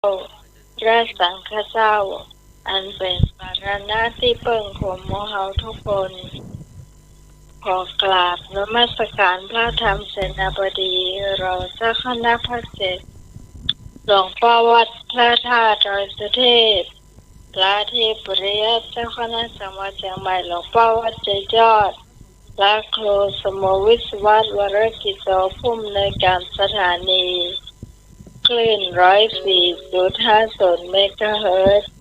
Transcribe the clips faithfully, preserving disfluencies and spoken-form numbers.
พระสังฆเจ้า อันเป๋นสรณะตี้เปิ้งของหมู่เฮาทุกคน ขอกราบนมัสการพระธรรมเสนาบดี รองเจ้าคณะภาคเจ็ด หลวงป้อวัดพระธาตุดอยสุเทพ พระเทพปริยัติ เจ้าคณะจังหวัดเจียงใหม่ หลวงป้อวัดไชยยอด พระครูสมุห์ วิศวัฒน์ วรกิจโจ ผู้อำนวยการสถานีคลื่น ร้อยสี่จุดห้าศูนย์ เมกะเฮิรตซ์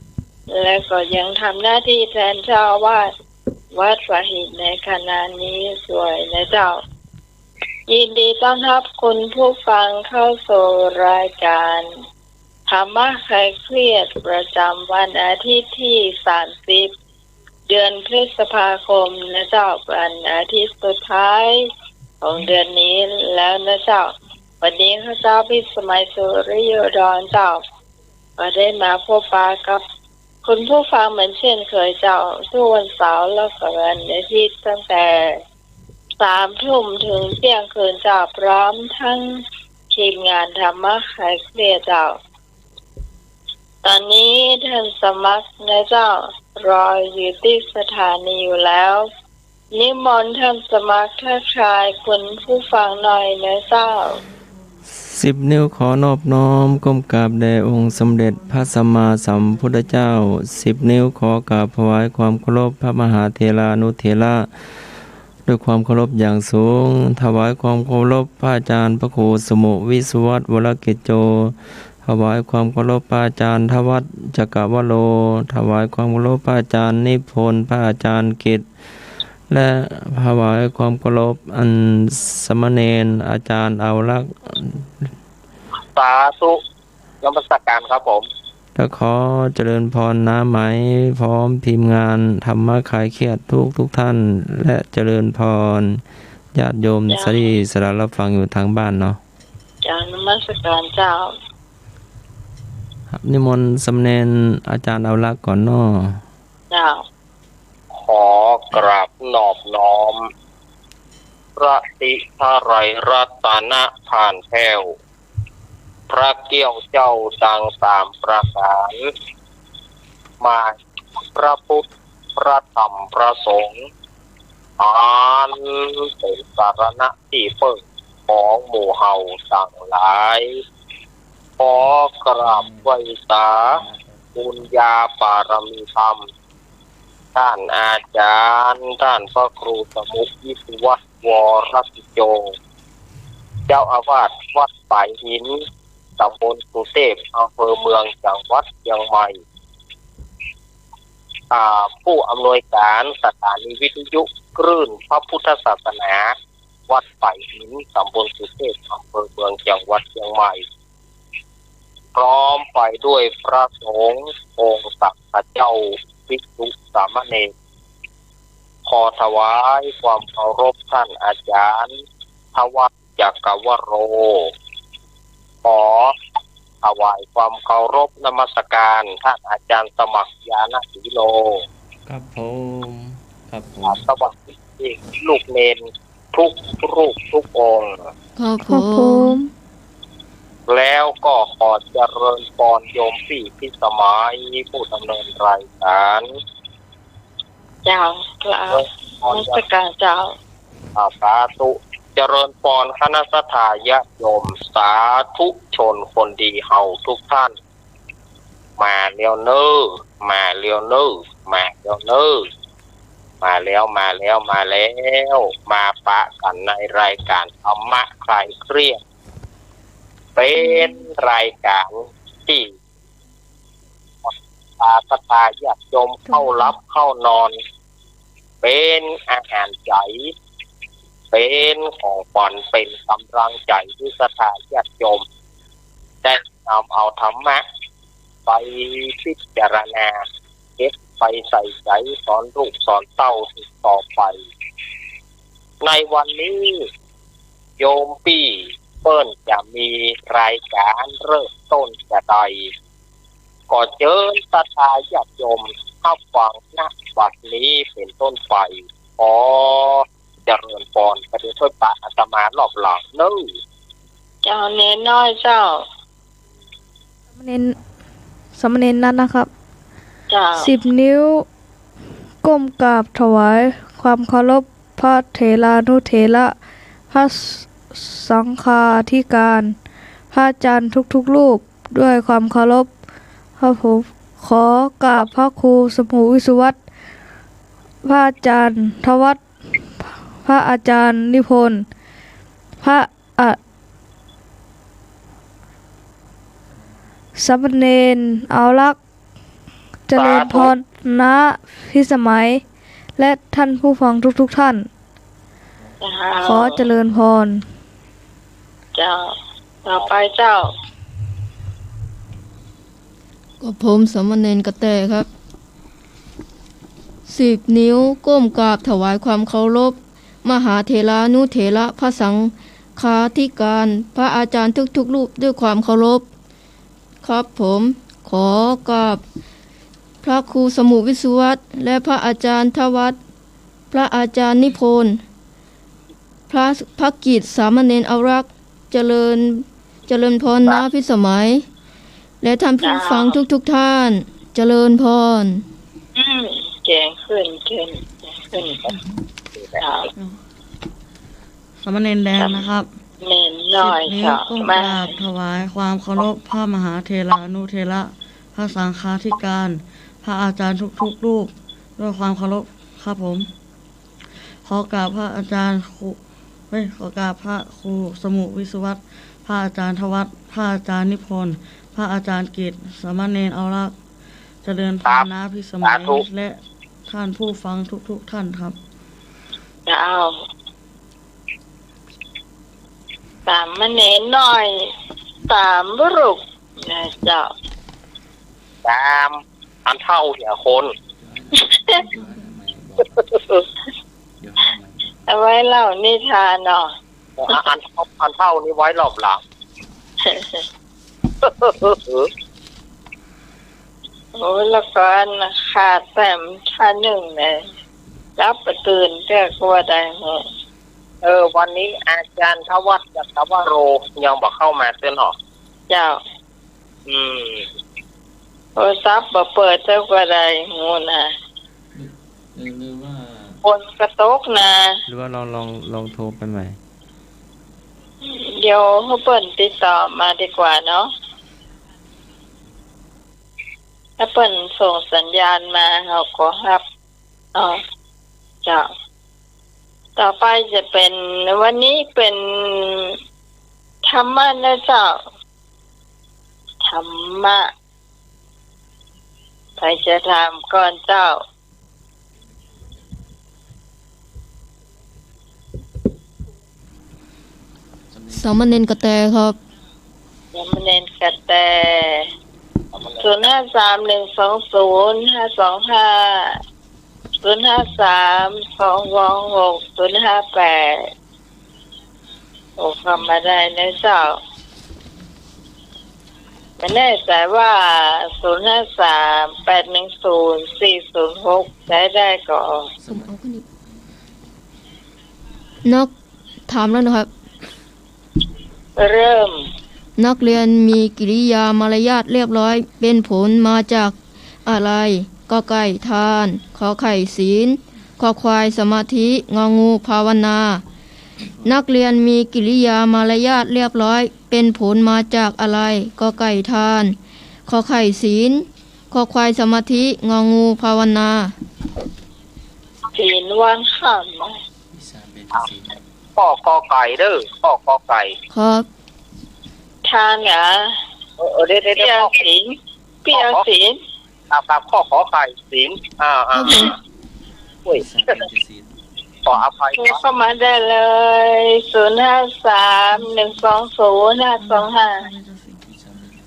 และก็ยังทำหน้าที่แทนเจ้าอาวาสวัดป่าหินในขณะนี้ด้วยนะเจ้า ยินดีต้อนรับคุณผู้ฟังเข้าสู่รายการธรรมะคลายเครียดประจำวันอาทิตย์ที่สามสิบ เดือนพฤษภาคมนะเจ้า วันอาทิตย์สุดท้ายของเดือนนี้แล้วนะเจ้า วันนี้ข้าเจ้าพิสมัย สุริโยดรเจ้า ก็ได้มาพบปะกับคุณผู้ฟังเหมือนเช่นเคยเจ้า ทุกวันเสาร์และก็วันอาทิตย์ตั้งแต่สามทุ่มถึงเที่ยงคืนเจ้า พร้อมทั้งทีมงานธรรมะคลายเครียดเจ้า ตอนนี้ท่านสมัครนะเจ้า รออยู่ตี้สถานีอยู่แล้ว นิมนต์ท่านสมัครทักทายคุณผู้ฟังหน่อยนะเจ้า สิบนิ้วขอนอบน้อมก้มกราบแด่องค์สมเด็จพระสัมมาสัมพุทธเจ้า สิบนิ้วขอกราบถวายความเคารพพระมหาเถรานุเถระ ด้วยความเคารพอย่างสูง ถวายความเคารพพระอาจารย์พระครูสมุห์ วิศวัฒน์ วรกิจโจ ถวายความเคารพพระอาจารย์ธวัฒน์ จักรวโร ถวายความเคารพพระอาจารย์นิพนธ์ พระอาจารย์กิตติ และถวายความเคารพอันสามเณรอาจารย์เอาลักษณ์ สาธุ นมัสการครับผม และขอเจริญพรน้าไหม พร้อมทีมงานธรรมะคลายเครียดทุกทุกท่าน และเจริญพรญาติโยม เจ้า สารีสาระรับฟังอยู่ทางบ้านเนาะ เจ้า นมัสการเจ้า ครับ นิมนต์สามเณรอาจารย์เอาลักษณ์ก่อนเนาะ เจ้า ขอกราบนอบน้อม พระศรีไตรรัตนธาตุแก้ว พระแก้วเจ้าตังสามประก๋าน มา พระพุทธ พระธรรม พระสงฆ์ อันเป๋นสรณะตี้เปิ้งของหมู่เฮาตังหลาย ขอกราบไหว้สาบุญญาบารมีธรรม ท่านอาจารย์ ท่านพระครูสมุห์ วิศวัฒน์ วรกิจโจ เจ้าอาวาสวัดป่าหิน ตำบลสุเทพ อำเภอเมือง จังหวัดเจียงใหม่ อ่า ผู้อำนวยการสถานีวิทยุคลื่นพระพุทธศาสนา วัดป่าหิน ตำบลสุเทพ อำเภอเมือง จังหวัดเจียงใหม่ พร้อมไปด้วยพระสงฆ์ องค์สังฆเจ้า ภิกษุ สามเณร ขอถวายความเคารพท่านอาจารย์ธวัฒน์ จักรวโร ขอถวายความเคารพนมัสการท่านอาจารย์สมัคร ญาณสีโล ครับผม ครับผม สวัสดีลูกเณรทุกรูปทุกองค์ ครับผม ครับผม แล้วก็ขอเจริญพรโยมปี้พิสมัย ผู้ดำเนินรายการ เจ้า กราบนมัสการเจ้า อ่า สาธุ เจริญพรคณะศรัทธาญาติโยม สาธุชนคนดีเฮาทุกท่าน มาแล้วเน้อ มาแล้วเน้อ มาแล้วเน้อ มาแล้ว มาแล้ว มาแล้ว มาปะกั๋นในรายการธรรมะคลายเครียด เป๋นรายการตี้ พาศรัทธาญาติโยมเข้าหลับเข้านอน เป๋นอาหารใจ๋ เป๋นของขวัญ เป๋นก๋ำลังใจ๋หื้อศรัทธาญาติโยม ได้นำเอาธรรมะไปพิจารณา เก็บไปใส่ใจ๋ สอนลูกสอนเต้าสืบต่อไป ในวันนี้ โยมปี้เปิ้นจะมีรายการเริ่มต้นจาใด ก็เจิญศรัทธาญาติโยมฮับฟัง ณ บัดนี้เป๋นต้นไป ขอเจริญพร กระเดียวค่อยปะอาตมารอบหลังเน้อ เจ้า เณรน้อยเจ้า เณร สามเณรนัดนะครับ เจ้า สิบ นิ้ว ก้มกราบถวายความเคารพพระเถรานุเถระ พระสังฆาธิการ พระอาจารย์ทุกๆ รูปด้วยความเคารพครับผม ขอกราบพระครูสมุวิศวัตร พระอาจารย์ทวัฒน์ พระอาจารย์นิพนธ์ พระอะ สามเณรเอารักษ์ เจริญพร สาธุ น้าพิสมัย และท่านผู้ฟังทุกๆ ท่าน เจ้า ขอเจริญพร เจ้า ต่อไปเจ้า ก็ผมสามเณรกระแตครับ สิบ นิ้ว ก้มกราบถวายความเคารพ มหาเถรานุเถระ พระสังฆาธิการ พระอาจารย์ทุกๆ รูปด้วยความเคารพ ครับผม ขอกราบพระครูสมุวิศวัตร และพระอาจารย์ทวัฒน์ พระอาจารย์นิพนธ์ พระ พระกิจสามเณรเอารักษ์ เจริญ เจริญพร น้าพิสมัย และท่านผู้ฟังทุกๆ ท่าน เจริญพร อืม แจ้งขึ้น แจ้งขึ้น เจ้า สามเณรแดงนะครับ สามเณรน้อย สิบ นิ้ว เจ้า ก้มกราบถวายความเคารพพระมหาเถรานุเถระ พระสังฆาธิการ พระอาจารย์ทุกๆ รูป ด้วยความเคารพครับผม ขอกราบพระอาจารย์ครู เฮ้ย ขอกราบพระครูสมุวิศวัตร พระอาจารย์ทวัฒน์ พระอาจารย์นิพนธ์ พระอาจารย์กิจ สามเณรเอารักษ์ เจริญพร ครับ น้าพิสมัย สาธุ และท่านผู้ฟังทุกๆ ท่านครับ เจ้า สามเณรน้อย สามลูกนะเจ้า สาม อันเฒ่าเหียคน เอาไว้เล่านิทานเนาะ อัน อัน อันเฒ่านี่ไว้รอบหลัง โอ้ แล้วก็อันขาดแต้มท่านนึ่งเนี่ย หลับบ่ตื่นเตื้อก็ว่าได้ เออ วันนี้อาจารย์ทวัฒน์ จักรวโร ยังบ่เข้ามาเตื้อเนาะ เจ้า อืม โทรศัพท์บ่เปิดเตื้อก็ได้ ฮู้นะ หรือ หรือว่า ฝนก็ตกนะ หรือว่าลอง ลอง ลองโทรไปใหม่ เดี๋ยวหื้อเปิ้นติดต่อมาดีกว่าเนาะ ถ้าเปิ้นส่งสัญญาณมา เฮาก็ฮับ อ๋อ เจ้า ต่อไปจะเป๋น วันนี้เป๋นธรรมะนะเจ้า ธรรมะ ใผจะถามก่อนเจ้า สามเณรกระแตครับ สามเณรกระแต ศูนย์ห้าสามหนึ่งสองศูนย์ห้าสองห้า ศูนย์ห้าสามสองสองหกศูนย์ห้าแปด โอ้ เข้ามาได้นะเจ้า บ่แน่ใจ๋ว่า ศูนย์ห้าสามแปดหนึ่งศูนย์สี่ศูนย์หก ใจ๊ได้ก่อ ผมเอาขึ้นอีก นอก ถามแล้วนะครับ เริ่ม นักเรียนมีกิริยามารยาทเรียบร้อย เป็นผลมาจากอะไร ก.ไก่ ทาน ข.ไข่ ศีล ค.ควาย สมาธิ ง.งู ภาวนา นักเรียนมีกิริยามารยาทเรียบร้อย เป็นผลมาจากอะไร ก.ไก่ ทาน ข.ไข่ ศีล ค.ควาย สมาธิ ง.งู ภาวนา ศีลวันค่ำ ข้อ ก.ไก่ เด้อ ข้อ ก.ไก่ ครับ ทานเหรอ เออ เออ เดี๋ยว เดี๋ยว เดี๋ยว เปียศีล เปียศีล ครับ ครับ ข้อ ข.ไข่ ศีล อ่า อ่า ครับผม โอ้ย ขออภัย โทรเข้ามาได้เลย ศูนย์ห้าสามหนึ่งสองศูนย์ห้าสองห้า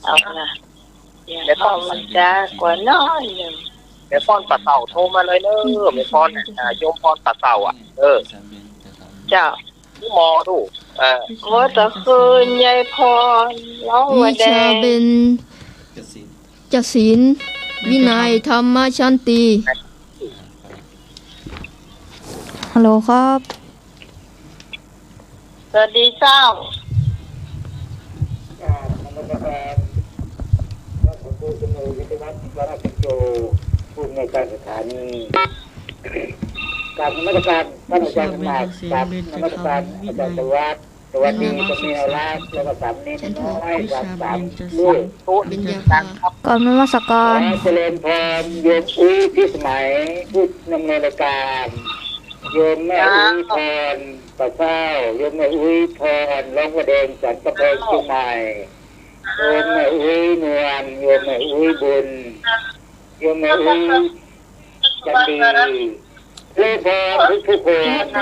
เอานะ เดี๋ยวเข้ามาจ้ากว่าน้อยนึ่ง แม่ฟ้อนป่าเต่าโทรมาเลยเนอะ แม่ฟ้อนน่ะ อ่า โยมฟ้อนป่าเต่าอ่ะ เออ เจ้า หมอดู เออ โอ้ ตะคืนยายพร ร้อง วิชาเบญจศีล วินัย ธรรมชันตี ฮัลโหลครับ สวัสดีเจ้า ผู้อำนวยการสถานี กราบนมัสการท่านอาจารย์สมัคร กราบนมัสการอาจารย์สวัสดิ์ สวัสดีสามเณรรัก แล้วก็สามเณรน้อย กราบสามรูป กราบนมัสการ ขอเจริญพรโยมอุ๊ยพิสมัย ผู้อำนวยรายการ โยมแม่อุ๊ยพร ป่าเศร้า โยมแม่อุ๊ยพร ร้องพระแดง สันกำแพง เชียงใหม่ โยมแม่อุ๊ยนวล โยมแม่อุ๊ยบุญ โยมแม่อุ๊ยจันดี เจริญพรทุกๆคน ก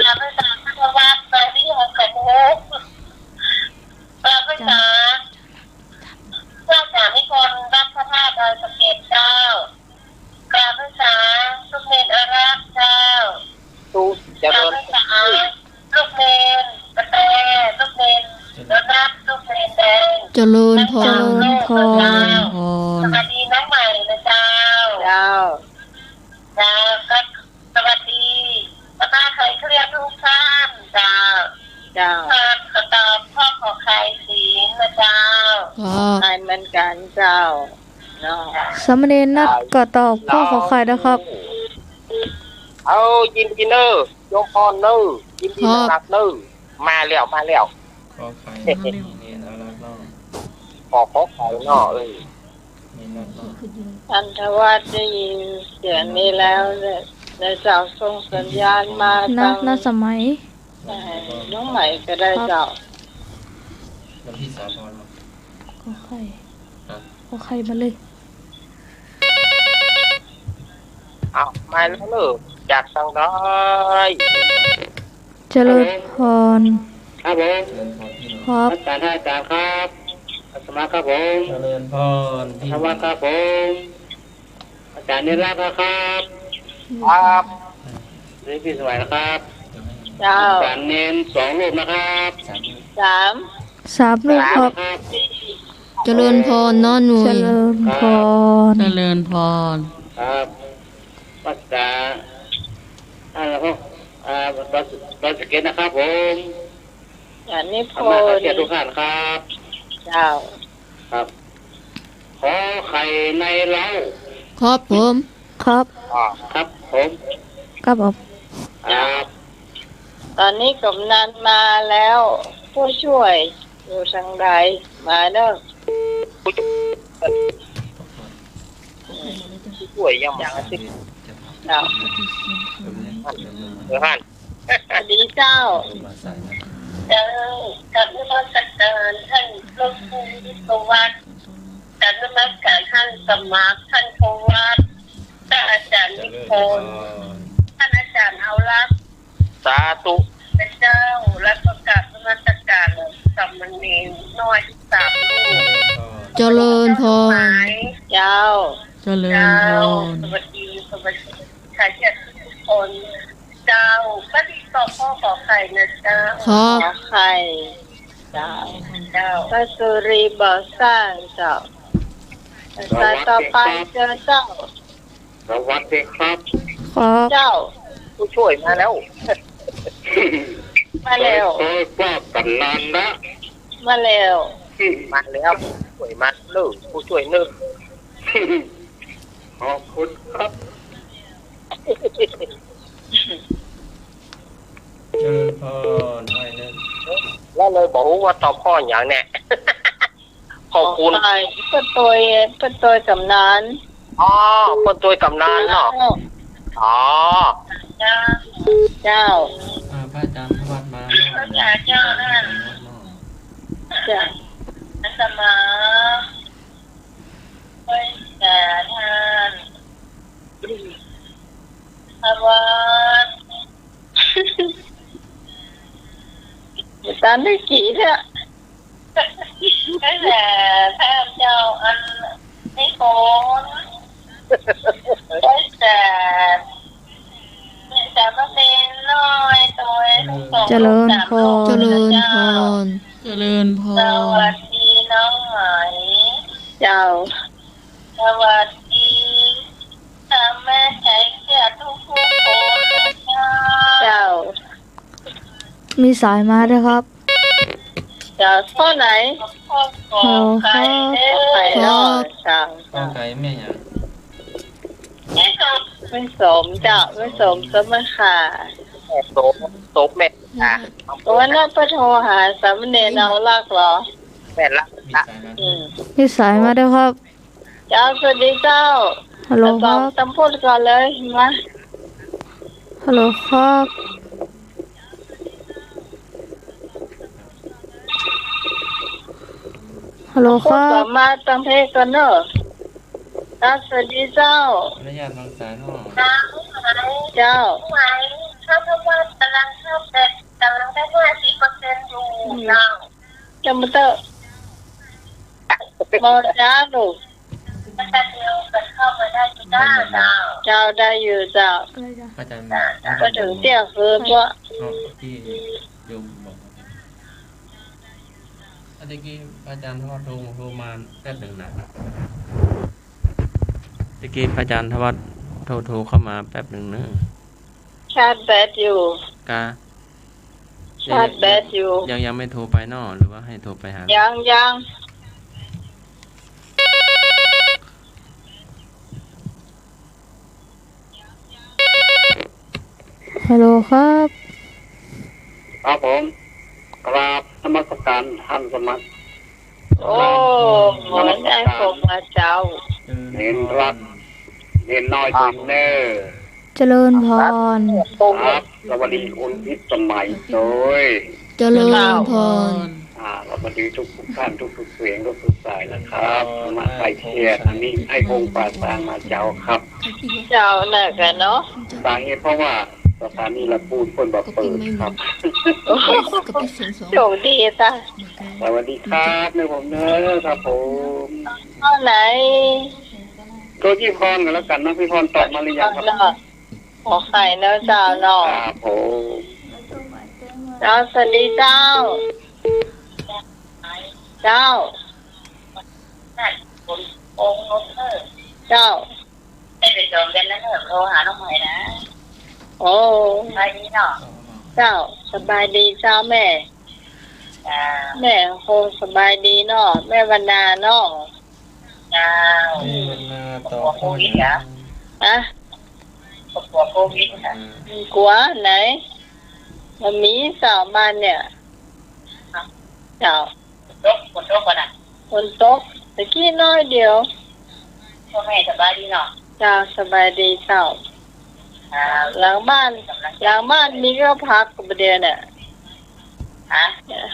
ราบนมัสการพระวัดมาที่หกกับหก กราบนมัสการเจ้าสามิกรวัดพระธาตุดอยสะเก็ดเจ้า กราบนมัสการลูกเณรอารักษ์เจ้า เจริญ กราบนมัสการลูกเณรกระแต ลูกเณรรัตน์ ลูกเณรแดง เจริญพร เจริญพร สวัสดีน้องใหม่นะเจ้า เจ้า เจ้า ก็ สวัสดีป้าไข่เครียดทุกท่านเจ้า เจ้า เอ่อ ก็ตอบข้อขอไข่ศีลนะเจ้า อ๋อ ไข่เหมือนกันเจ้า เนาะ สามเณรนัดก็ตอบข้อขอไข่นะครับ เอา ยินดีเนอะ โยมพรเนอะ ยินดี ครับ นักเนอะ มาแล้ว มาแล้ว ขอไข่ เนรอารักษ์เนาะ ขอ ขอไข่เนาะ เออ ท่านทวัชได้ยินเสียงนี้แล้วเนี่ย ในเจ้าส่งสัญญาณมา นะ ทาง ณ สมัย เอ่อ น้องใหม่ก็ได้ ครับ เจ้า แล้วพี่สาธร ขอไข่ ครับ ขอไข่มาเลย เอา มาแล้วเนอะ จากทางใด เจริญพร ครับผม ครับ นมัสการท่านอาจารย์ครับ อาตมาครับผม เจริญพรพี่ อาตมาครับผม อาจารย์นิรักษ์นะครับ ครับ นี่พี่สมัยนะครับ เจ้า อาจารย์เณรสองรูปนะครับ สาม สามรูปครับ ครับ เจริญพรน้อหนุ่ย เจริญพร เจริญพร ครับ นมัสการ อ่า แล้วก็ อ่า ดอย ดอยสะเก็ดนะครับผม อันนี้พร ขอเจริญพรทุกท่านครับ เจ้า ครับ ขอไข่ในเล้า ครับผม ครับ อ่า ครับผม ครับผม ครับ ตอนนี้กำนันมาแล้ว ผู้ช่วยอยู่ทางใด มาเด้อ ผู้ช่วยยังมาสิ เจ้า เออ ฮั่น สวัสดีเจ้า เจ้า กราบนมัสการท่านพระครูวิศวัตร กราบนมัสการท่านสมัคร ท่านทวัช ท่านอาจารย์นิพนธ์ ท่านอาจารย์เอารักษ์ สาธุ พระเจ้า แล้วก็กราบนมัสการสามเณรน้อยสามรูป เจริญพร เจ้า เจริญพร เจ้า สวัสดี สวัสดี ค่ะ เจ้าทุกคน เจ้า ก็ดีต่อข้อขอไข่นะเจ้า ขอไข่ เจ้า เจ้า พระสุริบ่อสร้างเจ้า สายต่อไปเจ้า เจ้า สวัสดีครับ ครับ เจ้า ผู้ช่วยมาแล้ว มาแล้ว เออ ก็กำนันนะ มาแล้ว มาแล้ว ผู้ช่วยมาเนอะ ผู้ช่วยเนอะ ขอบคุณครับ เจริญพร ไหว้เนอะ แล้วเลยบอกว่าตอบข้ออย่างเนี่ย ขอบคุณ ขอไข่ เปิ้นตวย เปิ้นตวยกำนัน อ๋อ เปิ้นตวยกำนันเนาะ อ๋อ เจ้า เจ้า อ่า พระอาจารย์ทวัชมา เจ้า เจ้า เจ้า อาตมา ไหว้สาท่าน ทวัช บ่ตันได้กี่เทื่อ ไหว้สาท่านเจ้า อันนี้คน ไหว้สา ไหว้สามเณรน้อยตวยทั้งสอง เจริญพร รูปสามรูป เจริญพร เจ้า เจริญพร สวัสดีน้องไหม เจ้า สวัสดี ค่ะ แม่ไข่เคียดทุกๆคนนะเจ้า เจ้า มีสายมาด้วยครับ เจ้า ข้อไหน ข้อ ข้อไก่ ครับ ข้อไก่เนาะ ครับ เจ้า ข้อไก่แม่หยัง แม่สมเจ้า แม่สม สมมาค่ะ แม่สม สมแม่ค่ะ วันนั้นไปโทรหาสามเณรเอาลักษณ์เหรอ แม่ลักษณ์ มีสายมา อืม มีสายมาด้วยครับ เจ้า สวัสดีเจ้า ฮัลโหลครับ ตำพูดก่อนเลย มา ฮัลโหลครับ ฮัลโหลครับ พูดก่อน มาตำเพลงก่อนเนอะ ครับ สวัสดีเจ้า ขออนุญาตวางสายเนาะ เจ้า ข้าวโพดกำลังเข้า แต่กำลังได้ห้าสิบเปอร์เซ็นต์อยู่เจ้า จะมาเตอะ มาจ้าลูก เจ้า ได้อยู่เจ้า พระอาจารย์ ก็ถึงเตี้ยคืนวะ เอ้า ที่โยมบอก เมื่อกี้พระอาจารย์ทวัชโทร โทรมาแป๊บหนึ่งนะ เมื่อกี้พระอาจารย์ทวัชโทร โทรเข้ามาแป๊บหนึ่งนะ ชาร์จแบตอยู่ กะ ชาร์จแบตอยู่ ยัง ยังไม่โทรไปเนาะ หรือว่าให้โทรไปหา ยัง ยัง ฮัลโหลครับ ครับผม กราบนมัสการท่านสมัคร โอ้ นมัสการ เหมือนไอ้พวกมาเจ้า เณรรัตน์ เณรน้อย ครับ บุญเนอร์ เจริญพร ครับ สวัสดีคุณพิสมัยด้วย เจริญพร อ่า สวัสดีทุกๆท่าน ทุกๆเสียง ทุกๆสายนะครับ มาใกล้เคียง อันนี้ไอ้พงษ์ป่าซางมาเจ้าครับ เจ้าน่ะกันเนาะ สาเหตุเพราะว่าสถานีลำพูนเปิ้นบ่เปิดครับ โชคดีจ้ะ สวัสดีครับ เณรผมเนอะ ครับผม ข้อไหน ตัวพี่พรกันแล้วกันนะ พี่พรตอบมาหรือยังครับ ขอไข่เนอะเจ้าเนาะ ครับผม เจ้า สวัสดีเจ้า เจ้า เจ้า ไม่ไปจองกันนะ โทรหาน้องใหม่นะ โอ้ สบายดีเนาะ เจ้า สบายดีเจ้าแม่ จ้า แม่คงสบายดีเนาะ แม่วรรณาเนาะ เจ้า แม่วรรณาตอบ กลัวโควิดเหรอ ฮะ กลัวโควิดเหรอ กลัวไหน มันมีสามวันเนี่ย เจ้า ฝนตก ฝนตกก่อนนะ ฝนตก ตะกี้น้อยเดียว พ่อแม่สบายดีเนาะ เจ้า สบายดีเจ้า ครับ หลังบ้าน หลังบ้านมีก็ผักบ่าเดี๋ยวเนี่ย ฮะ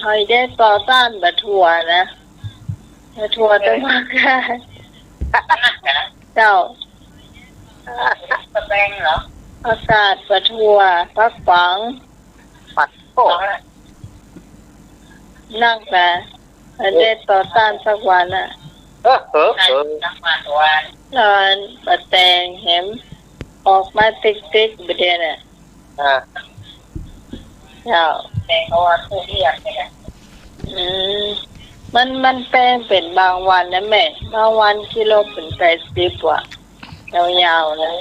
หอยเด็ดต่อต้านบ่าถั่วนะ บ่าถั่ว เออ ต้นมะข่า เจ้า ตะแบงเหรอ ผักกาด บ่าถั่ว ผักปัง ปัดโป้ นักนะ อันเด็ดต่อต้านสักวันน่ะ เออ เออ เออ ตอนบ่าแตงแหม ออกมาติ๊กๆ บ่าเดี๋ยวเนี่ย อ่า เจ้า แตงเขาว่าทุเรียนเนี่ย อืม มัน มันแปงเป๋นบางวันนะแม่ บางวันกิโลเป๋นแปดสิบว่ะ ยาวๆ นะ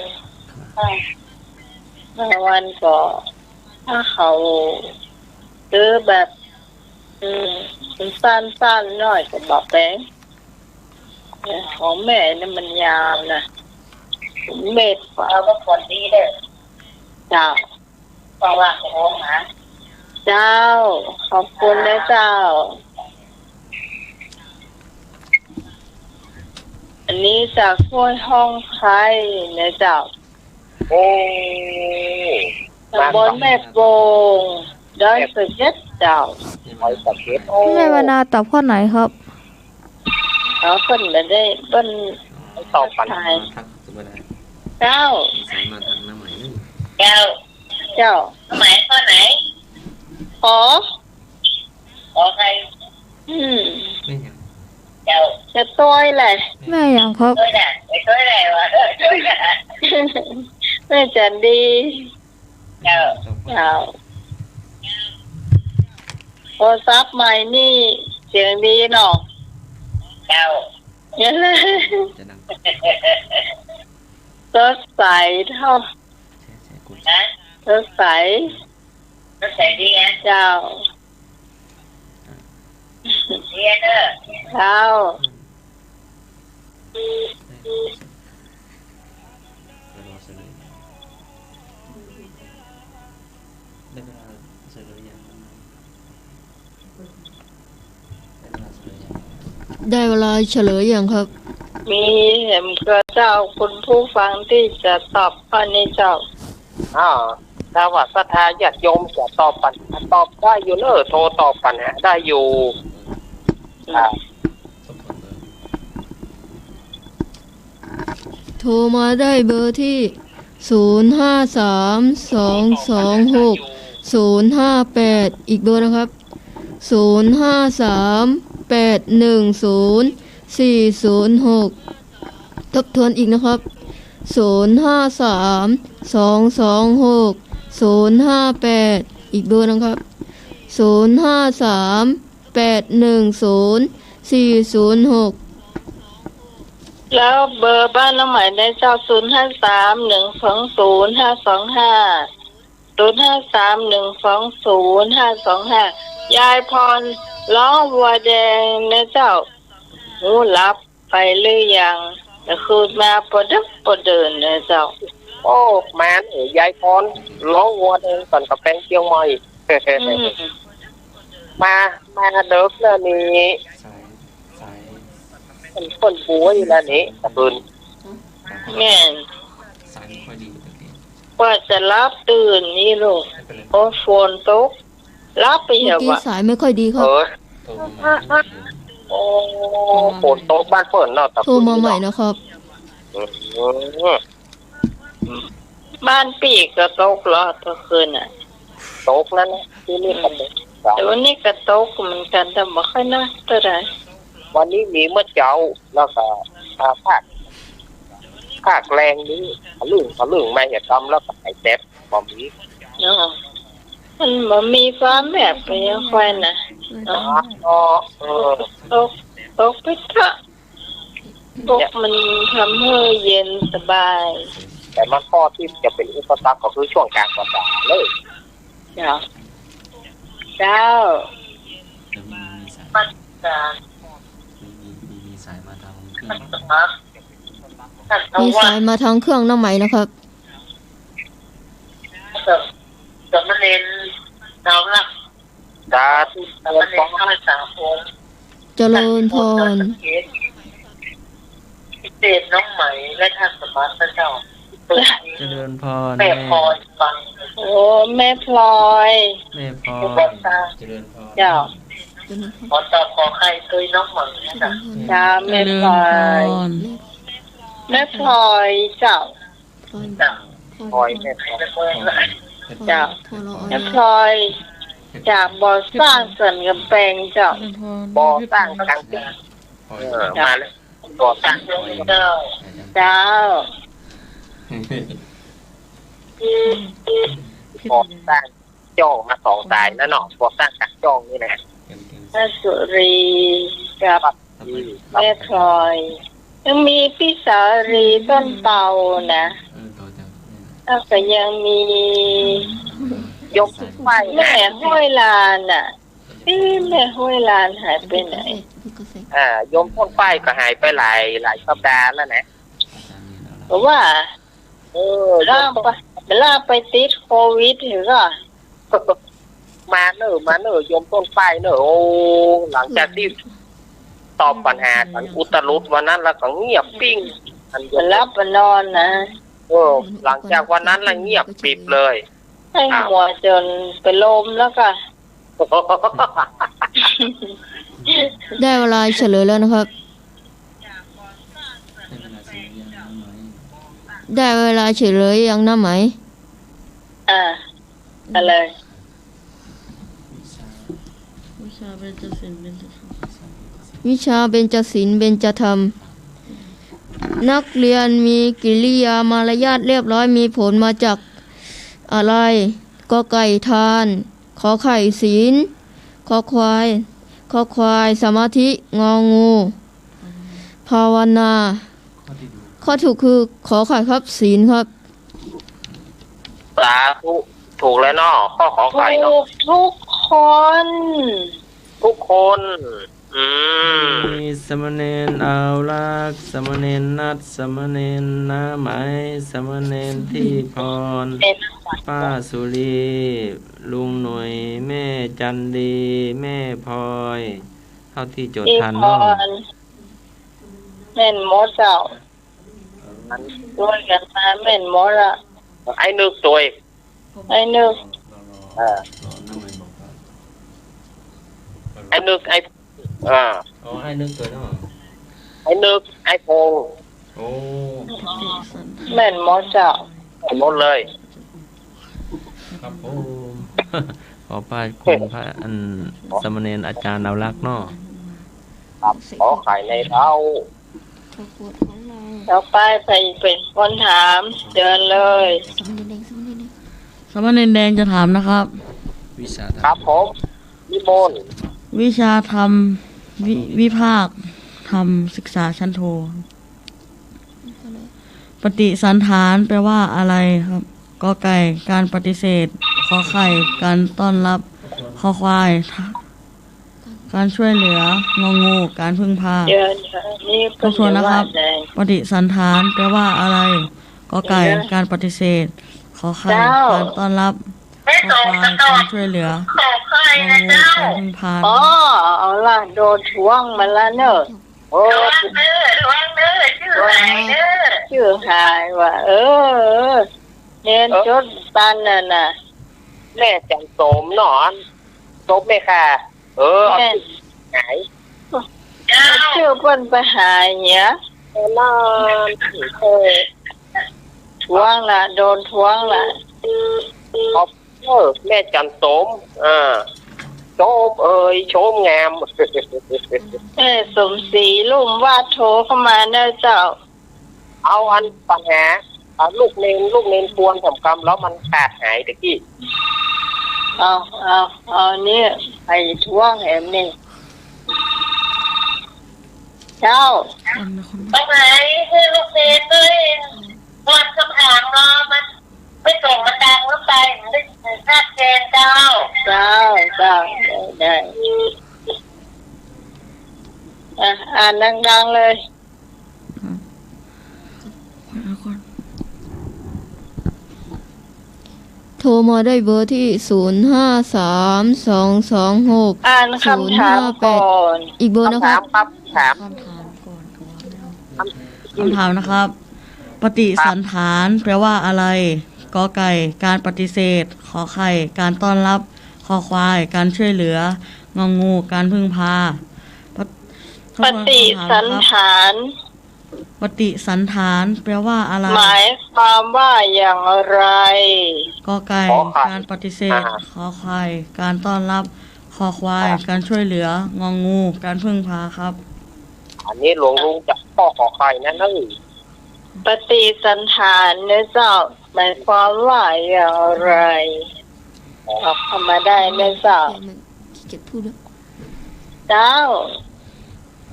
บางวันก็ ถ้าเขาซื้อแบบ อืม มันสั้นๆ หน่อยก็บ่แปง เออ ของแม่นี่มันยาวนะ เม็ดกว่า เราก็ผลดีเด้อ เจ้า ว่างๆ ก็โทรหา เจ้า ขอบคุณนะเจ้า อันนี้จากห้วยห้องไคร้นะเจ้า โอ้ ตำบลแม่โป่ง ดอยสะเก็ดเจ้า ดอยสะเก็ด โอ้ แม่วรรณาตอบข้อไหนครับ อ๋อ เปิ้นบ่ได้ เปิ้นตอบปัน เจ้า สายมาทางน้าใหม่นี่ เจ้า เจ้า น้าใหม่ข้อไหน ขอ ขอไข่ อืม แม่หยัง เจ้า จะต้อยแหละ แม่หยังครับ ต้อยน่ะ ไอ้ต้อยแหละวะ เออ ต้อยน่ะ แม่จันดี เจ้า เจ้า โทรศัพท์ใหม่นี่เสียงดีเนาะ เจ้า จะดัง สดใสเท่า ใช่ ใช่ คุณ ฮะ สดใส สดใสดีอะ เจ้า อ่ะ เจ้า ได้เวลาเฉลยยังครับ มีแหมกระเจ้า คุณผู้ฟังตี้จะตอบข้อนี้เจ้า อ้าว ถ้าว่าศรัทธาญาติโยมจะตอบปัญหา ตอบได้อยู่เนอะ โทรตอบปัญหาได้อยู่ อ่า โทรมาได้เบอร์ตี้ ศูนย์ห้าสาม สองสองหก ศูนย์ห้าแปด อีกเบอร์นะครับ ศูนย์ห้าสาม แปดหนึ่งศูนย์ สี่ศูนย์หก ทบทวนอีกนะครับ ศูนย์ห้าสาม สองสองหก ศูนย์ห้าแปด อีกเบอร์นะครับ ศูนย์ห้าสาม แปดหนึ่งศูนย์ สี่ศูนย์หก แล้วเบอร์บ้านน้องใหม่ในเจ้า ศูนย์ห้าสาม หนึ่งสองศูนย์ ห้าสองห้า ศูนย์ห้าสาม หนึ่งสองศูนย์ ห้าสองห้า ยายพร ร้องวัวแดงนะเจ้า หนูหลับไปหรือยัง เดี๋ยวคืนมาปอดึกปอเดินนะเจ้า โอ้ แม่นเอ๋ย ยายพร ร้องวัวแดงก่อนกับแปงเจียงใหม่ อืม มา มาเดิกแล้วนี่ สาย สาย มันเปิ้นบวยแล้วนี่ ตะเบิน แม่น สายไม่ค่อยดีตะกี้ กว่าจะหลับตื่นนี่ลูก ไม่เป็นไร โอ้ ฝนตก หลับไปเหรอวะ เมื่อกี้สายไม่ค่อยดีครับ เออ โทรมาใหม่ โอ้ ฝนตกบ้านเปิ้นเนาะ ตะเบิน โทรมาใหม่นะครับ อืม บ้านปี้ก็ตกเหรอเมื่อคืนน่ะ ตกนั่นแหละ ตี้นี่ก็ตก อืม แต่วันนี้ก็ตกเหมือนกั๋น แต่บ่ค่อยหนักเต้าใด วันนี้มีเมื่อเจ๊า แล้วก็ อ่า ภาค ภาคแลงนี้ ทะลึ่ง ทะลึ่งมาเหียกำ แล้วก็หายแต๊บ บ่มี เนาะ มันบ่มีความแบบไปยังค่อยน่ะ เนาะ อ๋อ เออ ตก ตกไปเถาะ ตกมันทำหื้อเย็นสบาย แต่มันข้อตี้จะเป๋นอุปสรรคก็คือช่วงก๋างสัปดาห์เลย เจ้า เจ้า มีสายมาทางเครื่อง มีสายมาทางเครื่องน้องใหม่นะครับ สามเณร สาธุ เจริญพร เจริญพร พิเศษน้องไหมและท่านสมณเจ้า เจริญพร แม่พลอยฟัง โอ้ แม่พลอย แม่พลอย เจริญพร เจ้า ขอตอบขอไข่ตุ้ยน้องไหมนะจ๊ะ เจ้า แม่พลอย เจริญพร แม่พลอยเจ้า พลอย เจ้า พลอย แม่พลอย เจ้า พลอย แม่พลอย จากบ่อสร้างสันกำแปงเจ้า บ่อสร้างสันกำแปง เออ มาเลย บ่อสร้างเจ้า เจ้า บ่อสร้างจ้องมาสองสายนะเนาะ บ่อสร้างกักจ้องนี่นะ พระสุรีกับ อืม แม่พลอย ยังมีพี่สาลีต้นเปานะ เออ ต่อจาก แล้วก็ยังมี โยมต้นฝ้าย แม่ห้วยลานน่ะ เอ๊ะ แม่ห้วยลานหายไปไหน อ่า โยมต้นฝ้ายก็หายไปหลาย หลายสัปดาห์แล้วนะ เพราะว่า เออ ลากไป ลากไปติดโควิดหรือก็ มาเน่อ มาเน่อ โยมต้นฝ้ายเน่อ โอ้ หลังจากตี้ตอบปัญหาอันอุตรุดวันนั้นแล้วก็เงียบปิ้ง อันเดียว หลับนอนนะ เออ หลังจากวันนั้นแล้วเงียบปิ๊บเลย ให้หัวจนเป็นลมแล้วก็ ได้เวลาเฉลยแล้วนะครับ ได้เวลาเฉลยยังน้องไหม อ่า อะไร วิชาเบญจศีลเบญจธรรม วิชาเบญจศีลเบญจธรรม นักเรียนมีกิริยามารยาทเรียบร้อย มีผลมาจากอะไร ก.ไก่ ทาน ข.ไข่ ศีล ค.ควาย ค.ควาย สมาธิ ง.งู ภาวนา ข้อถูกคือ ข.ไข่ ครับ ศีลครับ สาธุ ถูกแล้วเนาะ ข้อ ข.ไข่ เนาะ ถูกทุกคน ทุกคน อืม มีสามเณรเอารักษ์ สามเณรนัท สามเณรน้าไหม สามเณรทิพร ป้าสุรี ลุงหนุ่ย แม่จันดี แม่พลอย เท่าตี้โจทย์ทันเนาะ แม่นหมดเจ้า ตวยกั๋นมาแม่นหมดละ ไอ้นึกตวย ไอ้นึก เออ ไอ้นึก ไอ้ อ่า อ๋อ ไอ้นึกตวยเนาะ ไอ้นึก ไอ้พงษ์ โอ้ แม่นหมดเจ้า แม่นหมดเลย ครับผม ขอบพระคุณพระ อัน สามเณรอาจารย์เอารักษ์เนาะ ครับ ขอไข่ในเต้า ต่อไปใผเป๋นคนถาม เจิญเลย สามเณรแดง สามเณรแดง สามเณรแดงจะถามนะครับ วิชาธรรม ครับผม นิมนต์ วิชาธรรม วิ วิภาคธรรมศึกษาชั้นโท ปฏิสันถานแปลว่าอะไรครับ กอไก่ การปฏิเสธ ขอไข่ การต้อนรับ คอควาย การช่วยเหลือ งองู การพึ่งพา เดี๋ยวนี้ ทบทวนนะครับ ปฏิสันถานแปลว่าอะไร กอไก่ เดี๋ยว การปฏิเสธ ขอไข่ เจ้า การต้อนรับ คอควาย การช่วยเหลือ งองู การพึ่งพา อ๋อ เอาละ โดนทวงมาละเน่อ โอ้ ระวังเน่อ ระวังเน่อ จื้อหายเน่อ จื้อหายว่ะ เออ เออ เณร เออ จดตันน่ะนะ แม่จันโสมเนาะ โสมแม่ค่ะ เออ เอา แม่ จื้อหาย เจ้า จื้อเปิ้นไปหายเหีย เออ นั่น เออ ทวงละ โดนทวงละ ขอบ เออ แม่จันโสม อ่า โสมเอ๋ย โฉมงาม แม่สมศรี ลุ่มวาด โทรเข้ามาเน่อเจ้า เอาอันปัญหา อ่า ลูกเณร ลูกเณรควรสำคัญแล้วมันขาดหายตะกี้ เอา เอา เอาเนี่ย ไปทวงแหมนี่ เจ้า อันคน ตรงไหน เพื่อลูกเณรด้วย ควรคำถามเนาะ มัน ไปส่งมันดังแล้วไป มันได้ชัดเจนเจ้า เจ้า เจ้า ได้ ได้ อ่ะ อ่านดังๆเลย ครับ โทรมาได้เบอร์ที่ ศูนย์ห้าสาม สองสองหก อ่านคำถามก่อน ศูนย์ห้าแปด อีกเบอร์นะครับ คำถามครับ ถาม คำถามก่อน คำถามนะครับ ปฏิสันถานแปลว่าอะไร กอไก่ การปฏิเสธ ขอไข่ การต้อนรับ คอควาย การช่วยเหลือ งองู การพึ่งพา ปะ- ปฏิสันถาน ปฏิสันถานแปลว่าอะไร หมายความว่าอย่างไร กอไก่ ขอไข่ การปฏิเสธ อ่า ขอไข่ การต้อนรับ คอควาย อ่า การช่วยเหลือ งองู การพึ่งพาครับ อันนี้หลวงลุงจะข้อขอไข่นะเน่อ ปฏิสันถานเน่อเจ้า หมายความว่าอย่างไร ออกมาได้เน่อเจ้า ขี้เกียจพูดแล้ว เจ้า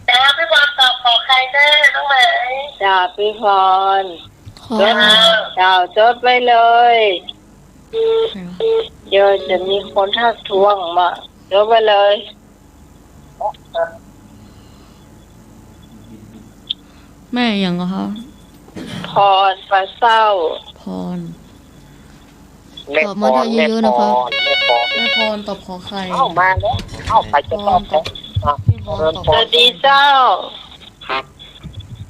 เจ้าพี่พรตอบขอไข่เน่อ น้องไหม เจ้าพี่พร ขอ จด เจ้า จดไว้เลย ใครวะ เดี๋ยวจะมีคนทักท้วงมา จดไว้เลย แม่อะหยังเหรอคะ พร ปลาเศร้า พร แม่ ตอบมาได้ พร เยอะๆ นะครับ แม่พร แม่พร แม่พรตอบขอไข่ เอ้า มาแล้ว เอ้า ใครจะตอบ แม่พรตอบ อ่ะ แม่พรตอบ เจริญพร สวัสดีเจ้า ครับ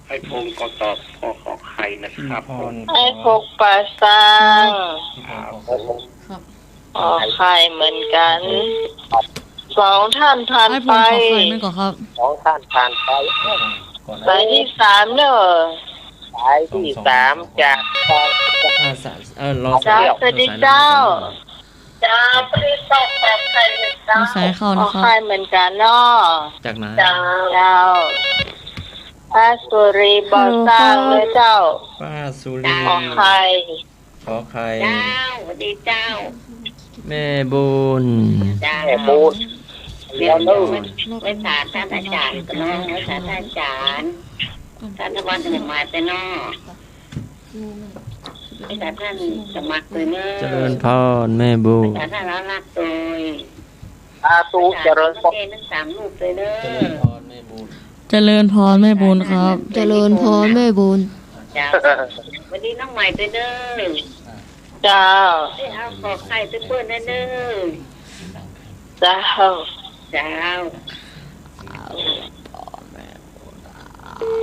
ไอ้พงศ์ก็ตอบข้อขอไข่นะครับ พี่พร ไอ้พงศ์ปาซัง พี่พรตอบ ครับ ขอไข่เหมือนกัน สองท่านผ่านไป ไอ้พงศ์ขอไข่เหมือนกันครับ สองท่านผ่านไป ก่อนนะ สายที่สามเนอะ สายที่สามจาก อ่า สาย เออ รอสาย เจ้า สวัสดีเจ้า เจ้า สวัสดีเจ้า มีสายเข้านะครับ ขอไข่เหมือนกันเนาะ จากไหน เจ้า เจ้า ป้าสุรี บ่อสร้างเนอะเจ้า ป้าสุรี ขอไข่ ขอไข่ เจ้า สวัสดีเจ้า แม่บุญ เจ้า แม่บุญ เดี๋ยว เดี๋ยว ไว้สาท่านอาจารย์ก่อนเนาะ ไว้สาท่านอาจารย์ ท่านวันสมัครไปเนาะ ไว้สาท่านสมัครไปเนาะ เจริญพร แม่บุญ ไว้สาท่านรับโดย สาธุ เจริญพร ทั้งสามลูกเลยเด้อ เจริญพรแม่บุญ เจริญพรแม่บุญครับ เจริญพรแม่บุญ เจ้า สวัสดีน้องใหม่ด้วยเด้อ เจ้า ได้เอาขอไข่ไปเปิ้นแน่เด้อ เจ้า เจ้า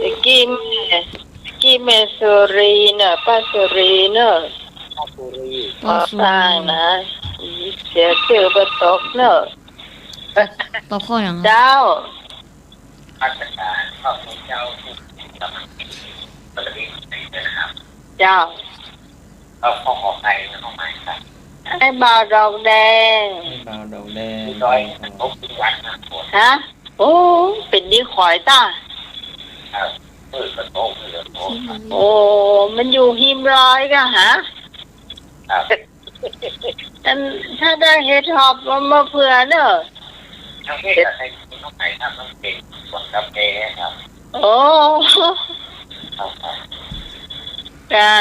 ตะกี้แม่ ตะกี้แม่สุรีเนอะ ป้าสุรีเนอะ ป้าสุรี ป้าสุรี ขอสร้างนะ เสียจื้อบ่ตกเนอะ ตอบข้อหยัง เจ้า เจ้า ไอ้บ่าวดอกแดง ไอ้บ่าวดอกแดง ฮะ โอ้ เป๋นดีขอยต้า โอ้ มันอยู่ฮิมลอยก่ะฮะ อัน ถ้าได้เห็ดหอบมา มาเผื่อเนอะ โอ้ จ้ะ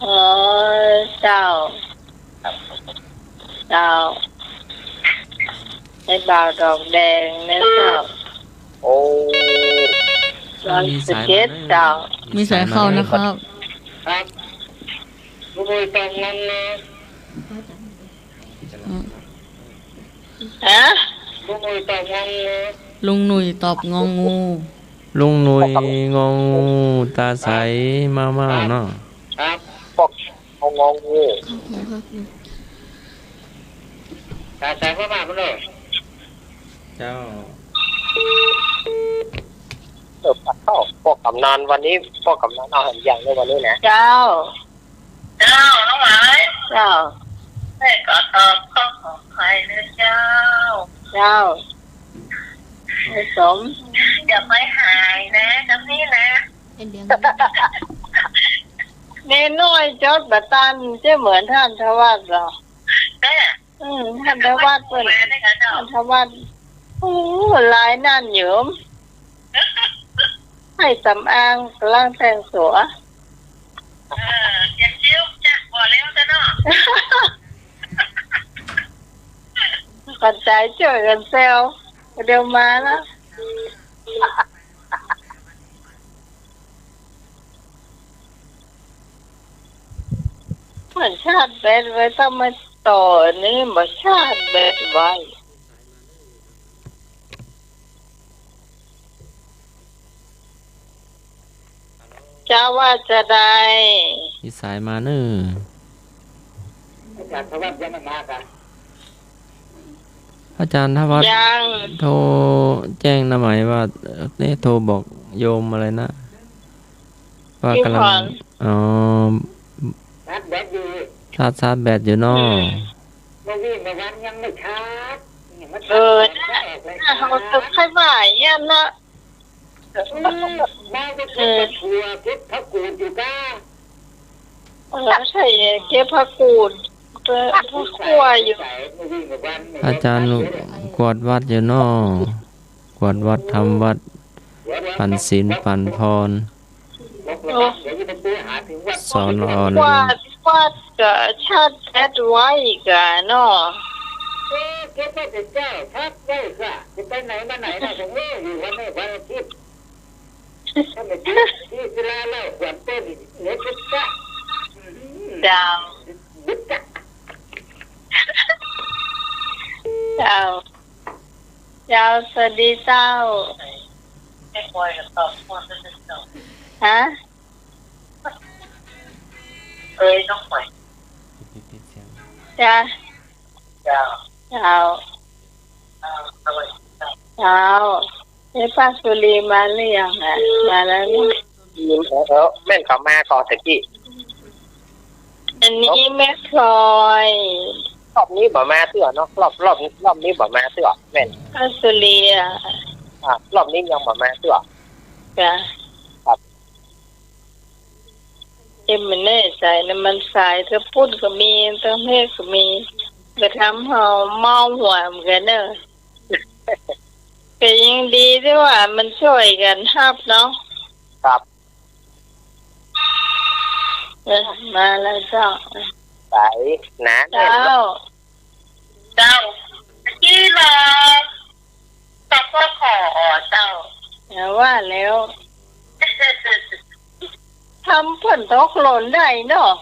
อ๋อ เจ้า เจ้า ไอ้บ่าวดอกแดงนะเจ้า โอ้ วันสิบเจ็ดเจ้า มีสายเข้านะครับ ครับ ลุงหนุ่ยตอบงองู ฮะ ลุงหนุ่ยตอบงองู ลุงหนุ่ยตอบงองู ลุงหนุ่ยงองู ตาใสมากๆเนาะ ครับ พวก เอางองู ตาใสมากๆเนาะ เจ้า เออ ปัดเข้า ป้อกำนันวันนี้ ป้อกำนันเอาแหมอย่างเลยวันนี้นะ เจ้า เจ้า น้องหมาย เจ้า แม่ก็ตอบข้อขอไข่เลยเจ้า เจ้า ไอ้สม อย่าไปหายนะ จำนี่นะ เน้นน้อยจดบ่ตัน จะเหมือนท่านทวัชเหรอ แม่ อืม ท่านทวัชเปิ้น แม่นี่ค่ะเจ้า ท่านทวัช โอ้ ลายนั่นอยู่ ให้สำอางกำลังแต่งตั๋ว เออ เจียงจิ้วจ้ะ บ่เร็วซะเนาะ ขอบใจจ้วยกั๋นแซว เดี๋ยวมาแล้ว มันชาร์จแบตไว้ ถ้าไม่ต่ออันนี้ บ่ชาร์จแบตไว้ เจ้าว่าจะได้ มีสายมาเน่อ อาจารย์ทวัชยังไม่มาค่ะ อาจารย์ทวัช ยัง โทรแจ้งน้าไหมว่า เอ๊ะ โทรบอกโยมอะไรนะ ว่ากำลัง พี่ขวัญ อ๋อ ชาร์จแบตอยู่ ชาร์จ ชาร์จแบตอยู่เนาะ อืม เมื่อวิ่งเมื่อวันยังไม่ชาร์จ เนี่ยมัน เออ ชาร์จแบตไม่ออกเลย น่า น่า เขาจะค่อยว่าอย่างเงี้ยนะ อืม แม่ก็เก็บผักถั่ว เก็บผักกูดอยู่ก้า เออ ใช่ เก็บผักกูด เออ ผักขั่วอยู่ อาจารย์กวาดวัดอยู่เนาะ กวาดวัดทำวัด ปั๋นศีลปั๋นพร โอ้ สอนออนไลน์ กวาด กวาดก็ชาร์จแบตไว้ก่าเนาะ เออ เก็บไว้เถอะเจ้า ชาร์จไว้ก่า จะไปไหนมาไหนนะ ผมว่าอยู่วันนี้วันอาทิตย์ ถ้าไม่ที่ ที่ศิลาเล่าขวัญเต้นเหนือชุดจ้ะ เจ้า เจ้า เจ้า สวัสดีเจ้า ฮะ เอ้ย น้องใหม่ จ้ะ เจ้า เจ้า เจ้า เอ้ย ป้าสุรีมาหรือยังอะ มาแล้วนี่ เออ แม่นเขามาก่อนตะกี้ อันนี้แม่พลอย รอบนี้บ่มาเตื้อเนาะ รอบ รอบ รอบนี้บ่มาเตื้อ แม่น ป้าสุรีอะ อ่ะ รอบนี้ยังบ่มาเตื้อ จ้ะ ครับ เอ็มมันแน่ใจ๋นะ มันสายตะปุ้นก็มี ตะเมฆก็มี กระทำเฮาเมาหัวเหมือนกั๋นเนอะ ก็ยังดีตี้ว่ามันจ้วยกั๋นฮับเนาะ ครับ เออ มาแล้วเจ้า ไปนะ เจ้า เจ้า ตะกี้ ตี้ลอ ตก ป ข เจ้า อย่างว่าแล้ว ทำฝนตกหล่นได้เนาะ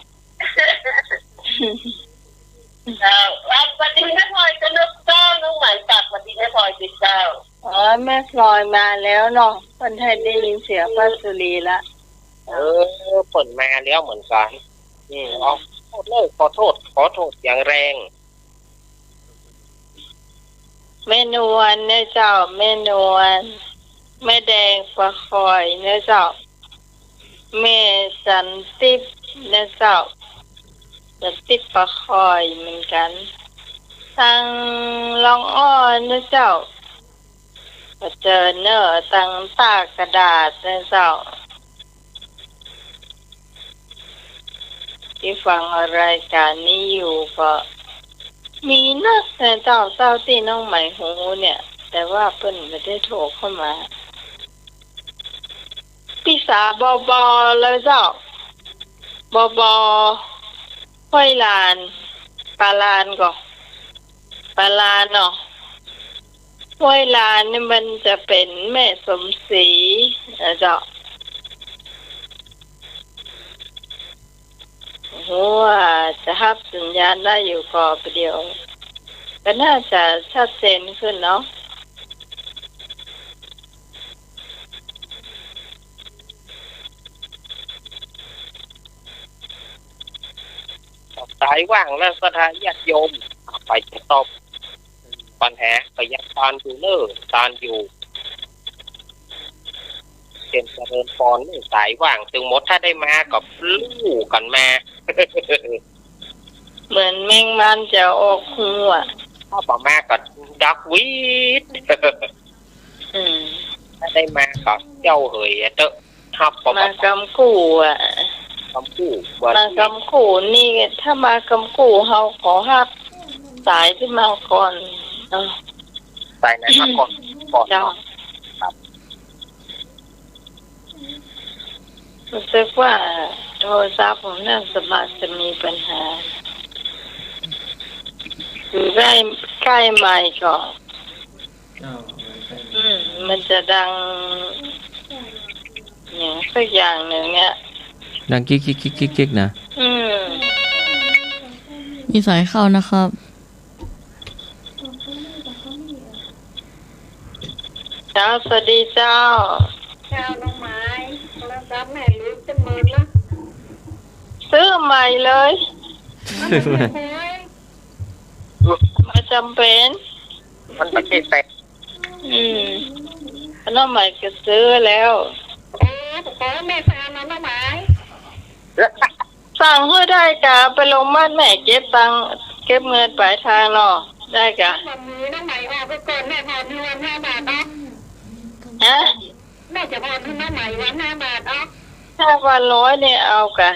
เจ้า อ่ะ สวัสดีแม่พลอยเจ้าลูกเจ้า ลูกหมายจากสวัสดีแม่พลอยเจ้า อ๋อ แม่พลอยมาแล้วเนาะ เปิ้นได้ยินเสียงป้าสุรีละ เออ เปิ้นมาแล้วเหมือนกั๋น อืม อืม เอา ขอโทษเลย ขอโทษ ขอโทษอย่างแรง แม่นวลนะเจ้า แม่นวล แม่แดงปะคอยนะเจ้า แม่สันติปนะเจ้า สันติปปะคอยเหมือนกั๋น ตังลองอ้อนะเจ้า ก็เจอเนอะ ตังต้ากระดาษนะเจ้า ตี้ฟังรายก๋านนี้อยู่ก็มีนักนะเจ้า เต้าตี้น้องไหมฮู้เนี่ย แต่ว่าเปิ้นบ่ได้โทรเข้ามา ปี้สา บ บ แล้วเจ้า บ บ ห้วยลาน ปาลานก่อ ปาลานเนาะ ห้วยลานนี่มันจะเป๋นแม่สมศรีนะเจ้า โอ้โห จะฮับสัญญาณได้อยู่ก่อ ประเดี๋ยวก็น่าจะชัดเจนขึ้นเนาะ สายว่างแล้วศรัทธาญาติโยม ไปจะตอบปัญหาก็ยังตานอยู่เนอะ ตานอยู่ เจริญพรเนอะ สายว่างตึงหมด ถ้าได้มาก็ลู่กั๋นมา เหมือนแมงมันจะออกฮูอะ ถ้าบ่มาก็ดักวีด อืม ถ้าได้มาก็เจ้าเหยอะเต๊อะ ถ้าบ่ มากำกู้อะ กำกู้ บ่ มากำกู้นี่ ถ้ามากำกู้เฮาขอฮับสายตี้มาก่อนเนาะ สายไหนมาก่อน ก่อน เจ้า เนาะ ครับ รู้สึกว่าโทรศัพท์ผมนั่นสมัครจะมีปัญหา อยู่ใกล้ ใกล้ไมค์ก่อน อืม มันจะดังอย่างสักอย่างหนึ่งเนี่ย ดังกิ๊กๆๆๆๆ นะ อืม มีสายเข้านะครับ เจ้า สวัสดีเจ้า เจ้า น้องไหม โทรศัพท์แม่หลุดจะหมดละ ซื้อใหม่เลย มันไม่ค่อย บ่จ๋ำเป๋น มันบ่ใจ้แตก อืม น้องไหมก็ซื้อแล้ว เออ ขอแม่สาวน้องไหม สั่งหื้อได้กา ไปลงบ้านแม่เก็บตังค์ เก็บเงินปลายทางเนาะ ได้กา วันนี้น้องไหมออกไปก่อน แม่ผ่อนให้วันห้าบาทเนาะ ฮะ แม่จะผ่อนให้น้องไหมวันห้าบาทเนาะ ถ้าวันร้อยเนี่ยเอากา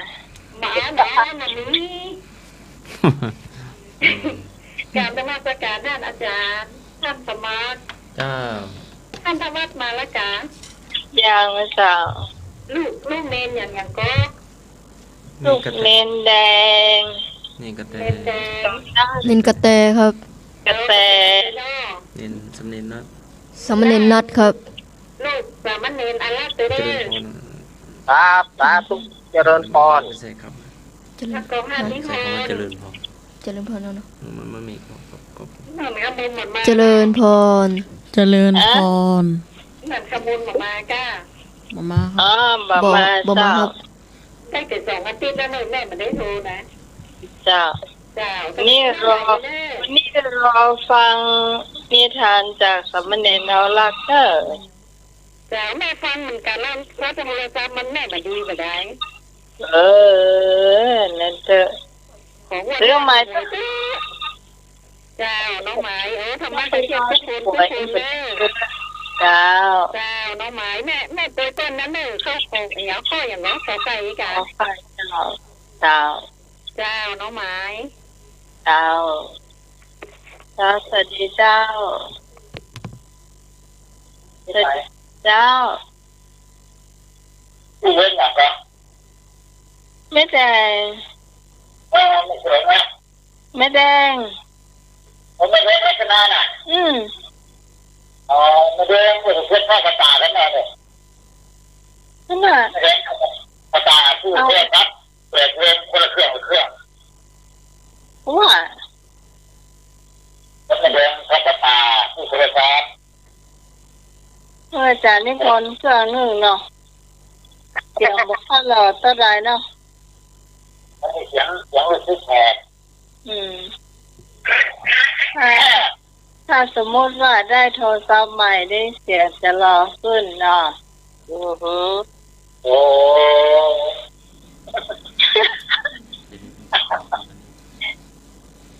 บ่เอา บ่เอา วันนี้ กราบนมัสการท่านอาจารย์ ท่านสมัคร เจ้า ท่านธวัชมาแล้วกา ยังเจ้า ลูก ลูกเณรอย่าง อย่างก็ ลูกเณรแดง เณรกระแต เณรแดง เณรกระแตครับ กระแต เณรสามเณรนัด สามเณรนัดครับ ลูกสามเณรอารักษ์เด้อ เจริญพร ครับ สาธุ เจริญพร ไม่ใช่ครับ เจริญ แล้วก็ห้า ไม่ใช่คำว่าเจริญพร เจริญพรเนาะ มัน มันมี ก็ ก็ ก็ เจริญพร เจริญพร นั่นขมูลบ่มาก้า บ่มาครับ อ๋อ บ่มา บ่ บ่มา เจ้า ครับ ได้แต่สองอาทิตย์แล้วเนอะ แม่ไม่ได้โทรนะ เจ้า เจ้า นี่รอ นี่รอฟังนิทานจากสามเณรอารักษ์เนอะ เจ้า แม่ฟังเหมือนกั๋นแล้ว แล้วโทรศัพท์มันแม่บ่ดีบ่ได้ เออ นั่นเต๊อะ ของวัน ซื้อใหม่ เจ้า น้องไหม เออ ธรรมะกระเทียมทุกคน ทุกคนเด้อ เจ้า เจ้า น้องไหม แม่ แม่โตยต้นนั้นเนอะ เข้าของ อย่าง ข้ออย่างเนาะ ขอไข่อีกอ่ะ ขอไข่ เจ้า เจ้า เจ้า น้องไหม เจ้า เจ้า สวัสดีเจ้า สวัสดีเจ้า แม่แดง แม่แดง ผมไม่ได้ลักษณะน่ะ อืม อ๋อ ไม่ได้เปิดเผยภาพภาษากันหน่อยเนี่ย นั่นน่ะ ไม่ได้ภาษาผู้ เอา เทพครับ เปิดเพลงคนละเครื่องละเครื่อง ว่า ไม่ได้ภาษาผู้โทรศัพท์ เออ อาจ๋ารย์นิพนธ์เครื่องนึ่งเนาะ เสียงบ่ค่อยหล่อเต้าใดเนาะ เสียง เสียงรู้สึกแหบ อืม ถ้า ถ้าสมมุติว่าได้โทรศัพท์ใหม่ได้เสียงจะหล่อขึ้นเนาะ อือหือ โอ้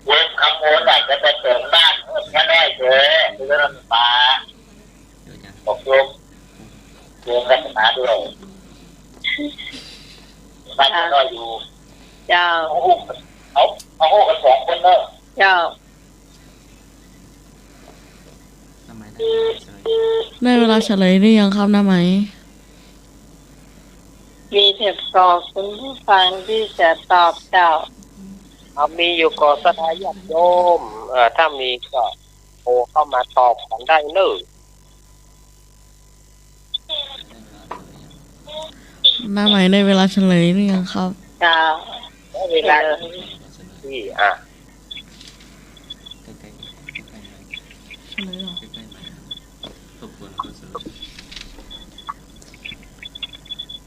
เวิร์กฟรอมโฮมอาจจะไปเปิดบ้านแค่ได้เถอะ เรื่องปลา บอกโยม โยมรัตนาด้วย บ้านก็อยู่ เจ้า เอาลูก เอา เอาลูกกันสองคนเนอะ เจ้า ได้เวลาเฉลยหรือยังครับ น้าไหม มีแต่ขอบคุณผู้ฟังที่จะตอบเจ้า เอา มีอยู่ก่อศรัทธาญาติโยม เอ่อ ถ้ามีก็โทรเข้ามาตอบกันได้เนอะ น้าไหม ได้เวลาเฉลยหรือยังครับ เจ้า ได้เวลา เออ ที่ อ่ะ เฉลยเหรอ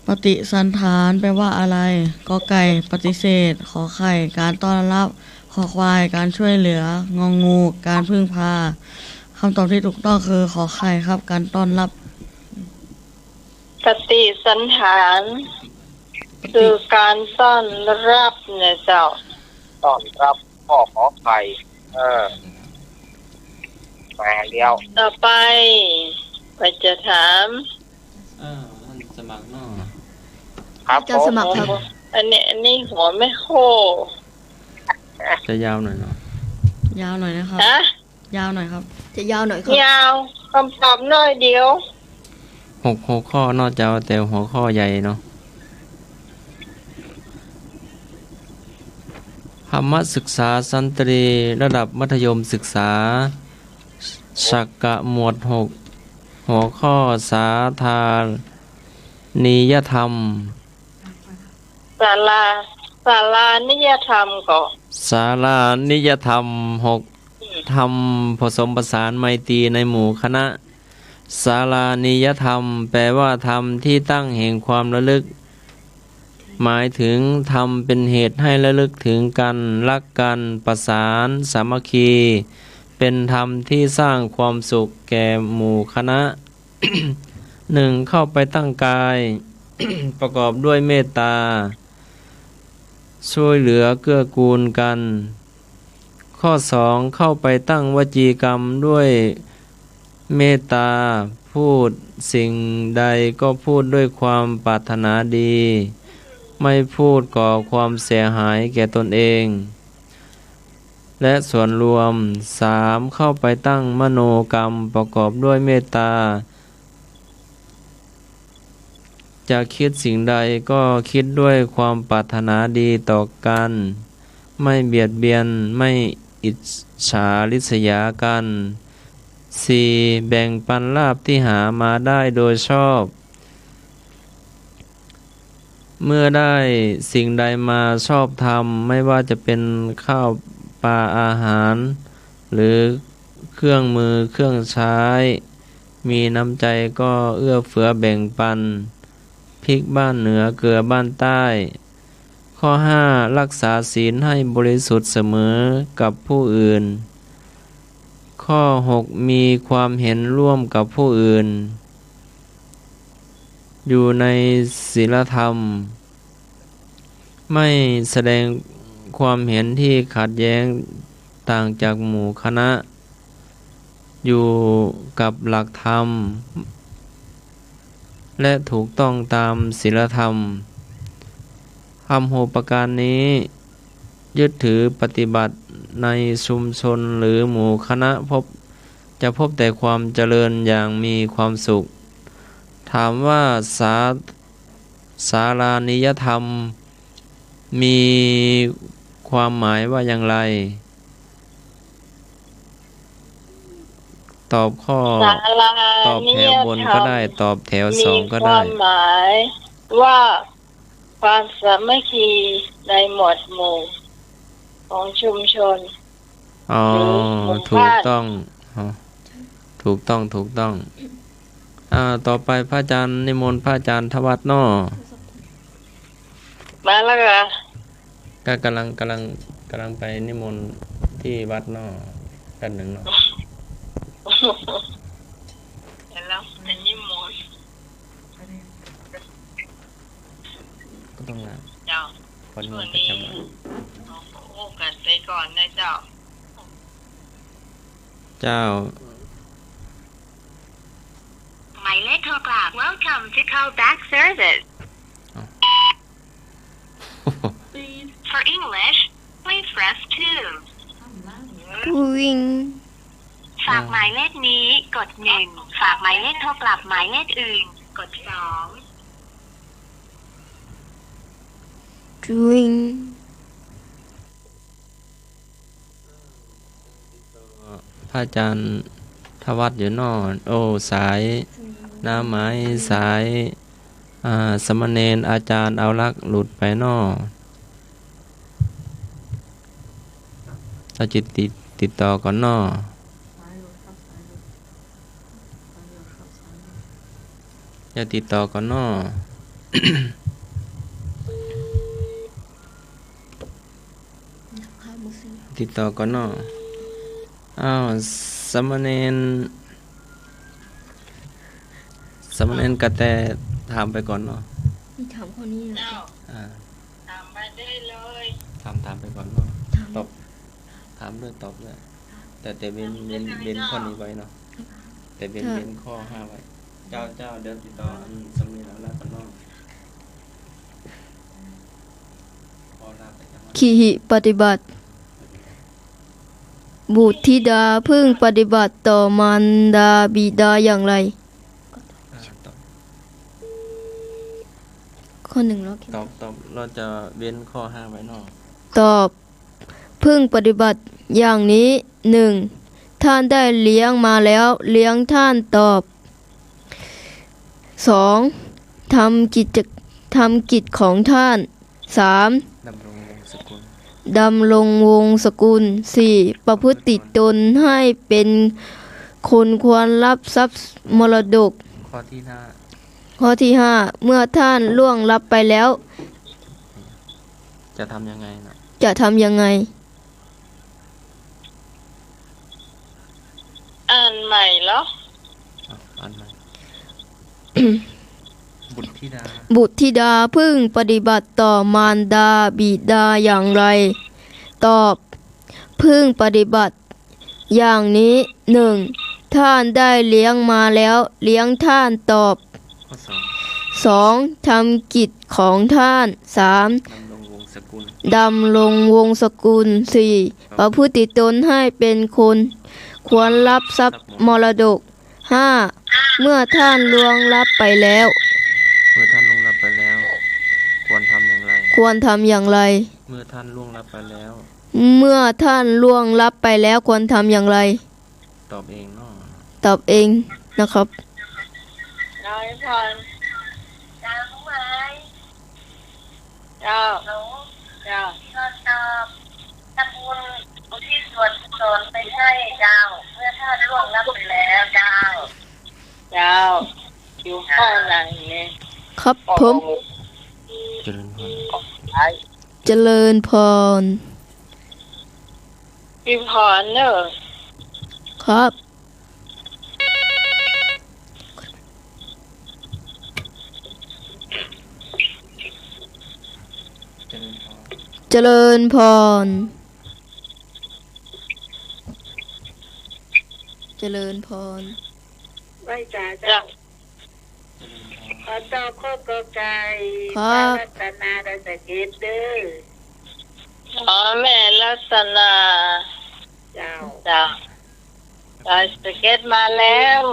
ปฏิสันฐานแปลว่าอะไร กอไก่ ปฏิเสธ ขอไข่ การต้อนรับ คอควาย การช่วยเหลือ งองู การพึ่งพา คำตอบที่ถูกต้องคือ ขอไข่ครับ การต้อนรับ ปฏิสันฐาน คือการต้อนรับนะเจ้า ต้อนรับ ข้อขอไข่ เออ มาแล้ว ต่อไป ก็จะถาม เออ ท่านสมัครเนาะ ครับ อาจารย์สมัครครับ ผม อันนี้ อันนี้หัวแม่โค จะยาวหน่อยเนาะ ยาวหน่อยนะครับ ฮะ ยาวหน่อยครับ จะยาวหน่อยครับ ยาว คำตอบน้อยเดียว หกหัวข้อเนาะ จะเอาแต่หัวข้อใหญ่เนาะ ธรรมศึกษาชั้นตรีระดับมัธยมศึกษา สักกะหมวดหก หัวข้อสาธานิยธรรม สารา สารานิยธรรมก็ สารานิยธรรมหก อืม ธรรมผสมผสานไมตรีในหมู่คณะ สารานิยธรรม แปลว่าธรรมที่ตั้งแห่งความระลึก หมายถึงธรรมเป็นเหตุให้ระลึกถึงกัน รักกัน ประสาน สามัคคี เป็นธรรมที่สร้างความสุขแก่หมู่คณะ หนึ่ง เข้าไปตั้งกาย ประกอบด้วยเมตตา ช่วยเหลือเกื้อกูลกัน ข้อสอง เข้าไปตั้งวจีกรรมด้วยเมตตา พูดสิ่งใดก็พูดด้วยความปรารถนาดี ไม่พูดก่อความเสียหายแก่ตนเอง และส่วนรวม สาม เข้าไปตั้งมโนกรรมประกอบด้วยเมตตา จะคิดสิ่งใดก็คิดด้วยความปรารถนาดีต่อกัน ไม่เบียดเบียน ไม่อิจฉาริษยากัน สี่ แบ่งปันลาภที่หามาได้โดยชอบ เมื่อได้สิ่งใดมาชอบธรรม ไม่ว่าจะเป็นข้าวปลาอาหาร หรือเครื่องมือเครื่องใช้ มีน้ำใจก็เอื้อเฟื้อแบ่งปัน พริกบ้านเหนือเกลือบ้านใต้ ข้อห้า รักษาศีลให้บริสุทธิ์เสมอกับผู้อื่น ข้อหก มีความเห็นร่วมกับผู้อื่น อยู่ในศีลธรรม ไม่แสดงความเห็นที่ขัดแย้งต่างจากหมู่คณะ อยู่กับหลักธรรม และถูกต้องตามศีลธรรม ธรรมหกประการนี้ ยึดถือปฏิบัติในชุมชนหรือหมู่คณะพบ จะพบแต่ความเจริญอย่างมีความสุข ถามว่าสา- สารานิยธรรม มีความหมายว่าอย่างไร ตอบข้อ ศาลา ตอบแถวบนก็ได้ นิยธรรม ตอบแถวสองก็ได้ มีความหมายว่าความสามัคคีในหมวดหมู่ของชุมชน อ๋อ หรือหมู่บ้าน ถูกต้อง อ๋อ ถูกต้อง ถูกต้อง อ่า ต่อไปพระอาจารย์ นิมนต์พระอาจารย์ธวัฒน์เนาะ มาแล้วเหรอ ก็กำลัง กำลัง กำลังไปนิมนต์ที่วัดเนาะ แป๊บหนึ่งเนาะ เดี๋ยวเราไปนิมนต์ ก็ต้องลา เจ้า วันนี้ประจำวัน ช่วงนี้ขอโอกาสไปก่อนนะเจ้า เจ้า หมายเลขโทรกลับ Welcome to call back service. เอ้า For English, please press two. กริ๊ง ฝากหมายเลขนี้ กดหนึ่ง ฝากหมายเลขโทรกลับหมายเลขอื่น กดสอง กริ๊ง พระอาจารย์ธวัฒน์อยู่เนาะ โอ้ สาย น้ำไหม สาย อ่า สามเณรอาจารย์เอารักษ์หลุดไปเนาะ เจ้าจะติด ติดต่อก่อนเนาะ เจ้าติดต่อก่อนเนาะ ติดต่อก่อนเนาะ อ้าว สามเณร สามเณรกระแตถามไปก่อนเนาะ นี่ถามข้อนี้นะ เจ้า อ่า ถามมาได้เลย ถาม ถามไปก่อนเนาะ ถาม ตอบ ถามด้วย ตอบด้วย แต่ แต่เว้น เว้น เว้นข้อนี้ไว้เนาะ แต่เว้น ค่ะ เว้นข้อห้าไว้ เจ้า เจ้า เดี๋ยวติดต่อ อืม สามเณรเอารักษ์ก่อนเนาะ ขีหิปฏิบัติ บุตรธิดาพึงปฏิบัติต่อมารดาบิดาอย่างไร อ่า ตอบ ข้อหนึ่งเนาะ ตอบ ตอบ เราจะเว้นข้อห้าไว้เนาะ ตอบ พึงปฏิบัติอย่างนี้ หนึ่ง ท่านได้เลี้ยงมาแล้ว เลี้ยงท่านตอบ สอง ทำกิจ ทำกิจของท่าน สาม ดำรงวงศ์สกุล ดำรงวงศ์สกุล สี่ ประพฤติตนให้เป็นคนควรรับทรัพย์มรดก ข้อที่ห้า ข้อที่ห้า เมื่อท่านล่วงลับไปแล้ว จะทำยังไงนะ จะทำยังไง อ่านใหม่เหรอ อ่ะ อ่านใหม่ บุตรธิดา บุตรธิดาพึงปฏิบัติต่อมารดาบิดาอย่างไร ตอบ พึงปฏิบัติอย่างนี้ หนึ่ง ท่านได้เลี้ยงมาแล้ว เลี้ยงท่านตอบ ข้อสอง สอง ทำกิจของท่าน สาม ดำรงวงศ์สกุล ดำรงวงศ์สกุล สี่ ประพฤติตนให้เป็นคนควรรับทรัพย์มรดก ห้า เมื่อท่านล่วงลับไปแล้ว เมื่อท่านล่วงลับไปแล้ว ควรทำอย่างไร ควรทำอย่างไร เมื่อท่านล่วงลับไปแล้ว เมื่อท่านล่วงลับไปแล้วควรทำอย่างไร ตอบเองเนาะ ตอบเองนะครับ เจ้า เจ้า เจ้า ตอบ ทำบุญอุทิศส่วนกุศลไปให้เจ้า เมื่อท่านล่วงลับไปแล้วเจ้า เจ้า อยู่ข้างในนี่ ครับผม เจริญพร เจริญพร พี่พรเนอะ ครับ เจริญพร เจริญพร เจริญพร ไหว้สาเจ้า ขอตอบข้อ ก.ไก่ ครับ ป้ารัตนา ดอยสะเก็ดเด้อ อ๋อ แม่รัตนา เจ้า เจ้า ดอยสะเก็ดมาแล้ว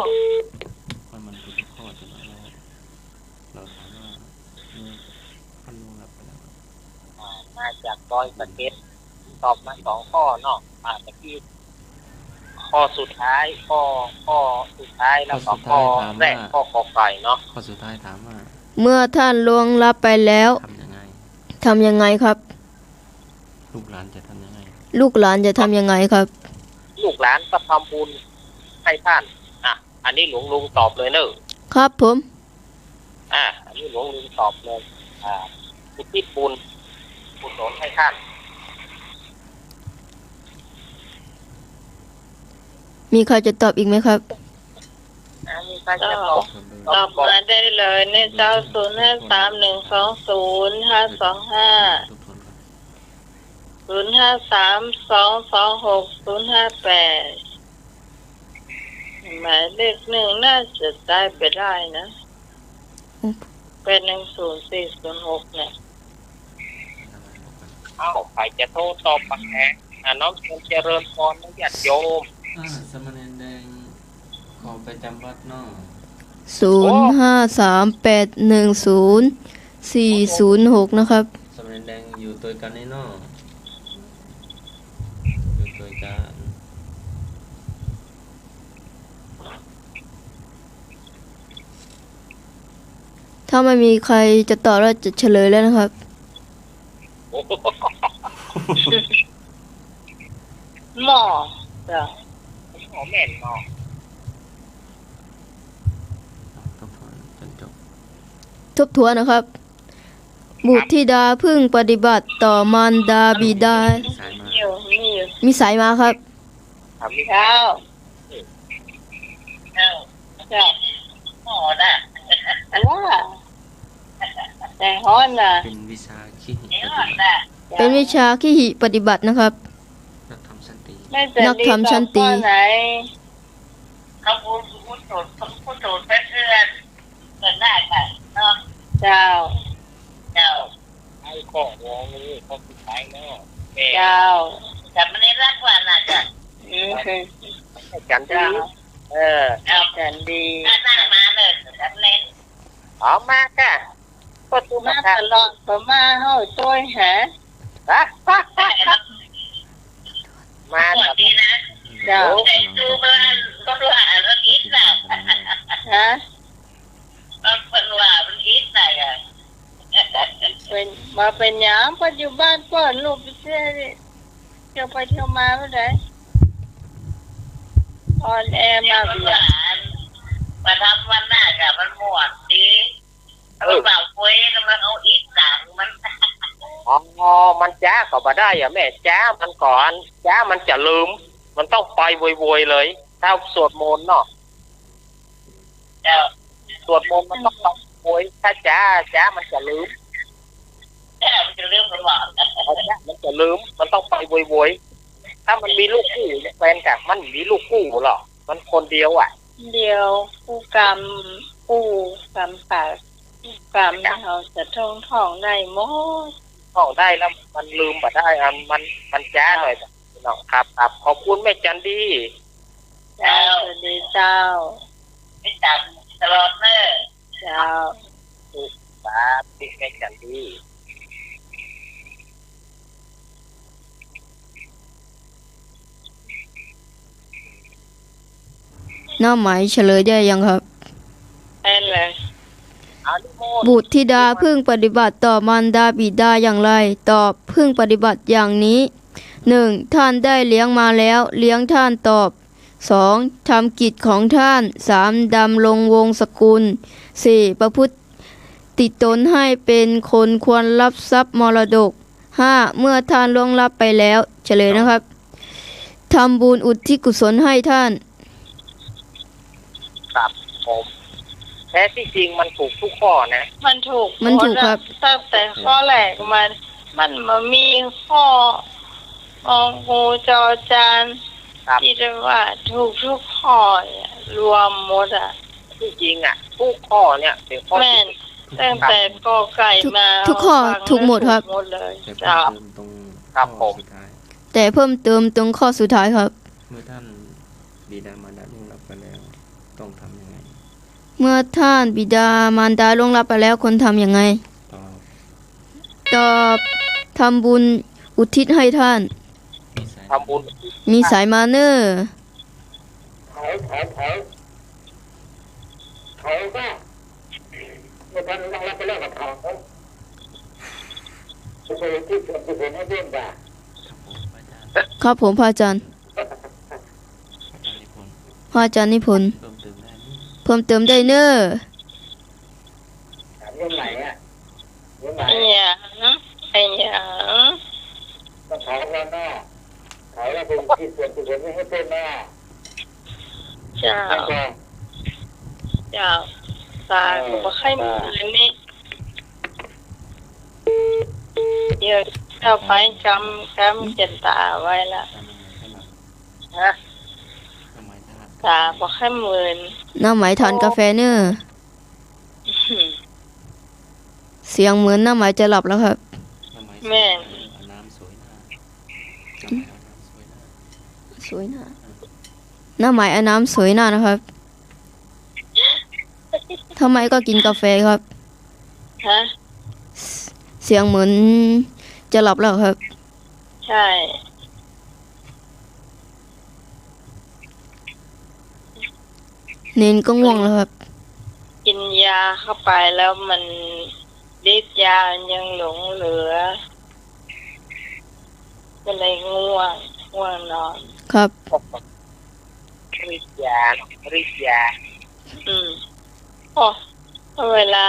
มัน มันคือข้อใช่ไหม เรา เราถามว่า เมื่อท่านล่วงลับไปแล้ว อ่า มาจากดอยสะเก็ด ตอบมาสองข้อเนาะ อ่า ตะกี้ อ๋อ ข้อสุดท้าย ข้อ ข้อสุดท้าย แล้วก็ ข้อสุดท้ายถามว่า ข้อแรก ข้อกอไก่เนาะ ข้อสุดท้ายถามว่า เมื่อท่านล่วงลับไปแล้ว ทำยังไง ทำยังไงครับ ลูกหลานจะทำยังไง ลูกหลานจะทำยังไงครับ ลูกหลานก็ทำบุญให้ท่าน อ่ะ อันนี้หลวงลุงตอบเลยเนอะ ครับผม อ่ะ อันนี้หลวงลุงตอบเลย อ่า อุทิศบุญกุศลให้ท่าน มีใครจะตอบอีกไหมครับ อ่ะ มีใครจะตอบ ตอบมาได้เลยในเจ้า ศูนย์ห้าสามหนึ่งสองศูนย์ห้าสองห้า ศูนย์ห้าสามสองสองหกศูนย์ห้าแปด หมายเลขหนึ่งน่าจะได้ไปได้นะ อืม แปดหนึ่งศูนย์สี่ศูนย์หกเนี่ย เอ้า ใครจะโทรตอบปะแขก อ่ะ น้อมเจริญพรนะญาติโยม อ่า สามเณรแดง ขอไปจำวัดเนาะ ศูนย์ห้าสามแปดหนึ่งศูนย์สี่ศูนย์หก นะครับ สามเณรแดงอยู่ตวยกั๋นนี่เนาะ อยู่ตวยกั๋น ถ้าไม่มีใครจะตอบแล้วจะเฉลยแล้วนะครับ หม้อ เจ้า หม้อแม่นเนาะ ทบทวนจนจบ ทบทวนนะครับ บุตรธิดาพึงปฏิบัติต่อมารดาบิดา มีสายมา มีอยู่ มีอยู่ มีสายมาครับ ครับ เจ้า เจ้า เจ้า หม้อน่ะ ว่า แต่ฮ้อนน่ะ เป็นวิชาคิด เดี๋ยวน่ะ เป็นวิชาคิดปฏิบัตินะครับ นักธรรมสันติ แม่จันดี นักธรรมสันติ ตอบข้อไหน เขาพูด พูดสูตร เขาพูดสูตรเพื่อนๆ เกิดได้ค่ะ เนาะ เจ้า เจ้า ไอ้ข้อนี้ ข้อสุดท้ายเนาะ แม่ เจ้า จำไม่ได้รักว่าน่าจะ อืม จันดี เจ้า เออ เจ้า จันดี อ่ะ นั่งมาเลย จันเน้น เอามาค่ะ ก็ตู้มาค่ะ มาตลอด ก็มาเฮ้าจ้อยหา ฮะ มาตลอด สวัสดีนะ เจ้า โอ้ ได้ตู้เมื่อ ก็รู้อ่านว่าอิดน่ะ ฮะ มันเปิ้นว่ามันอิดน่ะ เป็น มาเป็นหยัง ปัจจุบันเปิ้นลูกไปเที่ยวนี่ เที่ยวไปเที่ยวมาบ่ได้ ออนแอร์มา เดี๋ยวเปิ้นว่าอัน มาทำวันหน้าก็มันม่วนดี เออ มันว่าโวยแล้วมันเอาอิดตังมัน อ๋อ มันจ๊าก็บ่ได้อะแม่ จ๊ามันก่อน จ๊ามันจะลืม มันต้องไปโวยๆ เลย ถ้าสวดมนต์เนาะ เจ้า สวดมนต์มันต้องไปโวย ถ้าจ๊า จ๊ามันจะลืม จ๊ามันจะลืม มันว่า เออ จ๊ามันจะลืม มันต้องไปโวยๆ ถ้ามันมีลูกคู่ แฟนกับมันมีลูกคู่เหรอ มันคนเดียวอะ เดียว คู่กรรม คู่กรรมปาก คู่กรรม เฮาจะท่องท่องได้หมด ท่องได้แล้วมันลืมบ่ได้อะ มัน มันจ๊าหน่อย เจ้า พี่น้องครับ ครับ ขอบคุณแม่จันดี เจ้า สวัสดีเจ้า ติดตามตลอดเนอะ เจ้า ครับ ติดแม่จันดี น้องไหมเฉลยได้ยังครับ ได้เลย บุตรธิดาพึงปฏิบัติต่อมารดาบิดาอย่างไร ตอบ พึงปฏิบัติอย่างนี้ หนึ่ง ท่านได้เลี้ยงมาแล้ว เลี้ยงท่าน ตอบ สอง ทำกิจของท่าน สาม ดำรงวงศ์สกุล สี่ ประพฤติตนให้เป็นคนควรรับทรัพย์มรดก ห้า เมื่อท่านล่วงลับไปแล้ว เฉลยนะครับ ทำบุญอุทิศกุศลให้ท่าน ครับผม แท้ที่จริงมันถูกทุกข้อนะ มันถูก มันถูกครับ หมดอะ ตั้งแต่ข้อแรกมา มันบ่มีข้อ งองู จอจาน ครับ ที่จะว่าถูกทุกข้อเนี่ย รวมหมดอะ ที่จริงอะ ทุกข้อเนี่ยเป็นข้อที่ แม่น ถูก ตั้งแต่กอไก่มา ทุก ทุกข้อ ฟังแล้ว ถูกหมดครับ ถูกหมดเลย แต่เพิ่ม เจ้า เติมตรง ครับ ข้อ ผม สุดท้าย แต่เพิ่มเติมตรงข้อสุดท้ายครับ เมื่อท่านบิดามารดาล่วงลับไปแล้ว ต้องทำยังไง เมื่อท่านบิดามารดาล่วงลับไปแล้ว ควรทำยังไง ตอบ ตอบ ทำบุญอุทิศให้ท่าน มีสาย ทำบุญอุทิศ มีสายมาเน่อ เผา เผา เผา เผาซะ เมื่อท่านล่วงลับไปแล้วก็เผา ไปอุทิศส่วนกุศลให้เพื่อนจ้ะ ครับผม พระอาจารย์ ครับผม พระอาจารย์ พระอาจารย์นิพนธ์ พระอาจารย์นิพนธ์ เพิ่มเติมได้ไหม เพิ่มเติมได้เน้อ ถามเรื่องไหนอะ เรื่องไหน ไอ้หยัง ไอ้หยัง ต้องถามว่าเนาะ เผาแล้วไปอุทิศส่วนกุศลให้เพื่อนเนาะ เจ้า แล้วก็ เจ้า ต๋า เออ ก็บ่ใค่หมื่นนี่ เดี๋ยวเจ้าไปกำ กำเจ็นต๋าไว้ละ ฮะ ต๋าบ่ใค่หมื่น น้าไหมทานกาแฟเน้อ เสียงเหมือนน้าไหมจะหลับแล้วครับ แม่น สวยหน้า สวยหน้า น้าไหมอาน้ำสวยหน้านะครับ ทำไมก็กินกาแฟครับ ฮะ เสียงเหมือนจะหลับแล้วครับ ใช่ เณรก็ง่วงแล้วครับ กินยาเข้าไปแล้วมัน ฤทธิ์ยายังหลงเหลือ ก็เลยง่วง ง่วงนอน ครับ ฤทธิ์ยา ฤทธิ์ยา อืม โอ้ เวลา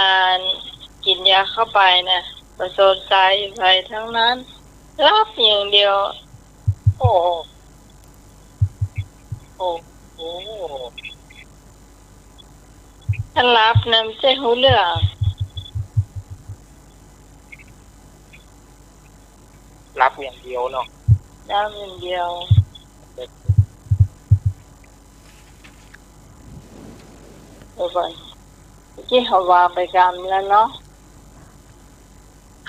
กินยาเข้าไปนะ บ่สนใจ๋ใผทั้งนั้น หลับอย่างเดียว โอ้โห โอ้โห ถ้าหลับนะมันจะฮู้เรื่อง หลับอย่างเดียวเนาะ หลับอย่างเดียว เดี๋ยวก่อน เมื่อกี้เขาวางไปกำแล้วเนาะ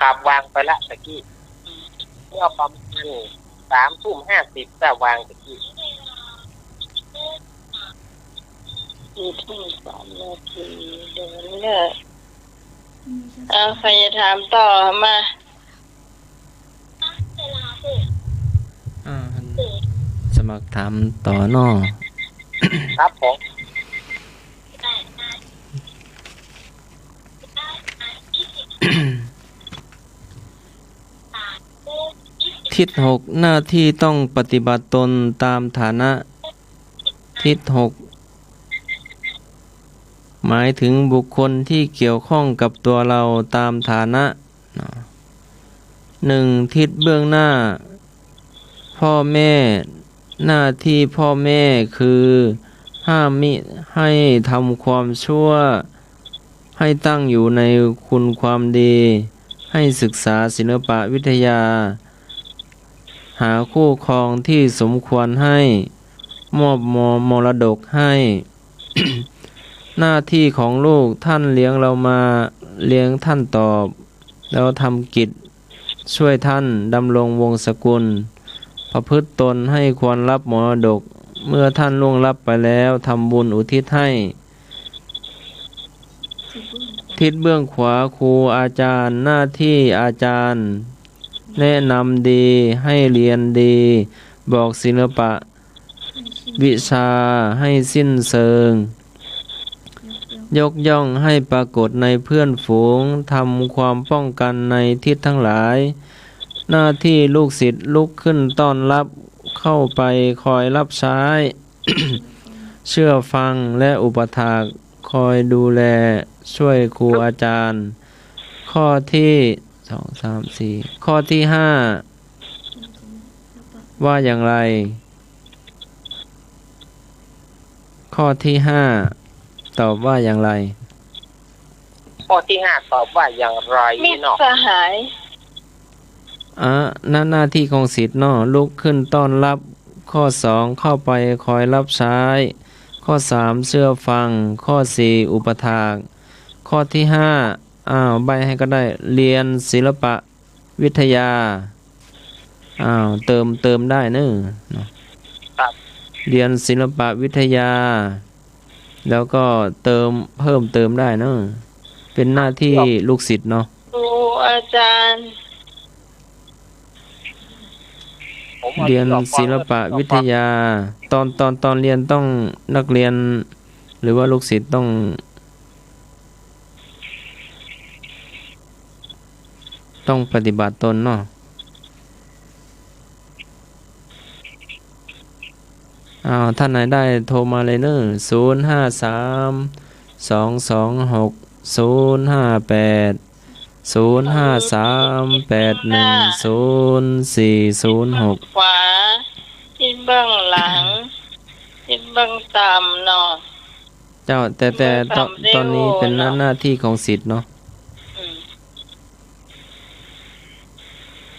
ครับ วางไปละตะกี้ เมื่อประมาณสามทุ่มห้าสิบ ก็วางตะกี้ สี่ทุ่มสามนาที เดี๋ยวนี้เนี่ย เอา ใครจะถามต่อมา อ่า สมัครถามต่อเนาะ ครับผม ทิศหก หน้าที่ต้องปฏิบัติตนตามฐานะ ทิศหก หมายถึงบุคคลที่เกี่ยวข้องกับตัวเราตามฐานะ เนาะ หนึ่ง ทิศเบื้องหน้า พ่อแม่ หน้าที่พ่อแม่คือ ห้ามมิให้ทำความชั่ว ให้ตั้งอยู่ในคุณความดี ให้ศึกษาศิลปะวิทยา หาคู่ครองที่สมควรให้ มอบมรดกให้ หน้าที่ของลูก ท่านเลี้ยงเรามา เลี้ยงท่านตอบ แล้วทำกิจช่วยท่านดำรงวงศ์สกุล ประพฤติตนให้ควรรับมรดก เมื่อท่านล่วงลับไปแล้ว ทำบุญอุทิศให้ ทิศเบื้องขวา ครูอาจารย์ หน้าที่อาจารย์ แนะนำดี ให้เรียนดี บอกศิลปะ วิชาให้สิ้นเชิง ยกย่องให้ปรากฏในเพื่อนฝูง ทำความป้องกันในทิศทั้งหลาย หน้าที่ลูกศิษย์ลุกขึ้นต้อนรับ เข้าไปคอยรับใช้ เชื่อฟังและอุปัฏฐาก คอยดูแลช่วยครูอาจารย์ ข้อที่ สอง สาม สี่ ข้อที่ห้า ว่าอย่างไร ข้อที่ห้า ตอบว่าอย่างไร ข้อที่ห้า ตอบว่าอย่างไร มิตร เนาะ สหาย อ่ะ นั่นหน้าที่ของศิษย์เนาะ ลุกขึ้นต้อนรับ ข้อสอง เข้าไปคอยรับใช้ ข้อสาม เชื่อฟัง ข้อสี่ อุปัฏฐาก ข้อที่ห้า อ้าว ใบ้ให้ก็ได้ เรียนศิลปะวิทยา อ้าว เติม เติมได้เนอะ เนาะ ครับ เรียนศิลปะวิทยา แล้วก็เติม เพิ่มเติมได้เนอะ เป็นหน้าที่ ครับ ลูกศิษย์เนาะ ครูอาจารย์ เรียนศิลปะวิทยา ตอน ตอน ตอนเรียนต้อง นักเรียน หรือว่าลูกศิษย์ต้อง ต้องปฏิบัติตนเนาะ อ้าว ท่านไหนได้โทรมาเลยเนอะ ศูนย์ห้าสาม สองสองหก ศูนย์ห้าแปด ศูนย์ห้าสาม แปดหนึ่งศูนย์ สี่ศูนย์หก ขวา ทิศเบื้องหลัง ทิศเบื้องต่ำเนาะ เจ้า แต่ แต่ เบื้องต่ำ ตอน ตอนนี้เป็นหน้า เรียกว่า หน้าที่ของศิษย์เนาะ อืม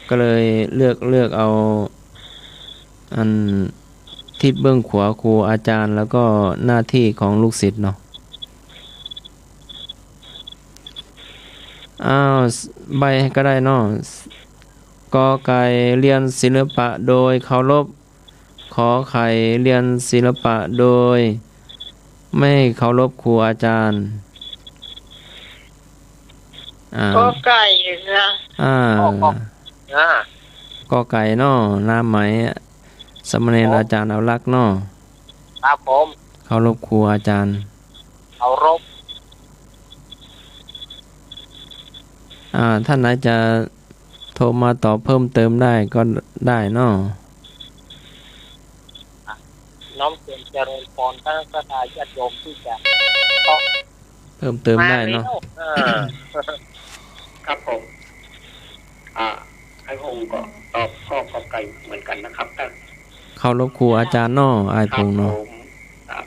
ก็เลยเลือก เลือกเอา อัน ทิศเบื้องขวาครูอาจารย์ แล้วก็หน้าที่ของลูกศิษย์เนาะ อ้าว ใบ้ก็ได้เนาะ กอไก่ เรียนศิลปะโดยเคารพ ขอไข่ เรียนศิลปะโดยไม่เคารพครูอาจารย์ อ่า กอไก่ค่ะ อ่า กอ กอ อ่า กอไก่เนาะ นามหมาย สามเณร ครับ อาจารย์เอาลักษณ์เนาะ ครับผม เคารพครูอาจารย์ เคารพ อ่า ท่านไหนจะโทรมาตอบเพิ่มเติมได้ก็ได้เนาะ น้อมเจริญพรท่านศรัทธาญาติโยมที่จะ เพิ่มเติมได้เนาะ มาแล้ว อ่า ครับผม อ่า ไอ้พงศ์ก็ตอบข้อกอไก่เหมือนกันนะครับ ท่าน เคารพครูอาจารย์เนาะ ไอ้พงศ์เนาะ ครับผม ครับ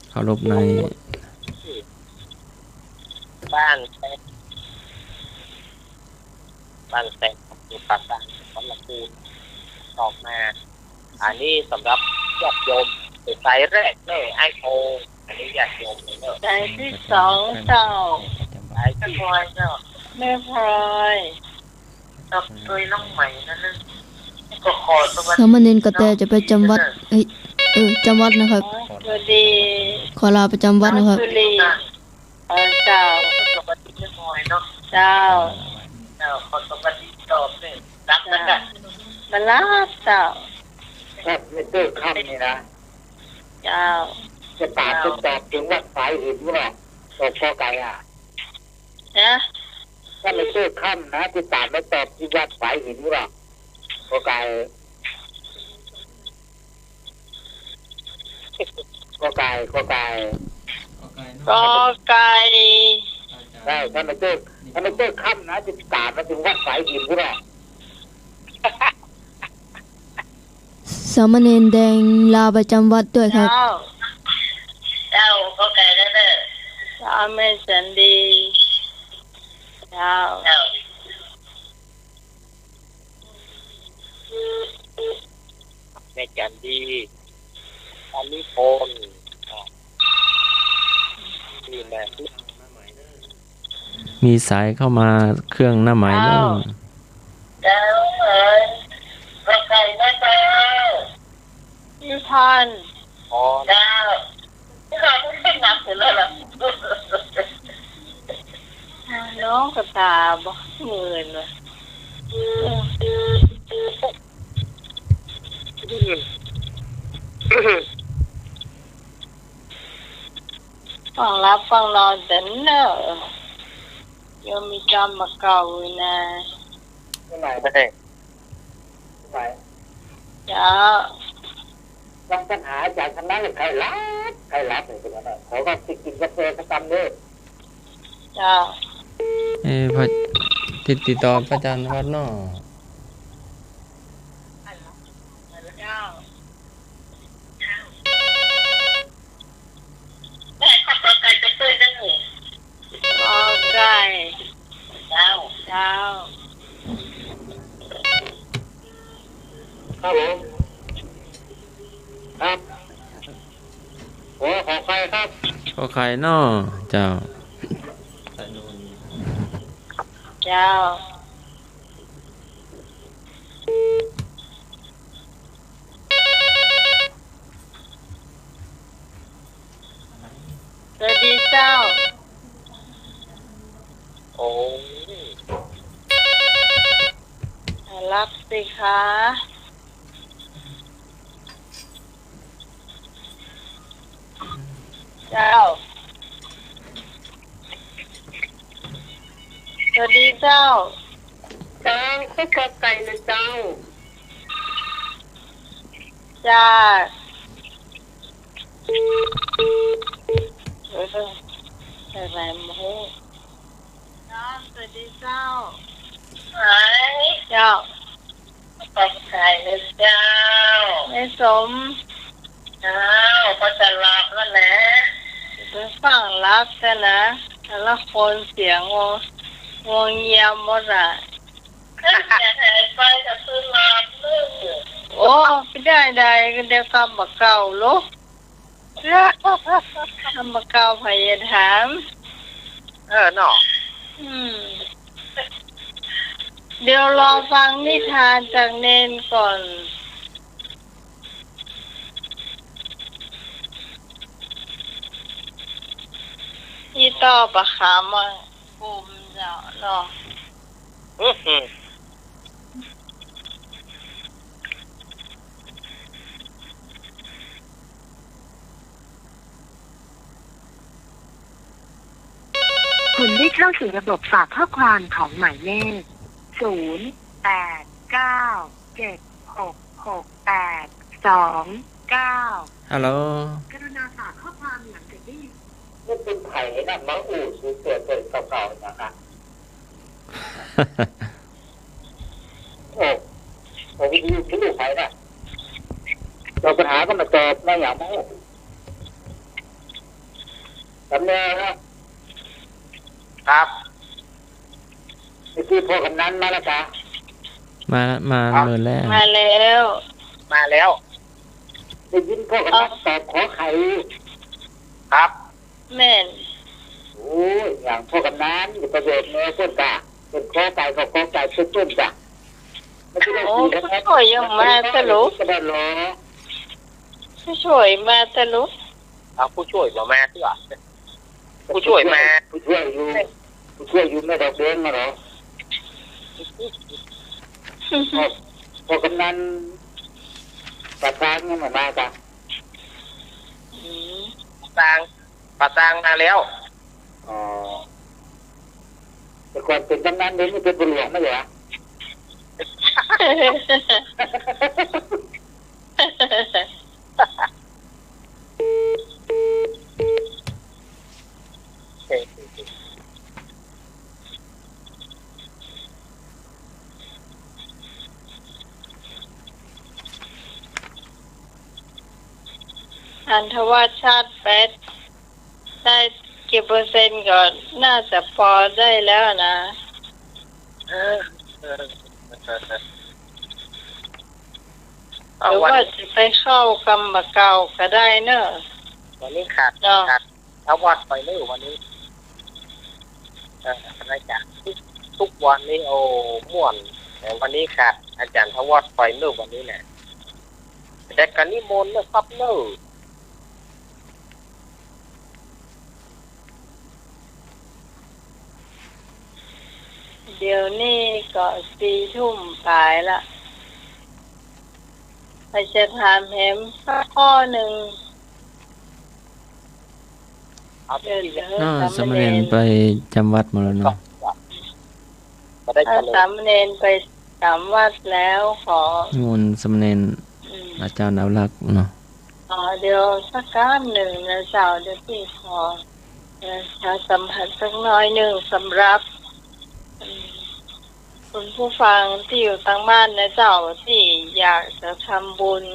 เคารพใน บ้านแตง บ้านแตง อำเภอปากซาง จังหวัดลำพูน ตอบมา อันนี้สำหรับญาติโยม สายแรกเลย ไอ้พงศ์ อันนี้ญาติโยมเลยเนอะ สายที่สองเจ้า สายที่สองเจ้า แม่พลอย ครับ โดยน้องใหม่นั่นนะ ก็ขอสวัสดี สามเณรกระแตจะไปจำวัด เอ้ย เออ จำวัดนะครับ สวัสดี ขอลาไปจำวัดนะครับ สวัสดี เออ เจ้า สวัสดีแม่พลอยเนาะ เจ้า เจ้า ขอสวัสดีตอบเลย รับแล้วกัน มารับเจ้า ครับ ไม่เจอค่ำนี่นะ เจ้า จะตามไปตอบถึงวัดฝายหินนี่แหละ ตอบกอไก่อ่ะ ฮะ ถ้าไม่เจอค่ำนะ จะตามไปตอบที่วัดฝายหินนี่แหละ กอไก่ กอไก่ กอไก่ กอไก่ ใช่ ถ้าไม่เจอ ถ้าไม่เจอค่ำนะ จะตามไปถึงวัดฝายหินนี่แหละ สามเณรแดงลาไปจำวัดด้วยครับ เจ้า เจ้า เข้าใจแล้วเด้อ เจ้า แม่สันดี เจ้า เจ้า แม่จันดี อันนี้คน อ่า นี่แหละ มีสายเข้ามาเครื่องหน้าไมค์เนาะ เจ้า เจ้าเอ๋ย พระไก่นะเจ้า นิพนธ์ อ๋อ เจ้า ที่เราเพิ่งเป็นนับถือเลยเหรอ น้องกระตาบ่ หมื่นว่ะ ฟังหลับฟังนอนแต่เนิ่น ยังมีกรรมมาเก่าอยู่นะ ไม่ไหว ไม่ไหว เจ้า ฟังปัญหาอาจารย์ทั้งนั้นเลย ใครหลับ ใครหลับเลย ขอว่าไปกินกาแฟสักกำเด้อ เจ้า เอ้ย พระ ติด ติดต่อพระอาจารย์วัดเนาะ เจ้า แม่ขอตัวไก่จะเปิดได้ไหม ขอไก่ เจ้า เจ้า ครับผม ครับ โอ้ ขอไข่ครับ ขอไข่เนาะ เจ้า เจ้า สวัสดีเจ้า โอ้ รับสิคะ เจ้า สวัสดีเจ้า เจ้า ขอไข่นะเจ้า จ้า เออ อะไรหมู เจ้า สวัสดีเจ้า เจ้า ขอไข่นะเจ้า แม่สม เจ้า ก็จะหลับแล้วแหละ ไปฟั่งหลับแต๊นะ แต่ละคนเสียงงัว งัวเงียบหมดอะ หายไปกับคืนหลับเลย โอ้ ไม่ได้ใด ก็เดี๋ยวกำบ่าเก่าลูก กำบ่าเก่าไผจะถาม เออเนาะ อืม เดี๋ยวรอฟังนิทานจากเณรก่อน อีต่อประคำอะ กลุ่มเจ้าเนาะ อื้อหือ คุณได้เข้าสู่ระบบฝากข้อความของหมายเลข ศูนย์ แปด เก้า เจ็ด หก หก แปด สอง เก้า ฮัลโหล กรุณาฝากข้อความหลังจากนี้ นี่เป๋นใผนะ มาอู้สู่เตื้อเก่าๆ อย่างนั้น โอ้ โอ้ วิทยุคือใผนะ เจ้าปัญหาก็มาตอบ มาอย่างมาอู้ สำเนียงนะ ครับ เมื่อกี้พ่อกำนันมาแล้วกา มา มา ครับ เมินแล้ว มาแล้ว มาแล้ว ได้ยินพ่อกำนัน เอ้า ตอบขอไข่ ครับ แม่น โอ้ย อย่างพ่อกำนัน อย่าไปเบิกแนวเปิ้นกา เปิ้นขอไก่ก็ขอไก่เปิ้นกา มันจะได้ โอ้ สี่คะแนน ผู้ช่วยยังมาตะลุ ก็ได้หรอ ผู้ช่วยมาตะลุ เอาผู้ช่วยบ่มาเตื้อ ผู้ช่วยมา ผู้ช่วยอยู่ ผู้ช่วยอยู่แม่ดอกแดงมาเหรอ พ่อ พ่อกำนัน ป้าตางยังบ่มาจ้ะ อืม ป้าตาง ป้าตางมาแล้ว อ๋อ แต่ก่อนเป๋นกำนัน เดี๋ยวนี้เป๋นพ่อหลวงมาเหรอ อาจารย์ธวัชชัยแปด ได้กี่เปอร์เซ็นต์ก็น่าจะปอได้แล้วนะ เออ เออ เออ เออ เอา หรือว่า วันนี้ จะไปเข้ากำบ่าเก่าก็ได้เนาะ วันนี้ขาด เนาะ ขาด ธวัชไปเร็ววันนี้ เออ อาจารย์ ทุก ทุกวันนี้ โอ้ ม่วน แต่วันนี้ขาดอาจารย์ธวัชไปเร็ววันนี้แหละ แต่ก็นิมนต์นะครับเนาะ เดี๋ยวนี้ก็สี่ทุ่มปลายละ ใผจะถามแหมสักข้อนึ่ง เอา เดี๋ยว เดี๋ยว อ้าว สามเณร สามเณรไปจำวัดหมดแล้วเนาะ บ่ได้ อ่า จำเลย สามเณรไปจำวัดแล้ว ขอนิมนต์สามเณร อืม อาจารย์อนุรักษ์เนาะ อ๋อ เดี๋ยวสักคำนึ่งนะเจ้า เดี๋ยวพี่ขอ เอ่อ ประชาสัมพันธ์สักหน้อยนึ่งสำหรับ อืม คุณผู้ฟังตี้อยู่ตางบ้านนะเจ้า ตี้อยากจะทำบุญ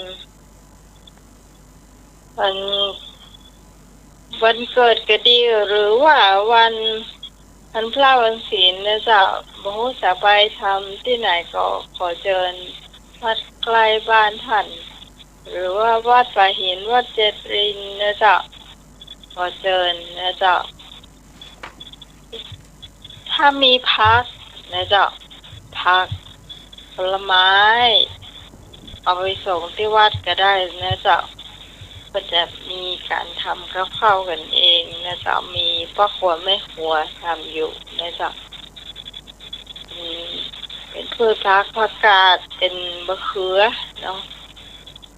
วัน วันเกิดก็ดี หรือว่าวัน วันพระวันศีลนะเจ้า บ่ฮู้จะไปทำตี้ไหนก็ขอเจิญวัดใกล้บ้านต้าน หรือว่าวัดป่าหิน วัดเจดีย์นะเจ้า ขอเจิญนะเจ้า ถ้ามีผักนะเจ้า ผัก ผลไม้ เอาไปส่งตี้วัดก็ได้นะเจ้า ก็จะมีก๋านทำกับข้าวกั๋นเองนะเจ้า มีป้อครัวแม่ครัวทำอยู่นะเจ้า อืม เป๋นพืชผัก ผักกาด เป๋นมะเขือเนาะ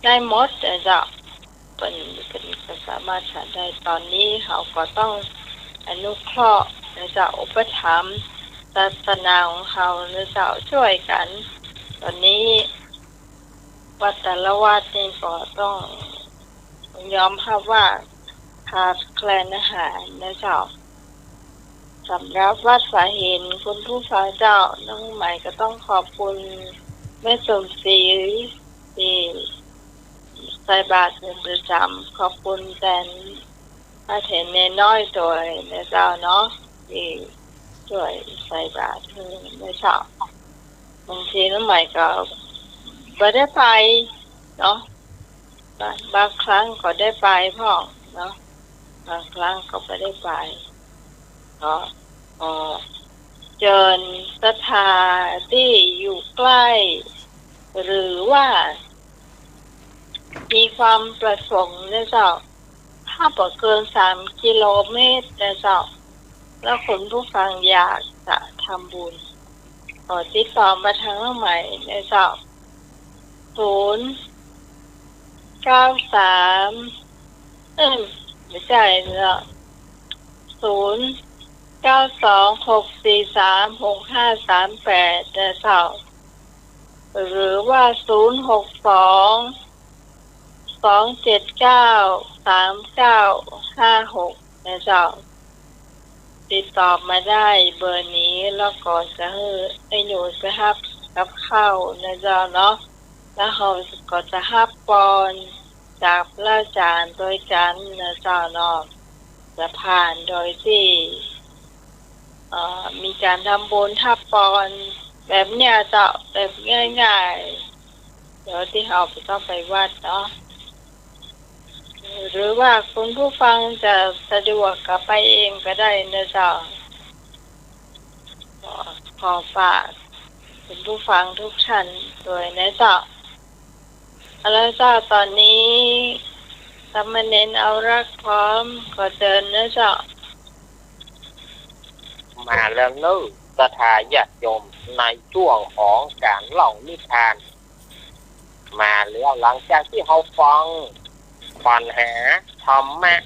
ได้หมดนะเจ้า เปิ้น เปิ้นก็สามารถฉันได้ ต๋อนนี้เฮาก็ต้องอนุเคราะห์นะเจ้า อุปถัมภ์ศาสนาของเฮานะเจ้า จ้วยกั๋น ต๋อนนี้วัดแต่ละวัดนี่ก็ต้องยอมฮับว่าขาดแคลนอาหารนะเจ้า สำหรับวัดสาเห็น คุณผู้ฟังเจ้า น้องใหม่ก็ต้องขอบคุณแม่สมศรี ตี้ใส่บาตรเป็นประจ๋ำ ขอบคุณแตนพระเถรเณรน้อยตวยนะเจ้าเนาะ ตี้จ้วยใส่บาตรหื้อนะเจ้า บางทีน้องใหม่ก็บ่ได้ไปเนาะ บาง บางครั้งก็ได้ไปพ่องเนาะ บางครั้งก็บ่ได้ไป ก็ เอ่อ เจิญศรัทธาตี้อยู่ใก้ หรือว่ามีความประสงค์นะเจ้า ถ้าบ่เกินสามกิโลเมตรนะเจ้า แล้วคุณผู้ฟังอยากจะทำบุญ ก็ติดต่อมาทางน้องใหม่นะเจ้า ศูนย์เก้าสาม เอิ่ม บ่ใจ้เนาะ ศูนย์เก้าสอง หกสี่สาม หกห้าสามแปด นะเจ้า หรือว่า ศูนย์หกสอง สองเจ็ดเก้า สามเก้าห้าหก นะเจ้า ติดต่อมาได้เบอร์นี้ แล้วก็จะหื้อ ไอ้หนูจะฮับกับข้าวนะเจ้าเนาะ แล้วเฮาก็จะฮับปอนจากพระอาจ๋ารย์ตวยกั๋นนะเจ้าเนาะ จะผ่านโดยตี้ เอ่อ มีก๋านทำบุญฮับปอนแบบเนี้ยเจ้า แบบง่ายๆ โดยตี้เฮาบ่ต้องไปวัดเนาะ หรือว่าคุณผู้ฟังจะสะดวกก็ไปเองก็ได้นะเจ้า ขอ ขอฝากคุณผู้ฟังทุกท่านตวยนะเจ้า เอาละเจ้า ต๋อนนี้สามเณรเอารักษ์พร้อม ขอเจิญนะเจ้า มาแล้วเนาะ ศรัทธาญาติโยม ในช่วงของก๋านเล่านิทาน มาแล้ว หลังจากตี้เฮาฟังปัญหาธรรมะ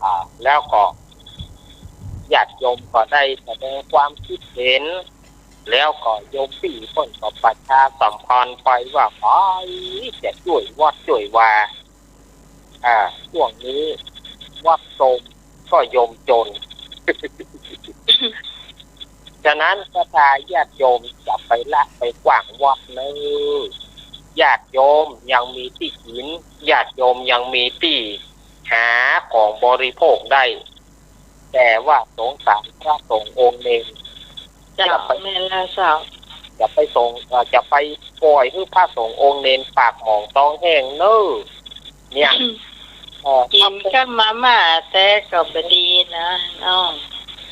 อ่า แล้วก็ญาติโยมก็ได้แสดงความคิดเห็น แล้วก็โยมปี้เปิ้นก็ประชาสัมพันธ์ไปว่า ใผจะจ้วยวัดจ้วยวา อ่า ช่วงนี้วัดโทรมก็โยมจน ฉะนั้นศรัทธาญาติโยมจะไปละไปกว้างวัดเน่อ ญาติโยมยังมีตี้กิ๋น ญาติโยมยังมีตี้หาของบริโภคได้ แต่ว่าสงสารพระสงฆ์องค์เณร เจ้า จะไป แม่นแล้วเจ้า จะไปส่ง เอ่อ จะไปป่อยหื้อพระสงฆ์องค์เณรปากหมองต๊องแห้งเน่อ เนี่ย เอ่อ กิ๋นกับมาม่าแต่ก็บ่ดีนะเนาะ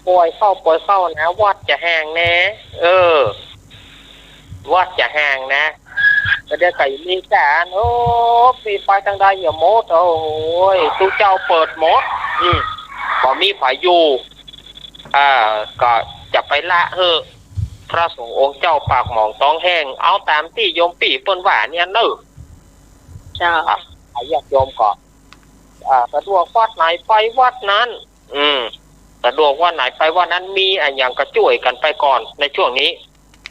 ป่อยเข้า ป่อยเข้านะ วัดจะแห้งแน่ เออ วัดจะแห้งนะ ก็เดี๋ยวก็มีก๋าน โอ้ ปี้ไปตางใดอย่าหมด โอ้ย ตุ๊เจ้าเปิดหมด อืม บ่มีใผอยู่ อ่า ก็จะไปละหื้อพระสงฆ์องค์เจ้าปากหมองต๊องแห้ง เอาต๋ามตี้โยมปี้เปิ้นว่าเนี่ยเน่อ เจ้า อ่ะ ญาติโยมก็ อ่า สะดวกวัดไหนไปวัดนั้น อืม สะดวกวัดไหนไปวัดนั้น มีอะหยังก็จ้วยกั๋นไปก่อนในช่วงนี้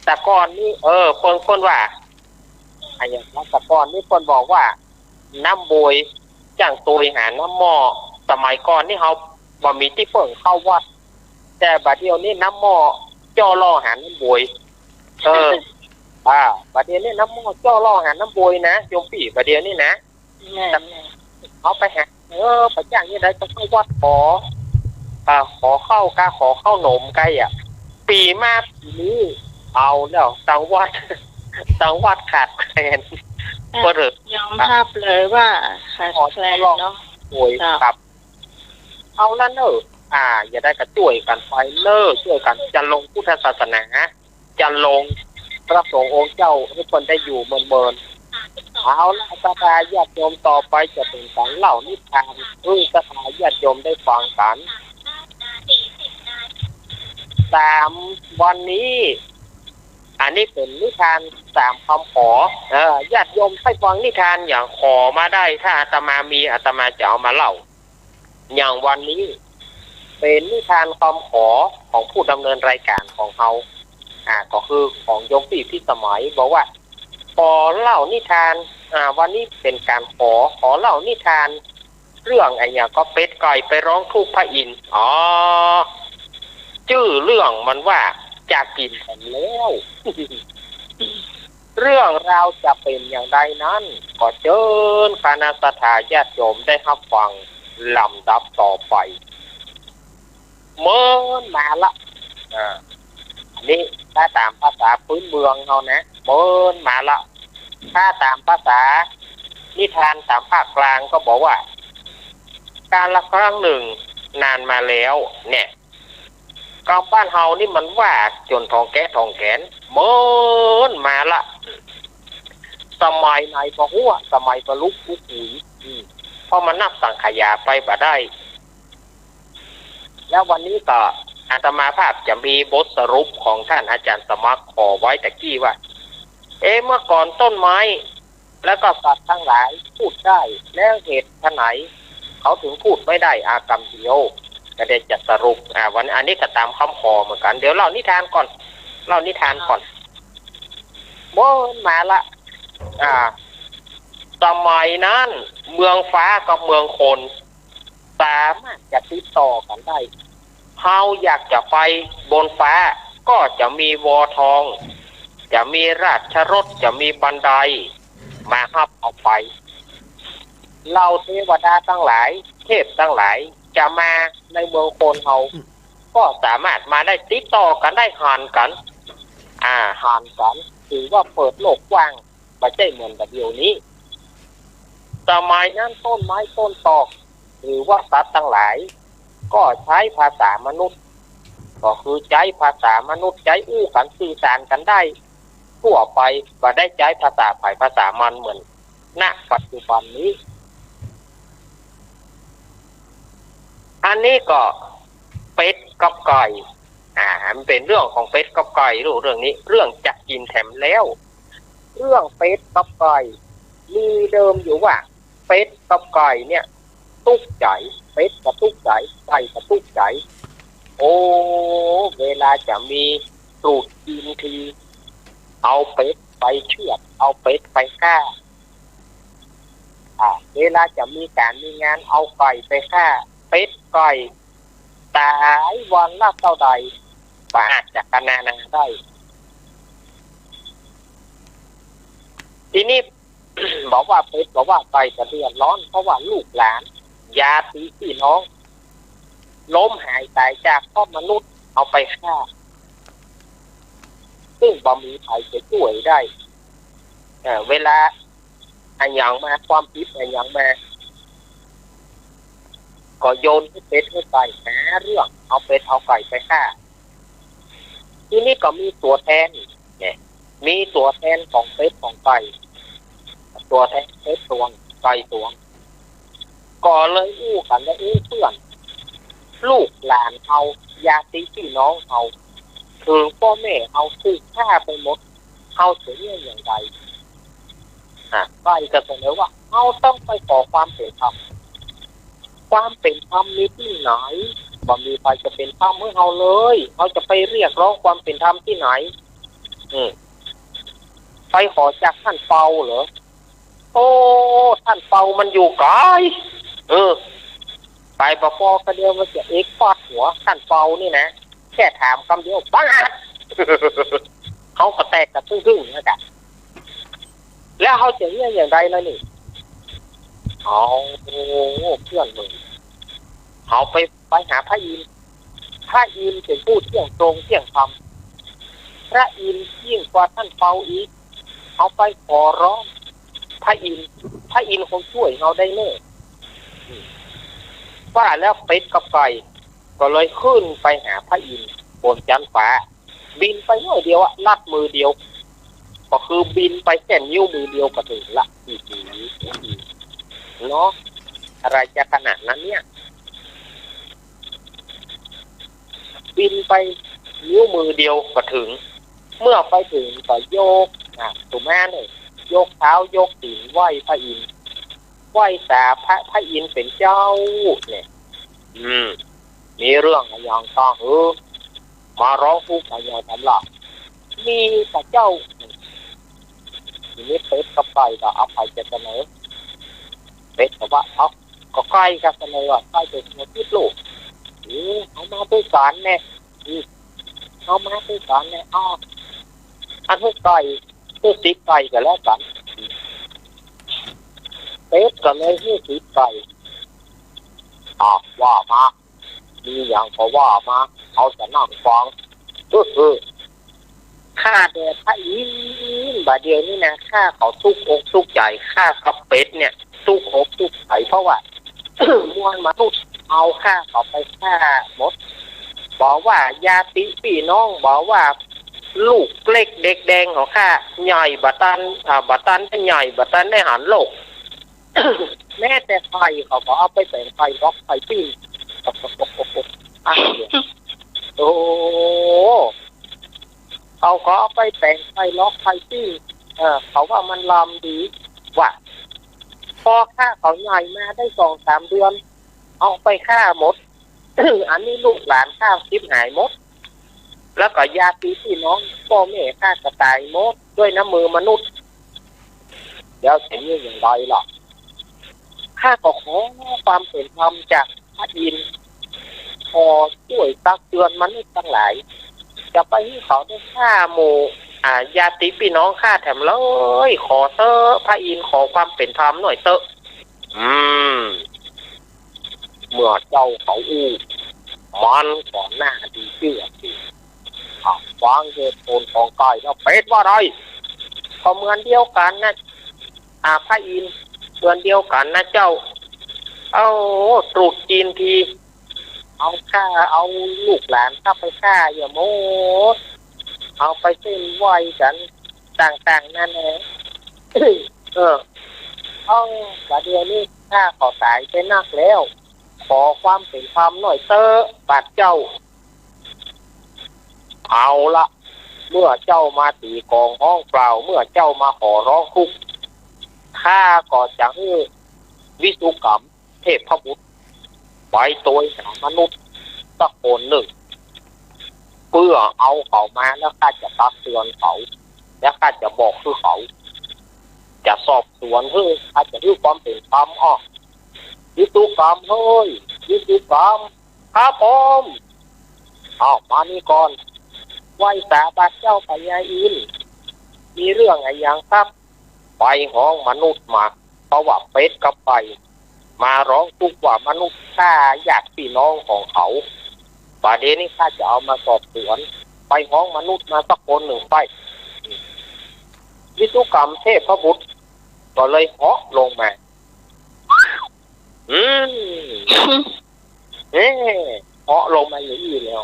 แต่ก่อนนี้ เออ เปิ้น เปิ้นว่า อะหยัง แต่ก่อนนี้เปิ้นบอกว่า น้ำบวยจ้างตวยหาน้ำหม้อ สมัยก่อนนี้เฮาบ่มีตี้เปิ้งเข้าวัด แต่บ่าเดี่ยวนี้น้ำหม้อเจาะล่อหาน้ำบวย เออ อ่า บ่าเดี่ยวนี้น้ำหม้อเจาะล่อหาน้ำบวยนะ โยมปี้ บ่าเดี่ยวนี้นะ แม่น เอาไปหา เออ ไปจ้างตี้ใดก็เข้าวัดขอ อ่า ขอข้าวกา ขอข้าวหนมไกอะ ปี๋มาปี๋นี้ เอาแล้ว ตังวัด ตังวัดขาดแคลน อ่ะ เปิ้นเถอะ ยอมฮับเลยว่าขาดแคลนเนาะ โอ้ย เจ้า ครับ เอาละเน่อ อ่า จะใดก็จ้วยกั๋นไปเน่อ จ้วยกั๋นจะลงพุทธศาสนา จะลงพระสงฆ์องค์เจ้าหื้อเปิ้นได้อยู่เมินๆ เอาละ ศรัทธาญาติโยม ต่อไปจะเป๋นก๋านเล่านิทานหื้อศรัทธาญาติโยมได้ฟังกั๋น สามวันนี้ อันนี้เป๋นนิทานต๋ามกำขอ เออ ญาติโยมใค่ฟังนิทานอย่างขอมาได้ ถ้าอาตมามี อาตมาจะเอามาเล่า อย่างวันนี้ เป๋นนิทานกำขอของผู้ดำเนินรายก๋านของเฮา อ่า ก็คือของโยมปี้พิสมัย บอกว่า ขอเล่านิทาน อ่า วันนี้เป๋นก๋านขอ ขอเล่านิทาน เรื่องอะหยังก็ เป็ดไก่ไปร้องทุกข์พระอินทร์ อ๋อ จื้อเรื่องมันว่า จักกิ๋นแถมแล้ว เรื่องราวจะเป๋นอย่างใดนั้น ก็เจิญคณะศรัทธาญาติโยมได้ฮับฟังลำดับต่อไป เมินมาละ อ่า อันนี้ถ้าต๋ามภาษาพื้นเมืองเฮานะ เมินมาละ ถ้าต๋ามภาษานิทานต๋ามภาคกลางก็บอกว่า กาลครั้งหนึ่งนานมาแล้ว เนี่ย กำบ้านเฮานี่มันว่าจ๋นถ่องแกะถ่องแกน เมินมาละ สมัยไหนบ่ฮู้อะ สมัยบ่ลุกปุ๊กอุ๋ย อืม เพราะมันนับสังขยาไปบ่ได้ แล้ววันนี้ก็อาตมาภาพจะมีบทสรุปของท่านอาจารย์สมัครขอไว้ตะกี้ว่า เอ๊ะ เมื่อก่อนต้นไม้ แล้วก็สัตว์ทั้งหลายพูดได้ แล้วเหตุไฉนเขาถึงพูดไม่ได้อากำเดียว ก็ได้จะสรุป อ่า วัน อันนี้ก็ต๋ามกำขอเหมือนกั๋น เดี๋ยวเล่านิทานก่อน เล่านิทานก่อน เมินมาละ อ่า สมัยนั้นเมืองฟ้ากับเมืองคน สามารถจะติดต่อกั๋นได้ เฮาอยากจะไปบนฟ้า ก็จะมีวอทอง จะมีราชรถ จะมีบันไดมาฮับเอาไป เหล่าเตวดาตังหลาย เตพตังหลาย จะมาในเมืองคนเฮา ก็สามารถมาได้ ติดต่อกั๋นได้ หันกั๋น อ่า หันกั๋น ถือว่าเปิดโลกกว้าง บ่ใจ้เหมือนบ่าเดี่ยวนี้ สมัยนั้นต้นไม้ต้นตอก หรือว่าสัตว์ตังหลาย ก็ใจ๊ภาษามนุษย์ ก็คือใจ๊ภาษามนุษย์ ใจ๊อู้กั๋นสื่อสารกั๋นได้ทั่วไป บ่ได้ใจ๊ภาษาใผภาษามันเหมือน ณ ปัจจุบันนี้ อันนี้ก็เป็ดกับไก่ อ่า มันเป๋นเรื่องของเป็ดกับไก่ ลูก เรื่องนี้ เรื่องจักกิ๋นแถมแล้ว เรื่องเป็ดกับไก่ มีเดิมอยู่ว่า เป็ดกับไก่เนี่ย ตุ๊กใจ๋ เป็ดก็ตุ๊กใจ๋ ไก่ก็ตุ๊กใจ๋ โอ้ เวลาจะมีตรุษจีนที เอาเป็ดไปเชือด เอาเป็ดไปฆ่า อ่า เวลาจะมีก๋านมีงาน เอาไก่ไปฆ่า เป็ดไก่ ต๋ายวันละเต้าใด บ่อาจจะกะนานาได้ ทีนี้ บอกว่าเป็ด บอกว่าไก่จะเดือดร้อน เพราะว่าลูกหลาน ญาติพี่น้อง ล้มหายต๋ายจาก เพราะมนุษย์เอาไปฆ่า ซึ่งบ่มีใผจะจ้วยได้ เอ่อ เวลาอะหยังมา ความผิดอะหยังมา ก็โยนหื้อเป็ดหื้อไก่ หาเรื่อง เอาเป็ดเอาไก่ไปฆ่า ทีนี้ก็มีตั๋วแทน เนี่ย มีตั๋วแทนของเป็ดของไก่ ตั๋วแทนเป็ดตวง ไก่ตวง ก็เลยอู้กั๋นว่า เอ๊ะ เปื้อน ลูกหลานเฮา ญาติพี่น้องเฮา เถิงป้อแม่เฮา ถูกฆ่าไปหมด เฮาจะเยียะอย่างใด อ่ะ ไก่ก็เสนอว่า เฮาต้องไปขอความเป๋นธรรม ความเป๋นธรรมมีตี้ไหน บ่มีใผจะเป๋นธรรมหื้อเฮาเลย เฮาจะไปเรียกร้องความเป๋นธรรมตี้ไหน อืม ไปขอจากต้านเปาเหรอ โอ้ ต้านเปามันอยู่ไก๋ เออ ไปบ่ปอก็เดี๋ยวมันจะเอกฟาดหัวต้านเปานี่นะ แค่ถามกำเดียว ป๊าด เฮาก็แตกกะตึ้งๆ แล้วกะ แล้วเฮาจะเยียะอย่างใดล่ะนี่ เอา เปื้อนเอ๋ย เฮาไป ไปหาพระอินทร์ พระอินทร์เป๋นผู้เที่ยงตรงเที่ยงธรรม พระอินทร์ยิ่งกว่าต้านเปาอีก เฮาไปขอร้องพระอินทร์ พระอินทร์คงจ้วยเฮาได้แน่ อืม ว่าแล้วเป็ดกับไก่ก็เลยขึ้นไปหาพระอินทร์บนจั๊นฟ้า บินไปน้อยเดียวอะ ลัดมือเดียว ก็คือบินไปแค่นิ้วมือเดียวก็เถิงละ อืม เนาะ อะไรจะขนาดนั้นเนี่ย บินไปนิ้วมือเดียวก็เถิง เมื่อไปเถิงก็ยก อ่ะ สุมาเนี่ย ยกเท้ายกตี๋นไหว้พระอินทร์ ไหว้สาพระ พระอินทร์เป๋นเจ้าเนี่ย อืม มีเรื่องอะหยัง เออ มาฮ้องกู้กั๋นอย่างนั้นล่ะ มีกาเจ้า ทีนี้เป็ดกับไก่ก็เอาไปจะเสนอ เป็ดก็ว่า เอา ก็ไก่ก็เสนอ ไก่เป๋นเสนอติดลูก เออ เอามาตวยกั๋นแน่ อืม เอามาตวยกั๋นแน่ อ้อ อันหื้อไก่ หื้อสิทธิ์ไก่ก็แล้วกั๋น เป็ดก็เลยหื้อสิทธิ์ไก่ อ่ะ ว่ามา มีหยังก็ว่ามา เฮาจะนั่งฟัง เออ เออ ข้าแต่พระอินทร์ บ่าเดี่ยวนี้นะ ข้าก็ตุ๊กอกตุ๊กใจ๋ ข้ากับเป็ดเนี่ย ตุ๊กอกตุ๊กใจ๋ เพราะว่า มวลมนุษย์เอาข้าก็ไปฆ่าหมด บ่ว่าญาติปี้น้อง บ่ว่าลูกเล็กเด็กแดงของข้า ใหญ่บ่ตัน อ่า บ่ตันได้ใหญ่ บ่ตันได้หันโลก แม้แต่ไข่เขาก็เอาไปแป๋งไข่ล็อกไข่ปิ้ง อ้าว โอ้ เขาก็เอาไปแป๋งไข่ล็อกไข่ปิ้ง เออ เขาว่ามันลำดี ว่า พอข้าเขาใหญ่มาได้สองสามเดือน เอาไปฆ่าหมด อันนี้ลูกหลานข้าฉิบหายหมด แล้วก็ญาติปี้น้อง ป้อแม่ข้าก็ต๋ายหมด ตวยน้ำมือมนุษย์ แล้วจะเยียะอย่างใดล่ะ ข้าก็ขอความเป๋นธรรมจากพระอินทร์ ขอจ้วยตักเตือนมนุษย์ตังหลาย จะไปหื้อเขาได้ฆ่าหมู่ อ่า ญาติปี้น้องข้าแถมเลย ขอเต๊อะ พระอินทร์ ขอความเป๋นธรรมหน่อยเต๊อะ อืม เมื่อเจ้าเขาอู้ มันก็น่าดีเจื้อดี อ่ะ ฟังเหตุผลของไก่แล้ว เป็ดว่าไง ก็เหมือนเดียวกั๋นนะ อ่า พระอินทร์ เหมือนเดียวกั๋นนะเจ้า เอาตรุษจีนที เอาข้า เอาลูกหลานข้าไปฆ่าเหียหมด เอาไปเส้นไหว้กั๋น ต่างๆ นานา เออ เอา บ่าเดี่ยวนี้ข้าก็ต๋ายไปนักแล้ว ขอความเป๋นธรรมหน่อยเต๊อะ บาดเจ้า เอาละ เมื่อเจ้ามาตี๋กองฮ้องกล่าว เมื่อเจ้ามาขอฮ้องกู้ ข้าก็จะหื้อวิสุกรรมเทพบุตร ไปตวยหามนุษย์สักคนนึ่ง เปื้อเอาเขามา แล้วข้าจะตักเตือนเขา แล้วข้าจะบอกหื้อเขา จะสอบสวนหื้อ ข้าจะหื้อความเป๋นธรรม อ้อ วิสุกรรมเฮ้ย วิสุกรรม ครับผม เอา มานี่ก่อน ไหว้สาบาดเจ้าพญาอินทร์ มีเรื่องอะหยังครับ ไปฮ้องมนุษย์มา เพราะว่าเป็ดกับไก่มาฮ้องกู้ว่ามนุษย์ฆ่าญาติปี้น้องของเขา บ่าเดี่ยวนี้ข้าจะเอามาสอบสวน ไปฮ้องมนุษย์มาสักคนนึ่งไป วิสุกรรมเทพบุตรก็เลยเหาะลงมา อืม เอ๊ะ เหาะลงมาอย่างอี้แล้ว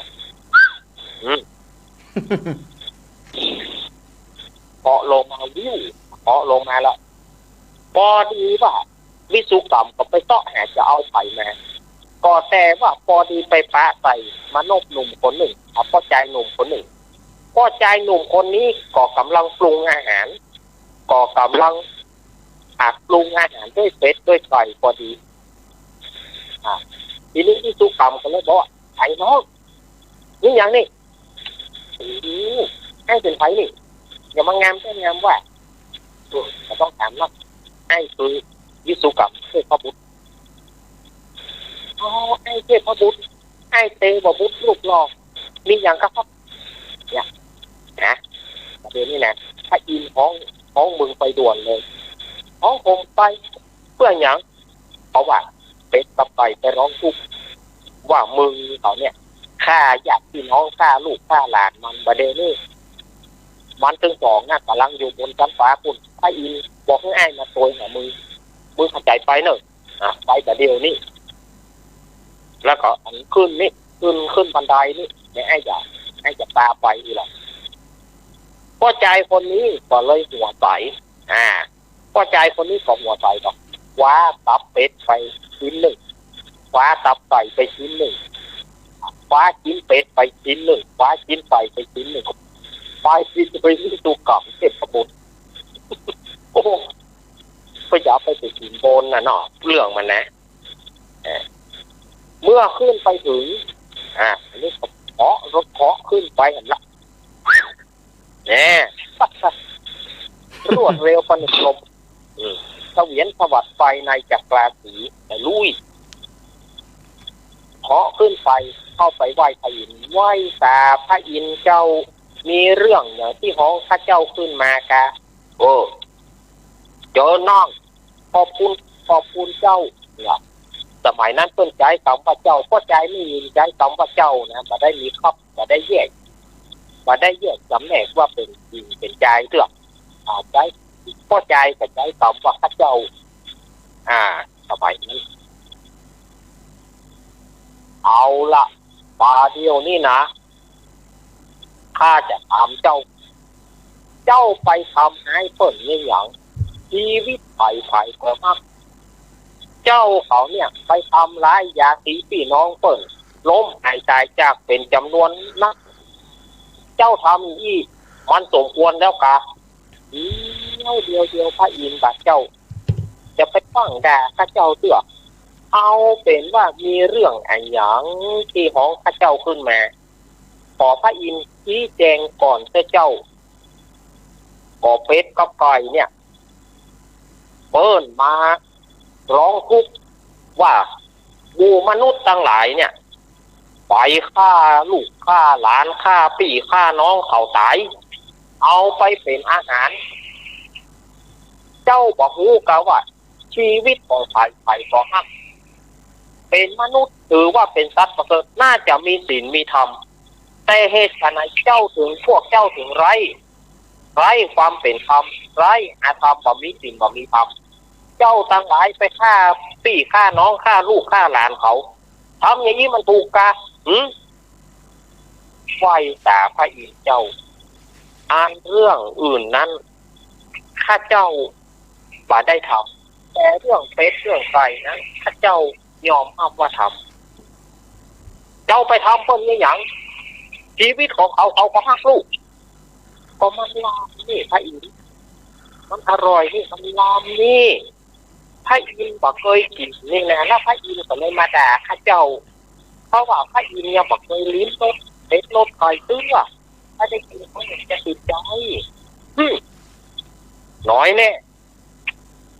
อืม เหาะลงมาวิว เหาะลงมาแล้ว ปอดีว่าวิสุกรรมก็ไปเซาะหาจะเอาใผมา ก็แต่ว่าปอดีไปปะใส่มนุษย์หนุ่มคนนึ่ง อ่ะ ป้อจายหนุ่มคนนึ่ง ป้อจายหนุ่มคนนี้ก็ก่ำลังปรุงอาหาร ก็ก่ำลัง อ่ะ ปรุงอาหารด้วยเป็ดด้วยไก่ปอดี อ่ะ ทีนี้วิสุกรรมก็เลยบอกว่า ไอ้น้อง นี่หยังนี่ โอ้โห ไอ้เป๋นใผนี่ อย่ามางามแต๊งามว่า เออ ก็ต้องถามเนาะ ไอ้คือวิสุกรรมเทพบุตร อ๋อ ไอ้เทพบุตร ไอ้เตวบุตรรูปหล่อ มีหยังครับ เนี่ย นะ บ่าเดี่ยวนี้นะ พระอินทร์ฮ้อง ฮ้องมึงไปด่วนเลย ฮ้องผมไป เปื้อหยัง เพราะว่าเป็ดกับไก่ไปฮ้องกู้ว่ามึงเขาเนี่ยฆ่าญาติปี้น้อง ฆ่าลูกฆ่าหลานมัน บ่าเดี่ยวนี้ มันตึงสองน่ะก่ำลังอยู่บนจั๊นฟ้าปู๊น พระอินทร์บอกหื้ออ้ายมาตวยหามึง มึงเข้าใจ๋ไปเน่อ อ่ะ ไปบ่าเดี่ยวนี้ แล้วก็อันขึ้นนี่ ขึ้น ขึ้นบันไดนี่ เดี๋ยวอ้ายจะ อ้ายจะปาไปอีหละ ป้อจายคนนี้ก็เลยหัวใส อ่า ป้อจายคนนี้ก็หัวใสก็คว้าตับเป็ดไปชิ้นนึ่ง คว้าตับไก่ไปชิ้นนึ่ง คว้าจิ๊นเป็ดไปชิ้นนึ่ง คว้าจิ๊นไก่ไปชิ้นนึ่ง ไปสิโดยที่สุขำเทพบุตร โอ้ ก็อย่าไปติดสินบนน่ะเนาะ เรื่องมันนะ เออ เมื่อขึ้นไปถึง อ่า อันนี้ก็เคาะ รถเคาะขึ้นไปหั่นละ แหม รวดเร็วปานกลม อืม เสวียนสวัสดิ์ไปในจักราศี ลุย เคาะขึ้นไป เข้าไปไหว้พระอินทร์ ไหว้สาพระอินทร์เจ้า มีเรื่องอย่างตี้ฮ้องข้าเจ้าขึ้นมากา เออ เจอน้อง ขอบคุณ ขอบคุณเจ้า เนี่ย สมัยนั้นเปิ้นใจ๊กำว่าเจ้า ป้อจายนี่ใจ๊กำว่าเจ้านะ บ่ได้มีครับ บ่ได้แยก บ่ได้แยกจ๋ำแนกว่าเป๋นญิงเป๋นจายเตื้อ อ่า ใจ๊ ป้อจายก็ใจ๊กำว่าข้าเจ้า อ่า สมัยนั้น เอาละ บ่าเดี่ยวนี้นะ ข้าจะถามเจ้า เจ้าไปทำฮ้ายเปิ้นอะหยัง ชีวิตใผๆ ก็ฮัก เจ้าเขาเนี่ยไปทำร้ายญาติปี้น้องเปิ้น ล้มหายตายจากเป๋นจ๋ำนวนนัก เจ้าทำอี้ มันสมควรแล้วกา เดี๋ยว เดี๋ยว เดี๋ยว พระอินทร์บาดเจ้า จะไปฟั่งด่าข้าเจ้าเตื้อ เอาเป๋นว่ามีเรื่องอะหยังตี้ฮ้องข้าเจ้าขึ้นมา ขอพระอินทร์ชี้แจงก่อนเต๊อะเจ้า ก็เป็ดกับไก่เนี่ย เปิ้นมาร้องทุกข์ว่าหมู่มนุษย์ตังหลายเนี่ย ไปฆ่าลูกฆ่าหลานฆ่าปี้ฆ่าน้องเขาต๋าย เอาไปเป๋นอาหาร เจ้าบ่ฮู้กาว่า ชีวิตของใผๆ ก็ฮัก เป๋นมนุษย์ถือว่าเป๋นสัตว์ประเสริฐ น่าจะมีศีลมีธรรม แต่เหตุไฉนเจ้าเถิง พวกเจ้าเถิงไร้ ไร้ความเป๋นธรรม ไร้อธรรม บ่มีศีลบ่มีธรรม เจ้าตังหลายไปฆ่าปี้ฆ่าน้องฆ่าลูกฆ่าหลานเขา ทำอย่างอี้มันถูกกา หึ ไหว้สาพระอินทร์เจ้า อันเรื่องอื่นนั้น ข้าเจ้าบ่ได้ทำ แต่เรื่องเป็ดเรื่องไก่นั้น ข้าเจ้ายอมฮับว่าทำ เจ้าไปทำเปิ้นอะหยัง ชีวิตของเขา เขาก็ฮักลูก ก็มันลำนี่พระอินทร์ มันอร่อยนี่ มันลำนี่ พระอินทร์บ่เกยกิ๋นนี่แหละ แล้วพระอินทร์ก็เลยมาด่าข้าเจ้า เพราะว่าพระอินทร์ยังบ่เกยลิ้มรสเป็ดรสไก่เตื้อ ถ้าได้กิ๋นก็จะติดใจ๋ หึ น้อยแน่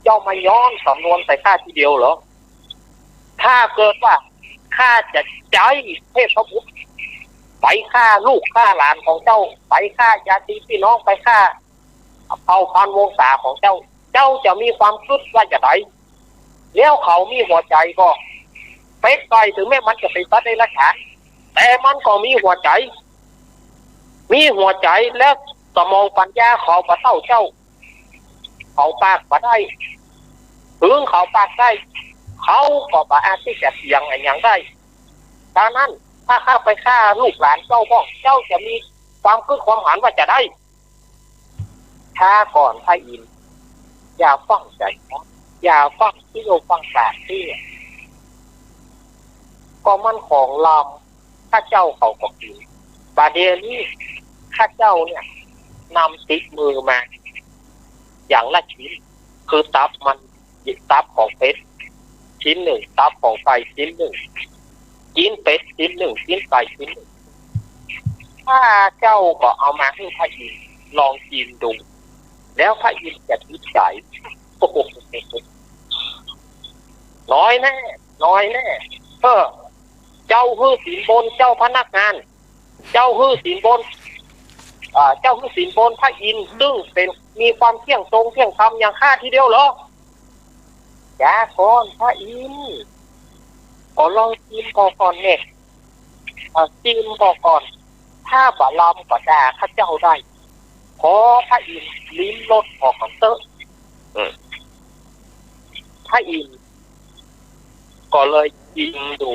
เจ้ามาย้อนสำนวนใส่ข้าทีเดียวเหรอ ถ้าเกิดว่าข้าจะใจ๊เทพบุตรไปฆ่าลูกฆ่าหลานของเจ้า ไปฆ่าญาติปี้น้อง ไปฆ่าเผ่าพันธุ์วงศาของเจ้า เจ้าจะมีความกึ๊ดว่าจาใด แล้วเขามีหัวใจ๋ก่อ เป็ดไก่เถิงแม้มันจะเป๋นสัตว์เดรัจฉาน แต่มันก็มีหัวใจ๋ มีหัวใจ๋ แล้วสมองปัญญาเขาบ่เต้าเจ้า เขาปากบ่ได้ เถิงเขาปากได้ เขาก็บ่อาจตี้จะเถียงอะหยังได้ ดังนั้น ถ้าข้าไปฆ่าลูกหลานเจ้าบ้าง เจ้าจะมีความกึ๊ดความหาญว่าจาใด ช้าก่อนพระอินทร์ อย่าฟั่งใจ๋นะ อย่าฟั่งเสี้ยวฟั่งสาเสี้ย ก็มันของลำ ข้าเจ้าเขาก็กิ๋น บ่าเดี่ยวนี้ ข้าเจ้าเนี่ย นำติดมือมา อย่างละชิ้น คือตับมัน ตับของเป็ดชิ้นนึ่ง ตับของไก่ชิ้นนึ่ง จิ๊นเป็ดชิ้นนึ่ง จิ๊นไก่ชิ้นนึ่ง ข้าเจ้าก็เอามาหื้อพระอินทร์ลองกิ๋นดู แล้วพระอินทร์จะติดใจ๋ โอ้โห น้อยแน่ น้อยแน่ เออ เจ้าหื้อศีลบนเจ้าพนักงาน เจ้าหื้อศีลบน อ่า เจ้าหื้อศีลบนพระอินทร์ ซึ่งเป๋น มีความเที่ยงตรงเที่ยงธรรมอย่างข้าทีเดียวเหรอ จ๋าก่อนพระอินทร์ ก็ลองชิมก่อนเนี่ย อ่า ชิมก่อน ถ้าบ่ลำก็ด่าข้าเจ้าได้ ขอพระอินทร์ลิ้มรสก่อนเต๊อะ อืม พระอินทร์ก็เลยชิมดู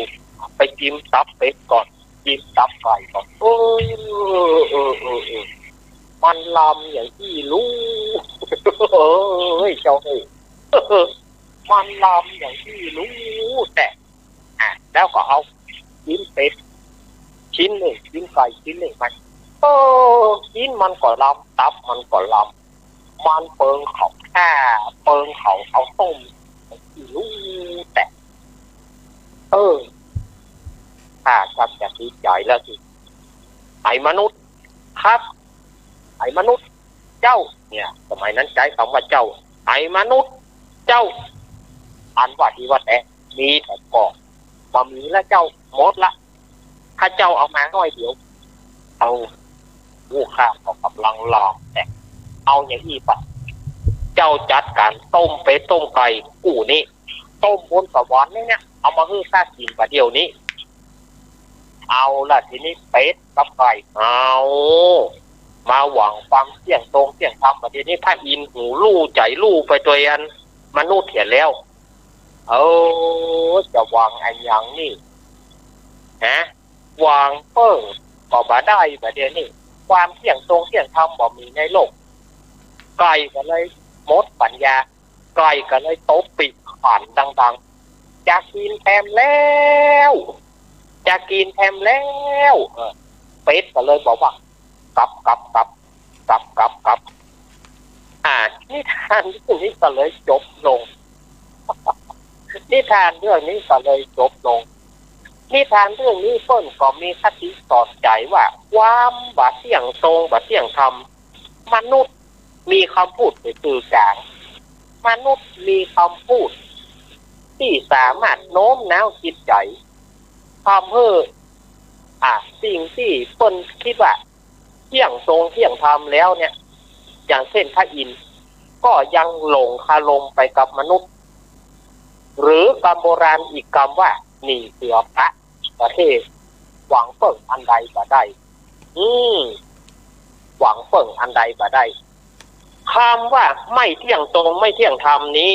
ไปชิมตับเป็ดก่อน ชิมตับไก่ก่อน เออ เออ เออ เออ มันลำอย่างอี้ลู เอ้ย เจ้าเอ้ย มันลำอย่างอี้ลู แต่ อ่ะ แล้วก็เอาจิ๊นเป็ดชิ้นนึ่ง จิ๊นไก่ชิ้นนึ่งมา เออ กิ๋นมันก็ลำ ตับมันก็ลำ มันเปิงเขาฆ่า เปิงเขาเอาต้ม กิ๋นลูแต๊ เออ ข้าชักจะติดใจ๋แล้วสิ ไอ้มนุษย์ครับ ไอ้มนุษย์เจ้า เนี่ย สมัยนั้นใจ๊กำว่าเจ้า ไอ้มนุษย์เจ้า อันว่าดีว่าแต๊ มีแต่ก่อ บ่มีละเจ้า หมดละ ข้าเจ้าเอามาน้อยเดียว เอา อู้ ข้าก็ก่ำลังลองแต๊ เอาอย่างอี้ปะ เจ้าจัดก๋านต้มเป็ดต้มไก่กู้นี้ ต้มบนสะหวันนี่เนี่ย เอามาหื้อข้ากิ๋นบ่าเดี่ยวนี้ เอาละทีนี้เป็ดกับไก่ เอา มาหวังความเที่ยงตรงเที่ยงธรรม บ่าเดี่ยวนี้พระอินทร์หูลู่ใจ๋ลู่ไปตวยอันมนุษย์เหียแล้ว เออ จะหวังอะหยังนี่ ฮะ หวังเปิ้งก็บ่ได้ บ่าเดี่ยวนี้ ความเที่ยงตรงเที่ยงธรรมบ่มีในโลก ไก่ก็เลยหมดปัญญา ไก่ก็เลยตบปีกขันดังๆ จะกิ๋นแถมแล้ว จะกิ๋นแถมแล้ว เออ เป็ดก็เลยบอกว่า กลับ กลับ กลับ กลับ กลับ กลับ อ่า นิทานเรื่องนี้ก็เลยจบลง นิทานเรื่องนี้ก็เลยจบลง นิทานเรื่องนี้เปิ้นก็มีคติสอนใจ๋ว่า ความบ่เที่ยงตรง บ่เที่ยงธรรม มนุษย์มีกำพูดบ่ซื่อกลาง มนุษย์มีกำพูดตี้สามารถโน้มน้าวจิตใจ๋ ทำหื้อ อ่า สิ่งตี้เปิ้นกึ๊ดว่าเที่ยงตรงเที่ยงธรรมแล้วเนี่ย อย่างเช่นพระอินทร์ ก็ยังหลงคารมไปกับมนุษย์ หรือกำโบราณอีกกำว่า หนีเสือปะประเทศ หวังเปิ้งอันใดบ่ได้ อืม หวังเปิ้งอันใดบ่ได้ กำว่าไม่เที่ยงตรงไม่เที่ยงธรรมนี้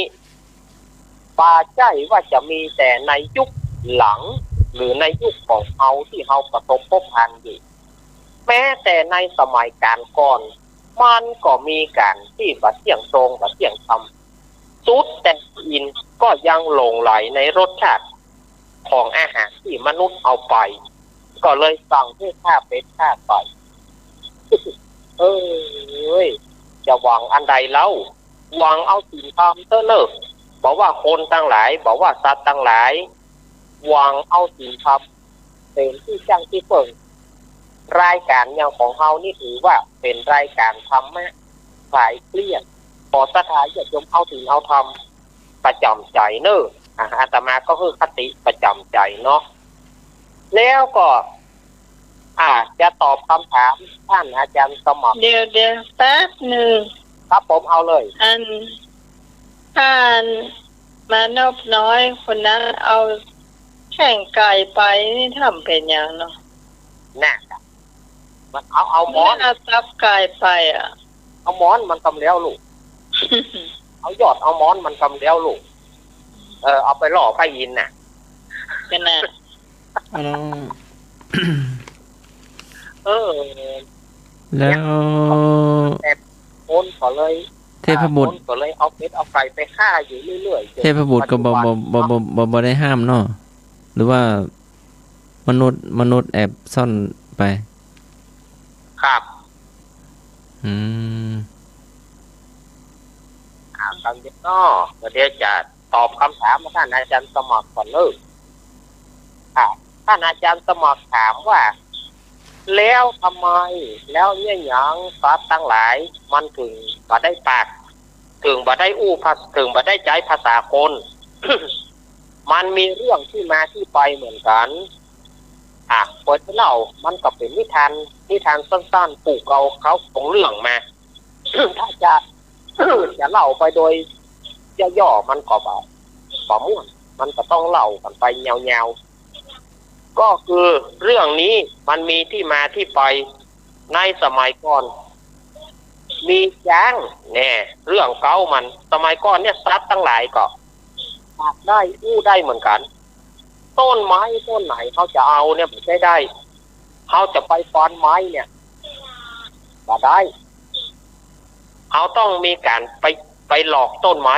บ่ใจ้ว่าจะมีแต่ในยุคหลัง หรือในยุคของเฮาตี้เฮาประสบพบผ่านอยู่ แม้แต่ในสมัยก๋านก่อน มันก็มีก๋านตี้บ่เที่ยงตรง บ่เที่ยงธรรม สุดแต่พระอินทร์ก็ยังหลงใหลในรสชาติของอาหารตี้มนุษย์เอาไป ก็เลยสั่งหื้อฆ่าเป็ดฆ่าไก่ เอ้ย จะหวังอันใดเล่า หวังเอาศีลธรรมเต๊อะเน่อ บ่ว่าคนตังหลาย บ่ว่าสัตว์ตังหลาย หวังเอาศีลธรรมเป๋นตี้จั้งตี้เปิ้ง รายก๋านอย่างของเฮานี่ถือว่าเป๋นรายก๋านธรรมะสายเกลี้ยง ขอศรัทธาญาติโยมเอาศีลเอาธรรมประจ๋ำใจ๋เน่อ อ่ะ อาตมาก็หื้อคติประจ๋ำใจ๋เนาะ แล้วก็ อ่ะ จะตอบกำถามต้านอาจ๋ารย์สมัคร เดี๋ยว เดี๋ยว แป๊บนึ่ง ครับผม เอาเลย อัน ต้านมานพน้อยคนนั้นเอาแข้งไก่ไปนี่ทำเป๋นหยังเนาะ น่ะ มันเอา เอาหมอน เอาตับไก่ไปอะ เอาหมอนมันกำแล้วลูก เอายอดเอาหมอนมันกำแล้วลูก เออ เอาไปล่อพระอินทร์น่ะ ก็น่ะ อันนั้น เออ แล้ว แต่คนก็เลย เทพบุตร คนก็เลยเอาเป็ดเอาไก่ไปฆ่าอยู่เรื่อยๆ เทพบุตรก็บ่ ปัจจุบัน บ่ บ่ บ่ บ่ บ่ได้ห้ามเนาะ หรือว่ามนุษย์ มนุษย์แอบซ่อนไป ครับ อืม อ่า คำเดียวเนาะ เดี๋ยวจะตอบคำถามต้านอาจ๋ารย์สมัครก่อนเน่อ อ่า ต้านอาจ๋ารย์สมัครถามว่า แล้วทำไม แล้วเนี่ยหยังสัตว์ตังหลายมันเถิงบ่ได้ปาก เถิงบ่ได้อู้ภา เถิงบ่ได้ใจ๊ภาษาคน มันมีเรื่องตี้มาตี้ไปเหมือนกั๋น อ่ะ ปอจะเล่า มันก็เป๋นนิทาน นิทานสั้นๆ ปูกเอาเข้าโครงเรื่องมา ถ้าจะ จะเล่าไปโดยย่อๆ มันก็บ่ บ่ม่วน มันก็ต้องเล่ากั๋นไปยาวๆ ก็คือเรื่องนี้มันมีตี้มาตี้ไป ในสมัยก่อน มีจ๊าง แน่ เรื่องเก่ามัน สมัยก่อนเนี่ยสัตว์ตังหลายก็ปากได้อู้ได้เหมือนกั๋น ต้นไม้ต้นไหนเฮาจะเอาเนี่ยบ่ใจ้ได้ เฮาจะไปฟันไม้เนี่ยบ่ได้ เฮาต้องมีก๋านไป ไปหลอกต้นไม้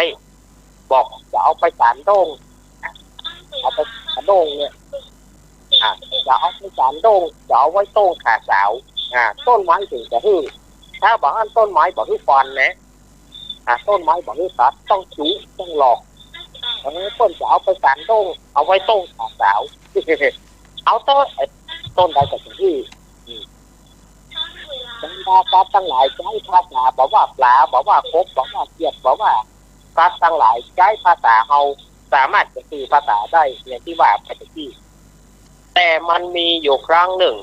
บอกจะเอาไปสานโด้ง เอาไปสานโด้งเนี่ย อ่ะ จะเอาไปสานโด้ง จะเอาไว้โต้งขาสาว อ่า ต้นไม้เถิงจะหื้อ ถ้าบ่อั้นต้นไม้บ่หื้อฟันนะ อ่า ต้นไม้บ่หื้อตัด ต้องจุ ต้องหลอก เออ เปิ้นจะเอาไปก๋างต้ง เอาไว้ต้งก๋างสาว เอาเต๊อะ ไอ้ต้นใดก็จะหื้อ อืม บรรดาสัตว์ตังหลายใจ๊ภาษา บ่ว่าป๋า บ่ว่าขบ บ่ว่าเขียด บ่ว่าสัตว์ตังหลายใจ๊ภาษาเฮา สามารถจะสื่อภาษาได้อย่างตี้ว่าไปตะกี้ แต่มันมีอยู่ครั้งนึ่ง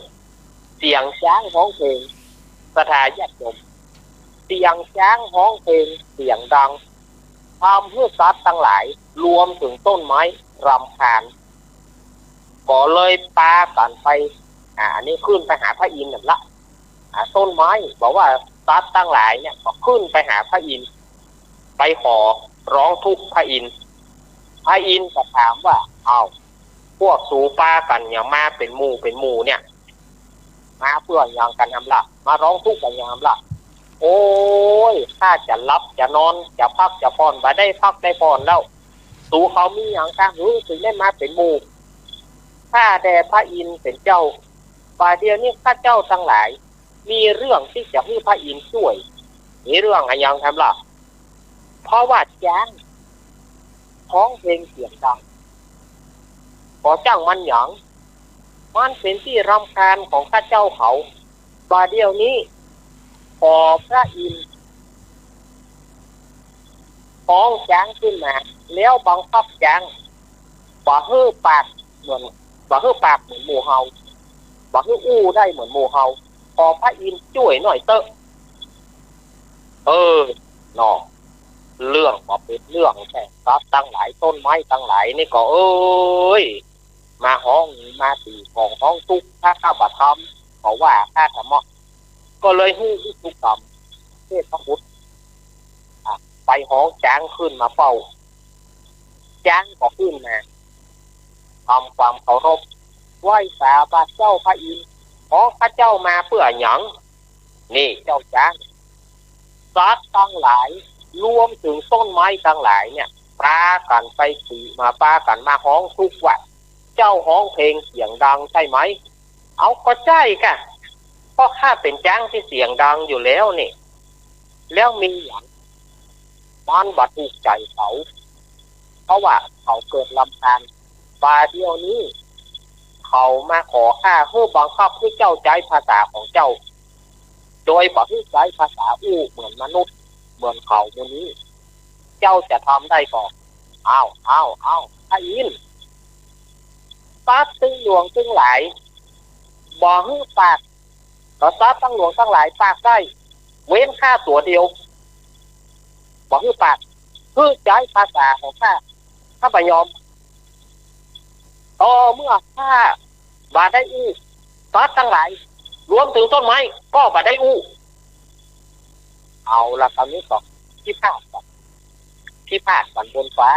เสียงจ๊างฮ้องเพลง ศรัทธาญาติโยม เสียงจ๊างฮ้องเพลงเสียงดัง ทำหื้อสัตว์ตังหลาย รวมเถิงต้นไม้รำคาญ ก็เลยปากั๋นไป อ่า อันนี้ขึ้นไปหาพระอินทร์นั่นละ อ่า ต้นไม้ บอกว่าสัตว์ตังหลายเนี่ย ก็ขึ้นไปหาพระอินทร์ ไปขอร้องทุกข์พระอินทร์ พระอินทร์ก็ถามว่า "อ้าว พวกสูปากั๋นหยังมาเป๋นหมู่เป๋นหมู่เนี่ย มาเปื้อหยังกั๋นหำล่ะ มาร้องทุกข์กั๋นหยังหำล่ะ" "โอ้ย ข้าจะหลับจะนอน จะพักจะผ่อน บ่ได้พักได้ผ่อนแล้ว สูเขามีหยังกาหื้อ เถิงได้มาเป๋นหมู่ ข้าแต่พระอินทร์เป๋นเจ้า บ่าเดี่ยวนี้ข้าเจ้าตังหลาย มีเรื่องตี้จะหื้อพระอินทร์จ้วย" "มีเรื่องอะหยังแหมล่ะ" "เพราะว่าจ๊างฮ้องเพลงเสียงดัง" "ก็จ้างมันหยัง มันเป๋นตี้รำคาญของข้าเจ้าเขา บ่าเดี่ยวนี้ ขอพระอินทร์ฮ้องจ๊างขึ้นมา แล้วบังคับจ๊าง บ่หื้อปากเหมือน บ่หื้อปากเหมือนหมู่เฮา บ่หื้ออู้ได้เหมือนหมู่เฮา ขอพระอินทร์จ้วยหน่อยเต๊อะ" เออ เนาะ เรื่องก็เป๋นเรื่องแท้ สัตว์ตังหลาย ต้นไม้ตังหลายนี่ก็ เอ้ย มาฮ้อง มาตีของฮ้องตุ๊กข์ ถ้าข้าบ่ทำ ก็ว่าข้าทำเนาะ ก็เลยหื้อภิกขุกรรม เทพบุตร อ่ะ ไปฮ้องจ๊างขึ้นมาเฝ้า จ๊างก็ขึ้นมา ทำความเคารพ ไหว้สาว่า "เจ้าพระอินทร์ ขอข้าเจ้ามาเปื้อหยัง" "นี่เจ้าจ๊าง สัตว์ตังหลาย รวมเถิงต้นไม้ตังหลายเนี่ย ปากั๋นไปติมา ปากั๋นมาฮ้องตุ๊กข์ว่า เจ้าฮ้องเพลงเสียงดังใจ้ไหม" "เอา ก็ใจ้ก่ะ เพราะข้าเป๋นจ๊างตี้เสียงดังอยู่แล้วนี่ แล้วมีหยัง" มันบ่ถูกใจ๋เขา เพราะว่าเขาเกิดรำคาญ บ่าเดี่ยวนี้ เขามาขอข้าหื้อบังคับหื้อเจ้าใจ๊ภาษาของเจ้า โดยบ่หื้อใจ๊ภาษาอู้เหมือนมนุษย์ เหมือนเขาหมู่นี้ เจ้าจะทำได้ก่อ อ้าว อ้าว อ้าว พระอินทร์ สัตว์ตึงหลวงตึงหลาย บ่หื้อปาก ก็สัตว์ตังหลวงตังหลายปากได้ เว้นข้าตั๋วเดียว บ่หื้อปาก หื้อใจ๊ภาษาของข้า ข้าบ่ยอม ต่อเมื่อข้าบ่ได้อู้ สัตว์ตังหลาย รวมเถิงต้นไม้ ก็บ่ได้อู้ เอาละ คราวนี้ก็พิพาทกั๋น พิพาทกั๋นบนฟ้า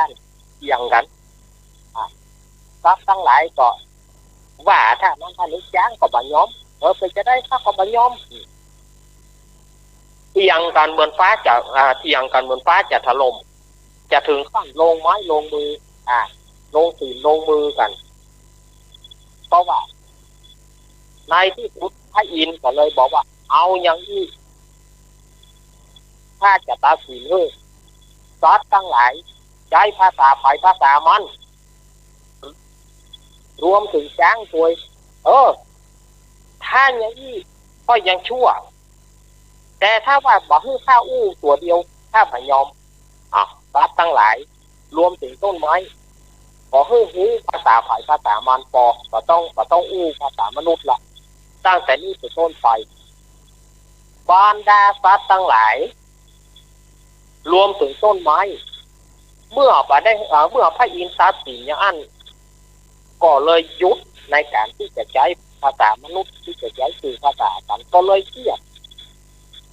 เถียงกั๋น อ่ะ สัตว์ตังหลายก็ว่า ถ้านั้นถ้านี้จ๊างก็บ่ยอม เออ เป๋นจะได้ ข้าก็บ่ยอม เถียงกั๋นเหมือนฟ้าจะ อ่า เถียงกั๋นเหมือนฟ้าจะถล่ม จะเถิงขั้นลงไม้ลงมือ อ่า ลงสีลลงมือกั๋น เพราะว่า ในตี้สุดพระอินทร์ก็เลยบอกว่า เอาอย่างอี้ ข้าจะตัดสินหื้อ สัตว์ตังหลาย ใจ๊ภาษาใผภาษามัน รวมเถิงจ๊างตวย เออ ถ้าอย่างอี้ก็ยังชั่ว แต่ถ้าว่าบ่หื้อข้าอู้ตั๋วเดียว ข้าบ่ยอม อ่ะ สัตว์ตังหลาย รวมเถิงต้นไม้ ขอหื้อฮู้ภาษาใผภาษามันปอ บ่ต้อง บ่ต้องอู้ภาษามนุษย์ละ ตั้งแต่นี้เป๋นต้นไป บรรดาสัตว์ตังหลาย รวมเถิงต้นไม้ เมื่อบ่ได้ เอ่อ เมื่อพระอินทร์ตัดสินอย่างอั้น ก็เลยหยุดในก๋านตี้จะใจ๊ภาษามนุษย์ ตี้จะใจ๊สื่อภาษากั๋น ก็เลยเครียด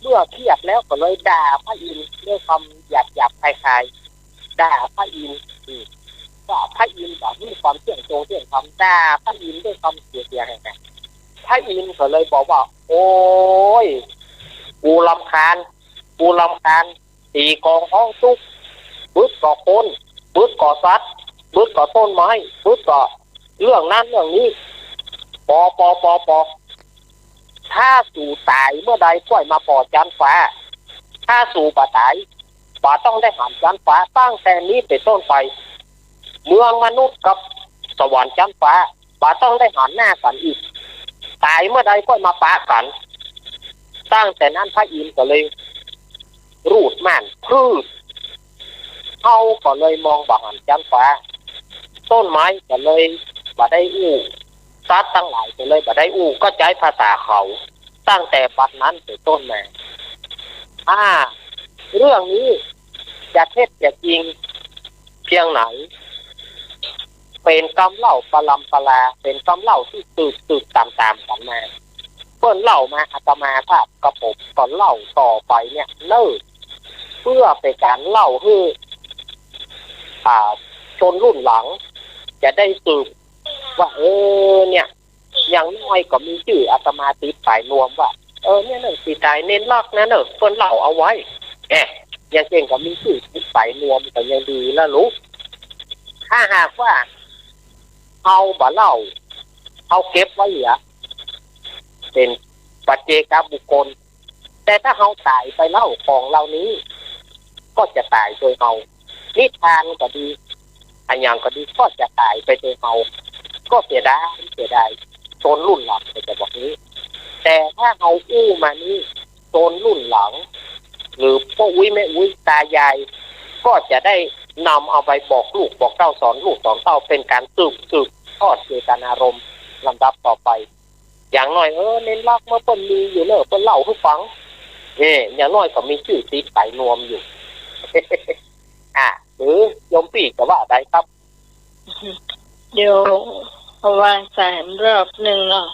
เมื่อเครียดแล้วก็เลยด่าพระอินทร์ด้วยคำหยาบๆ คายๆ ด่าพระอินทร์ อืม ว่าพระอินทร์บ่มีความเที่ยงตรงเที่ยงธรรม ด่าพระอินทร์ด้วยคำเสียหาย พระอินทร์ก็เลยบอกว่า โอ้ย กูรำคาญ กูรำคาญ ตี้ก๋องฮ้องตุ๊กข์ บึดก็คน บึดก็สัตว์ บึดก็ต้นไม้ บึดก็เรื่องนั้นเรื่องนี้ ปอ ปอ ปอ ปอ ถ้าสูต๋ายเมื่อใดค่อยมาผ่อจั๊นฟ้า ถ้าสูบ่ต๋าย บ่ต้องได้หันจั๊นฟ้า ตั้งแต่นี้เป๋นต้นไป เมืองมนุษย์กับสวรรค์จั๊นฟ้า บ่ต้องได้หันหน้ากั๋นอีก ต๋ายเมื่อใดค่อยมาปะกั๋น ตั้งแต่นั้นพระอินทร์ก็เลย รูดม่านพรืด เฮาก็เลยมองบ่หันจั๊นฟ้า ต้นไม้ก็เลยบ่ได้อู้ สัตว์ตังหลายก็เลยบ่ได้อู้ ก็ใจ๊ภาษาเขา ตั้งแต่บัดนั้นเป๋นต้นมา อ่า เรื่องนี้จะเท็จจะจริงเพียงไหน เป๋นกำเล่าปรำปรา เป๋นกำเล่าตี้สืบๆ ต๋ามๆ กั๋นมา เปิ้นเล่ามา อาตมาภาพกับผมก็เล่าต่อไปเนี่ยเน่อ เปื้อเป๋นก๋านเล่าหื้อ อ่า ชนรุ่นหลัง จะได้สืบว่า เออ เนี่ย อย่างน้อยก็มีจื้ออาตมาติดป๋ายนวมว่า เออ เนี่ยเน่อ ตี้ต๋ายเณรลักษณ์นะเน่อ เปิ้นเล่าเอาไว้ แอะ อย่างเก่งก็มีจื้อติดป๋ายนวมก็ยังดีละลูก ถ้าหากว่า เฮาบ่เล่า เฮาเก็บไว้เหีย เป๋นปัจเจกบุคคล แต่ถ้าเฮาต๋ายไปแล้ว ของเหล่านี้ ก็จะต๋ายโดยเฮา นิทานก็ดี อะหยังก็ดี ก็จะต๋ายไปโดยเฮา ก็เสียดาย เสียดาย ชนรุ่นหลังก็จะบอกนี้ แต่ถ้าเฮาอู้มานี้ ชนรุ่นหลัง หรือป้ออุ๊ยแม่อุ๊ยตายาย ก็จะได้นำเอาไปบอกลูกบอกเต้า สอนลูกสอนเต้า เป๋นก๋านสืบ สืบทอดเจตนารมณ์ลำดับต่อไป อย่างน้อย เออ เณรลักษณ์เมื่อเปิ้นมีอยู่เน่อ เปิ้นเล่าหื้อฟัง เออ อย่างน้อยก็มีจื้อติดป๋ายนวมอยู่ อ่ะ หรือโยมปี้จะว่าใดครับ เดี๋ยวเอาวางสายรอบนึ่งเนาะ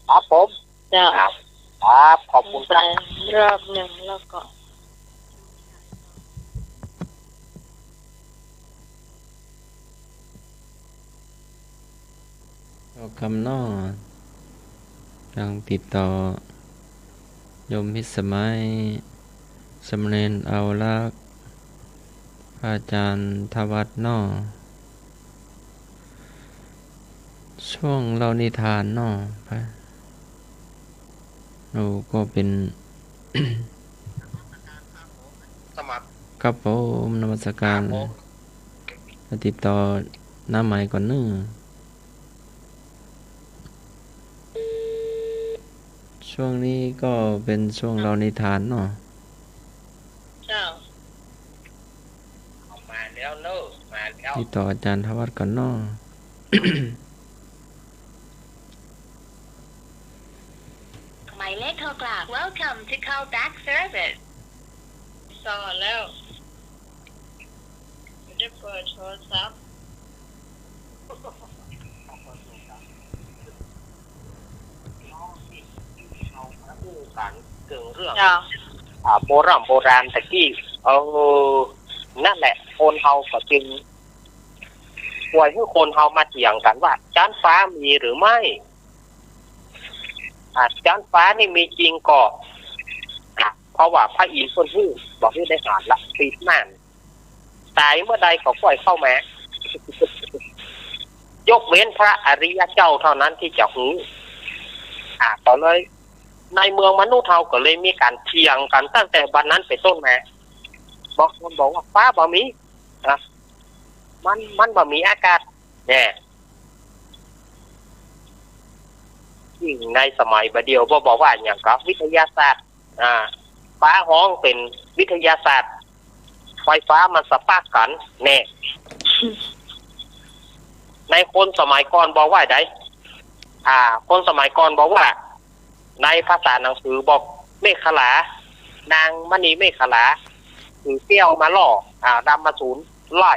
ครับผม เจ้า ครับ ครับ ขอบคุณครับ สายรอบนึ่งแล้วก็ ก็กำเนาะ ยังติดต่อ โยมพิสมัย สามเณรเอารักษ์ พระอาจารย์ธวัฒน์เนาะ ช่วงเล่านิทานเนาะ พระ โอ้ ก็เป๋น สมัคร ครับผม นมัสการ ครับผม มาติดต่อหน้าไมค์ก่อนเน่อ ช่วงนี้ก็เป๋นช่วงเล่านิทานเนาะ เจ้า มาแล้วเน่อ มาแล้ว ติดต่ออาจารย์ธวัฒน์ก่อนเนาะ หมายเลขโทรกลับ Welcome to call back service ต่อแล้ว ไม่ได้เปิดโทรศัพท์ เรื่อง เจ้า อ่า โบร่ำโบราณตะกี้ เออ นั่นแหละ คนเฮาก็จึง ป่อยหื้อคนเฮามาเถียงกั๋นว่า จั๊นฟ้ามีหรือไม่ อ่า จั๊นฟ้านี่มีจริงก่อ อ่า เพราะว่าพระอินทร์เปิ้นหื้อ บ่หื้อได้หันละ ปิดม่าน ต๋ายเมื่อใดก็ค่อยเข้ามา ยกเว้นพระอริยเจ้าเท่านั้นตี้จะฮู้ อ่า ก็เลย ในเมืองมนุษย์เฮาก็เลยมีก๋านเถียงกั๋นตั้งแต่บัดนั้นเป๋นต้นมา บางคนบอกว่าฟ้าบ่มี นะ มัน มันบ่มีอากาศ แน่ ยิ่งในสมัยบ่าเดี่ยว บ่ บอกว่าอะหยังก็วิทยาศาสตร์ อ่า ฟ้าฮ้องเป๋นวิทยาศาสตร์ ไฟฟ้ามันสปาร์กกั๋น แน่ ในคนสมัยก่อนบอกว่าใด อ่า คนสมัยก่อนบอกว่า ในภาษาหนังสือบอกเมขลา นางมณีเมขลา ถือแก้วมาล่อ อ่า รำมสูณไล่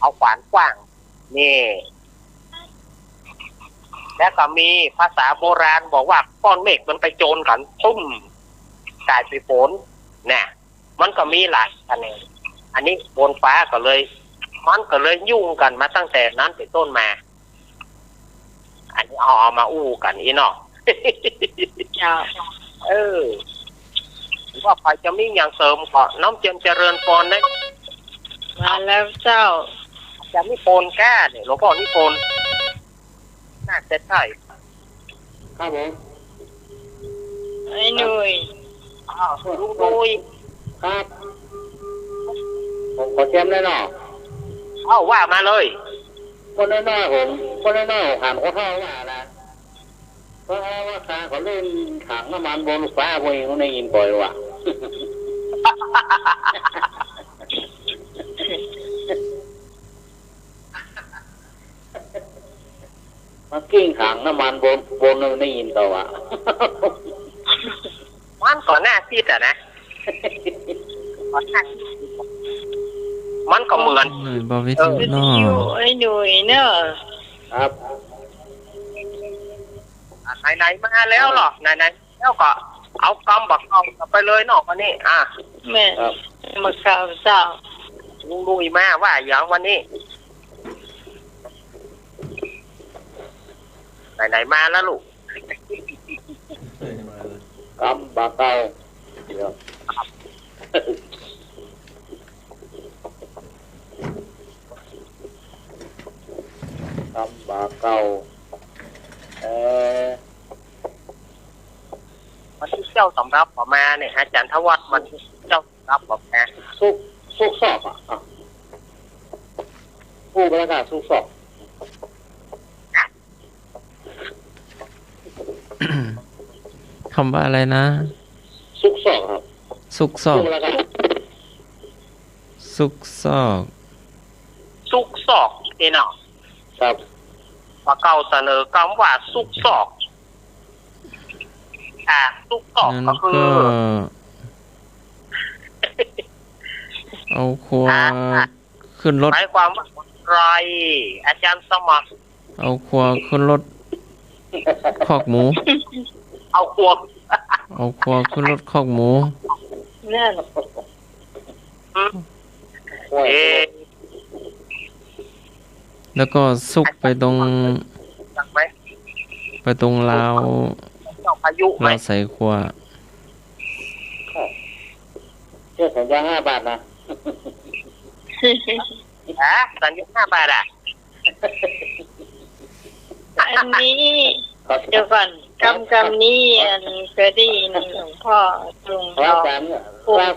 เอาขวานขว้าง นี่ แล้วก็มีภาษาโบราณบอกว่าก้อนเมฆมันไปโจนกั๋น ตุ้ม ก๋ายเป๋นฝน น่ะ มันก็มีหลายคะแนน อันนี้บนฟ้าก็เลย มันก็เลยยุ่งกั๋นมาตั้งแต่นั้นเป๋นต้นมา อันนี้เอา เอามาอู้กั๋นอี้เนาะ เจ้า เออ ว่าใผจะมีหยังเสริมก็น้อมเจียมเจริญปอนนะ มาแล้วเจ้า อาจารย์นิพนธ์ก้าเนี่ย หลวงพ่อนิพนธ์ น่าจะใช่ ครับผม ลุงหนุ่ย ครับ ผมขอแจมหน่อยเนาะ เอ้า ว่ามาเลย คนน้อยๆ ผม คนน้อยๆ ผมหันคนเฒ่าว่านะ เพราะว่าข้าก็เล่นถังน้ำมันบนลูกฟ้า พวกนี้ได้ยินบ่อยว่ะ มากิ้งถังน้ำมันบน บน ได้ยินก่อว่า มันก็น่าคิดอะนะ มันก็เหมือน หน่อยบ่วิทยุ เออ เนาะ วิทยุไอ้หนุ่ยเนาะ ครับ อ่ะ ไหนๆ มาแล้วเหรอ ไหนๆ แล้วก็เอากำบ่าเก่าไปเลยเนาะวันนี้ อ่ะ แม่น ครับ บ่าเก่าเจ้า ลุงหนุ่ยมาว่าหยังวันนี้ ไหนๆ มาแล้วลูก กำบ่าเก่า เดี๋ยว กำบ่าเก่า เอ่อ วันที่เจ้าสำรับออกมาเนี่ย อาจารย์ทวัฒน์ วันที่เจ้าสำรับออกมา ซุก ซุกซอกอะ อ่ะ พูดไปแล้วกัน ซุกซอก คำว่าอะไรนะ ซุกซอกครับ ซุกซอก พูดไปแล้วกัน ซุกซอก ซุกซอกนี่เนาะ ครับ บ่าเก่าเสนอกำว่าซุกซอก อ่า ซุกซอก งั้น ก็คือ ก็ เอาครัว อ่า ขึ้นรถ หมายความว่าอะไร อาจารย์สมัคร เอาครัวขึ้นรถคอกหมู เอาครัว เอาครัวขึ้นรถคอกหมู นั่น อืม เอ๊ะ แล้วก็ซุกไปตรง จักไหม ไปตรงราว เจ้าพายุไหม ราวไสครัว เชื่อสัญญาห้าบาทนะ ฮะ สัญญาห้าบาทอะ อันนี้ เดี๋ยวก่อน กำ กำนี้ อันเคยได้ยินหลวงพ่อลุง ครับ อาจารย์ ครับ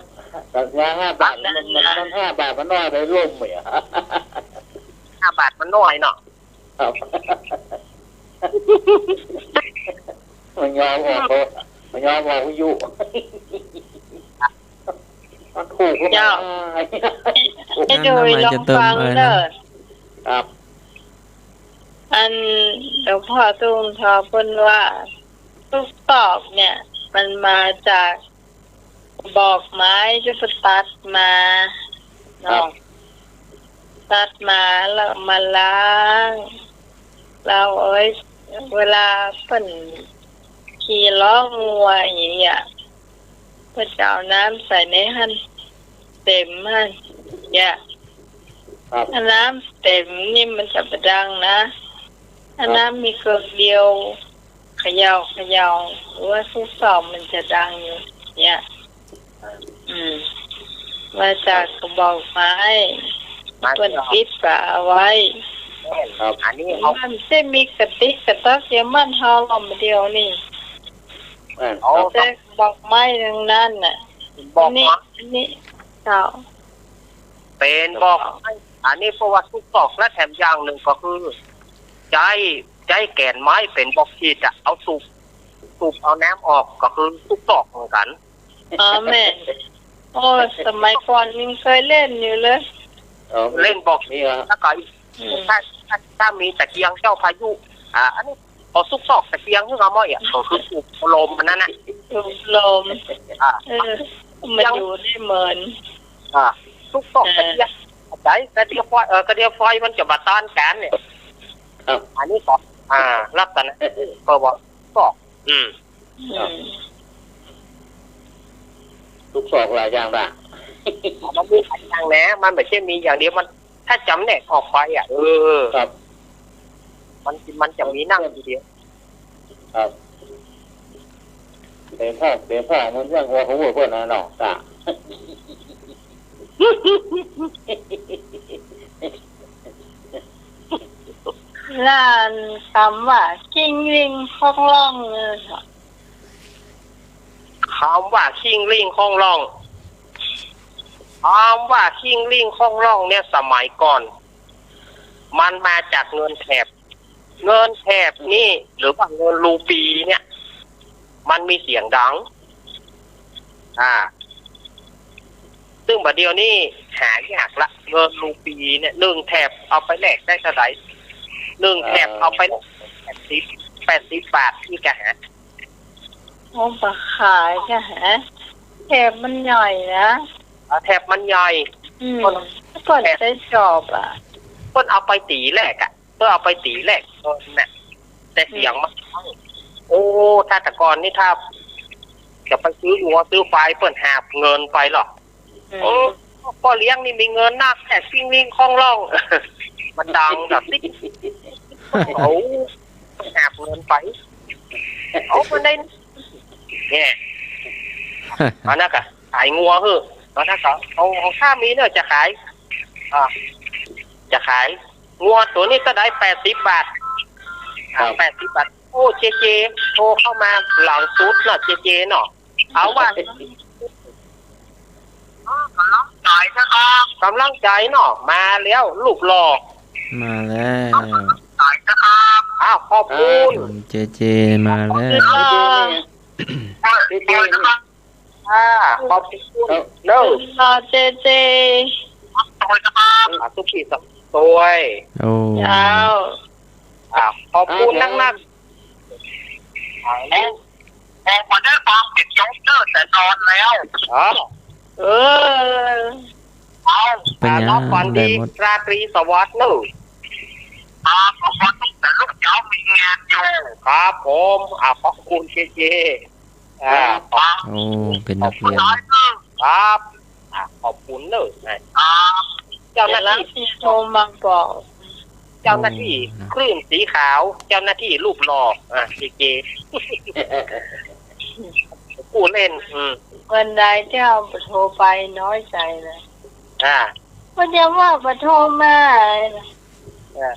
สัญญาห้าบาท มัน มัน มันห้าบาทมันน้อยไปร่วมเหมือน ห้าบาทมันน้อยเนาะ ครับ มันยอมออกโทร มันยอมออกวิทยุ มันถูกหรือเปล่า เจ้า ถูก ให้ดู น้ำมัน ลองฟัง จะเติมอะไรนะ เด้อ ครับ อันหลวงพ่อตุ้งทอเปิ้นว่า ซุกซอกเนี่ย มันมาจาก บอกไม้ที่ไปตัดมา ครับ เนาะ ตัดมาแล้วมาล้าง แล้วเอาไว้ เวลาเปิ้นขี้ล้องัวอย่างเงี้ย เปิ้นจะเอาน้ำใส่ในหั้น เต็มหั้น เนี่ย ครับ ถ้าน้ำเต็มนี่มันจะบ่ดังนะ ถ้า ครับ น้ำมีเกือกเดียว เขย่าเขย่า หรือว่าซุกซอกมันจะดังอยู่ เนี่ย อืม มาจากกระบอกไม้ มาจาก เปิ้นปิดฝาเอาไว้ ครับ อันนี้เอา มันจะมีกระติกกระต๊อกเดียว มันห่อลมเดียวนี่ แม่น เอา ครับ แต่กระบอกไม้ทั้งนั้นน่ะ บอก อันนี้ ว่า อันนี้ เจ้า เป๋นบอก อันนี้เพราะว่าซุกซอก และแถมอย่างนึ่งก็คือ ใจ๊ ใจ๊แก่นไม้เป๋นบอกขีดอะ เอาสูบ สูบเอาน้ำออก ก็คือซุกซอกเหมือนกั๋น อ๋อ แม่น โอ้ สมัยก่อนยังเคยเล่นอยู่เลย เออ เล่นบอก นี่เหรอ แล้วก็ อืม ถ้า ถ้า ถ้ามีตะเกียงเจ้าพายุ อ่า อันนี้ เอาซุกซอกตะเกียงขึ้นมาหม้อยอะ ก็คือสูบลมมันนั่นน่ะ สูบลม อ่า เออ มันอยู่ได้เหมือน อ่า ซุกซอกตะเกียง เออ ใจ๊กระเดียวไฟ เออ กระเดียวไฟมันจะบ่ต้านกั๋นเนี่ย ครับ อันนี้ก็ อ่า ลักษณะ ก็ว่าซอก อืม อืม ซุกซอกหลายอย่างละ มันมีหลายอย่างนะ มันไม่ใช่มีอย่างเดียว มัน ถ้าจ๋ำแนกออกไปอะ เออ ครับ มัน มันจะมีนั่งทีเดียว ครับ เป๋นพ่อ เป๋นพ่อมันเรื่องหัวเขาเปิ้นนะเนาะ จ้ะ ล้านกำว่า กิ้งวิ่งคอกล่องเลยค่ะ ค กำว่าคิงลิงข้องล่อง กำว่าคิงลิงข้องล่องเนี่ย สมัยก่อน มันมาจากเงินแถบ เงินแถบนี่ หรือว่าเงินรูปีเนี่ย มันมีเสียงดัง อ่า ซึ่งบ่าเดี่ยวนี้หายากละ เงินรูปีเนี่ย นึ่งแถบเอาไปแลกได้เท่าใด นึ่งแถบเอาไปแลกแปดสิบ แปดสิบบาท อี้กะหา โอ้ บ่ขายกะหา แถบมันใหญ่นะ อ่า แถบมันใหญ่ อืม เปิ้น เปิ้นใจ๊จอบอะ เปิ้นเอาไปตี๋แลกอะ เปิ้นเอาไปตี๋แลกเงินน่ะ แต่เสียงมัน อืม โอ้ ถ้าแต่ก่อนนี่ ถ้าจะไปซื้องัวซื้อควาย เปิ้นหาบเงินไปเหรอ อืม โอ้ ป้อเลี้ยงนี่มีเงินนัก แถบคิงลิงข้องล่อง มันดังแบบนี้ โอ้ หาบเงินไป เอาไปได้ เนี่ย อันนั้นกะ ขายงัวหื้อ อันนั้นกะ เอา เอา ถ้ามีเน่อจะขาย อ่า จะขาย งัวตั๋วนี้เต้าใด แปดสิบบาท อ่า ครับ แปดสิบบาท โอ้ เจเจ โทรเข้ามาหลังสุดเนาะ เจเจเนาะ เอาว่า กำลังใจ๋นะครับ กำลังใจ๋เนาะ มาแล้ว รูปหล่อ มาแล้ว ใจ๋นะครับ อ้าว ขอบคุณ ครับ เจเจ มาแล้ว ขอบคุณครับ เจเจนี่ อ่า ขอบคุณ ครับ เด้อ รอเจเจ อ่า สุขีสันต์ตวย โอ้ เจ้า อ่า ขอบคุณนักๆ อ่า แม่ แม่บ่ได้ฟังเสียงโจ๊กเกอร์แต่ตอนแล้ว อ๋อ เออ เอา เป็นไง อ่า นอนฝันดี ได้หมด ราตรีสวัสดิ์เนอะ ครับ ผมว่าตั้งแต่ลูกเจ้ามีงานอยู่ ครับผม อ่า ขอบคุณเจเจ อ่า ครับ โอ้ เป็นนักเรียน ครับ อ่ะ ขอบคุณเนอะ อ่ะ เจ้าหน้าที่ เดี๋ยวหลังที่โทรมาบอก เจ้าหน้าที่ โอ้ นะ คลื่นสีขาว เจ้าหน้าที่รูปหล่อ อ่ะ เจเจ ผู้เล่น อืม วันใดเจ้าโทรไปน้อยใจ๋เลย อ่า ก็ยังว่าบ่โทรมา เออ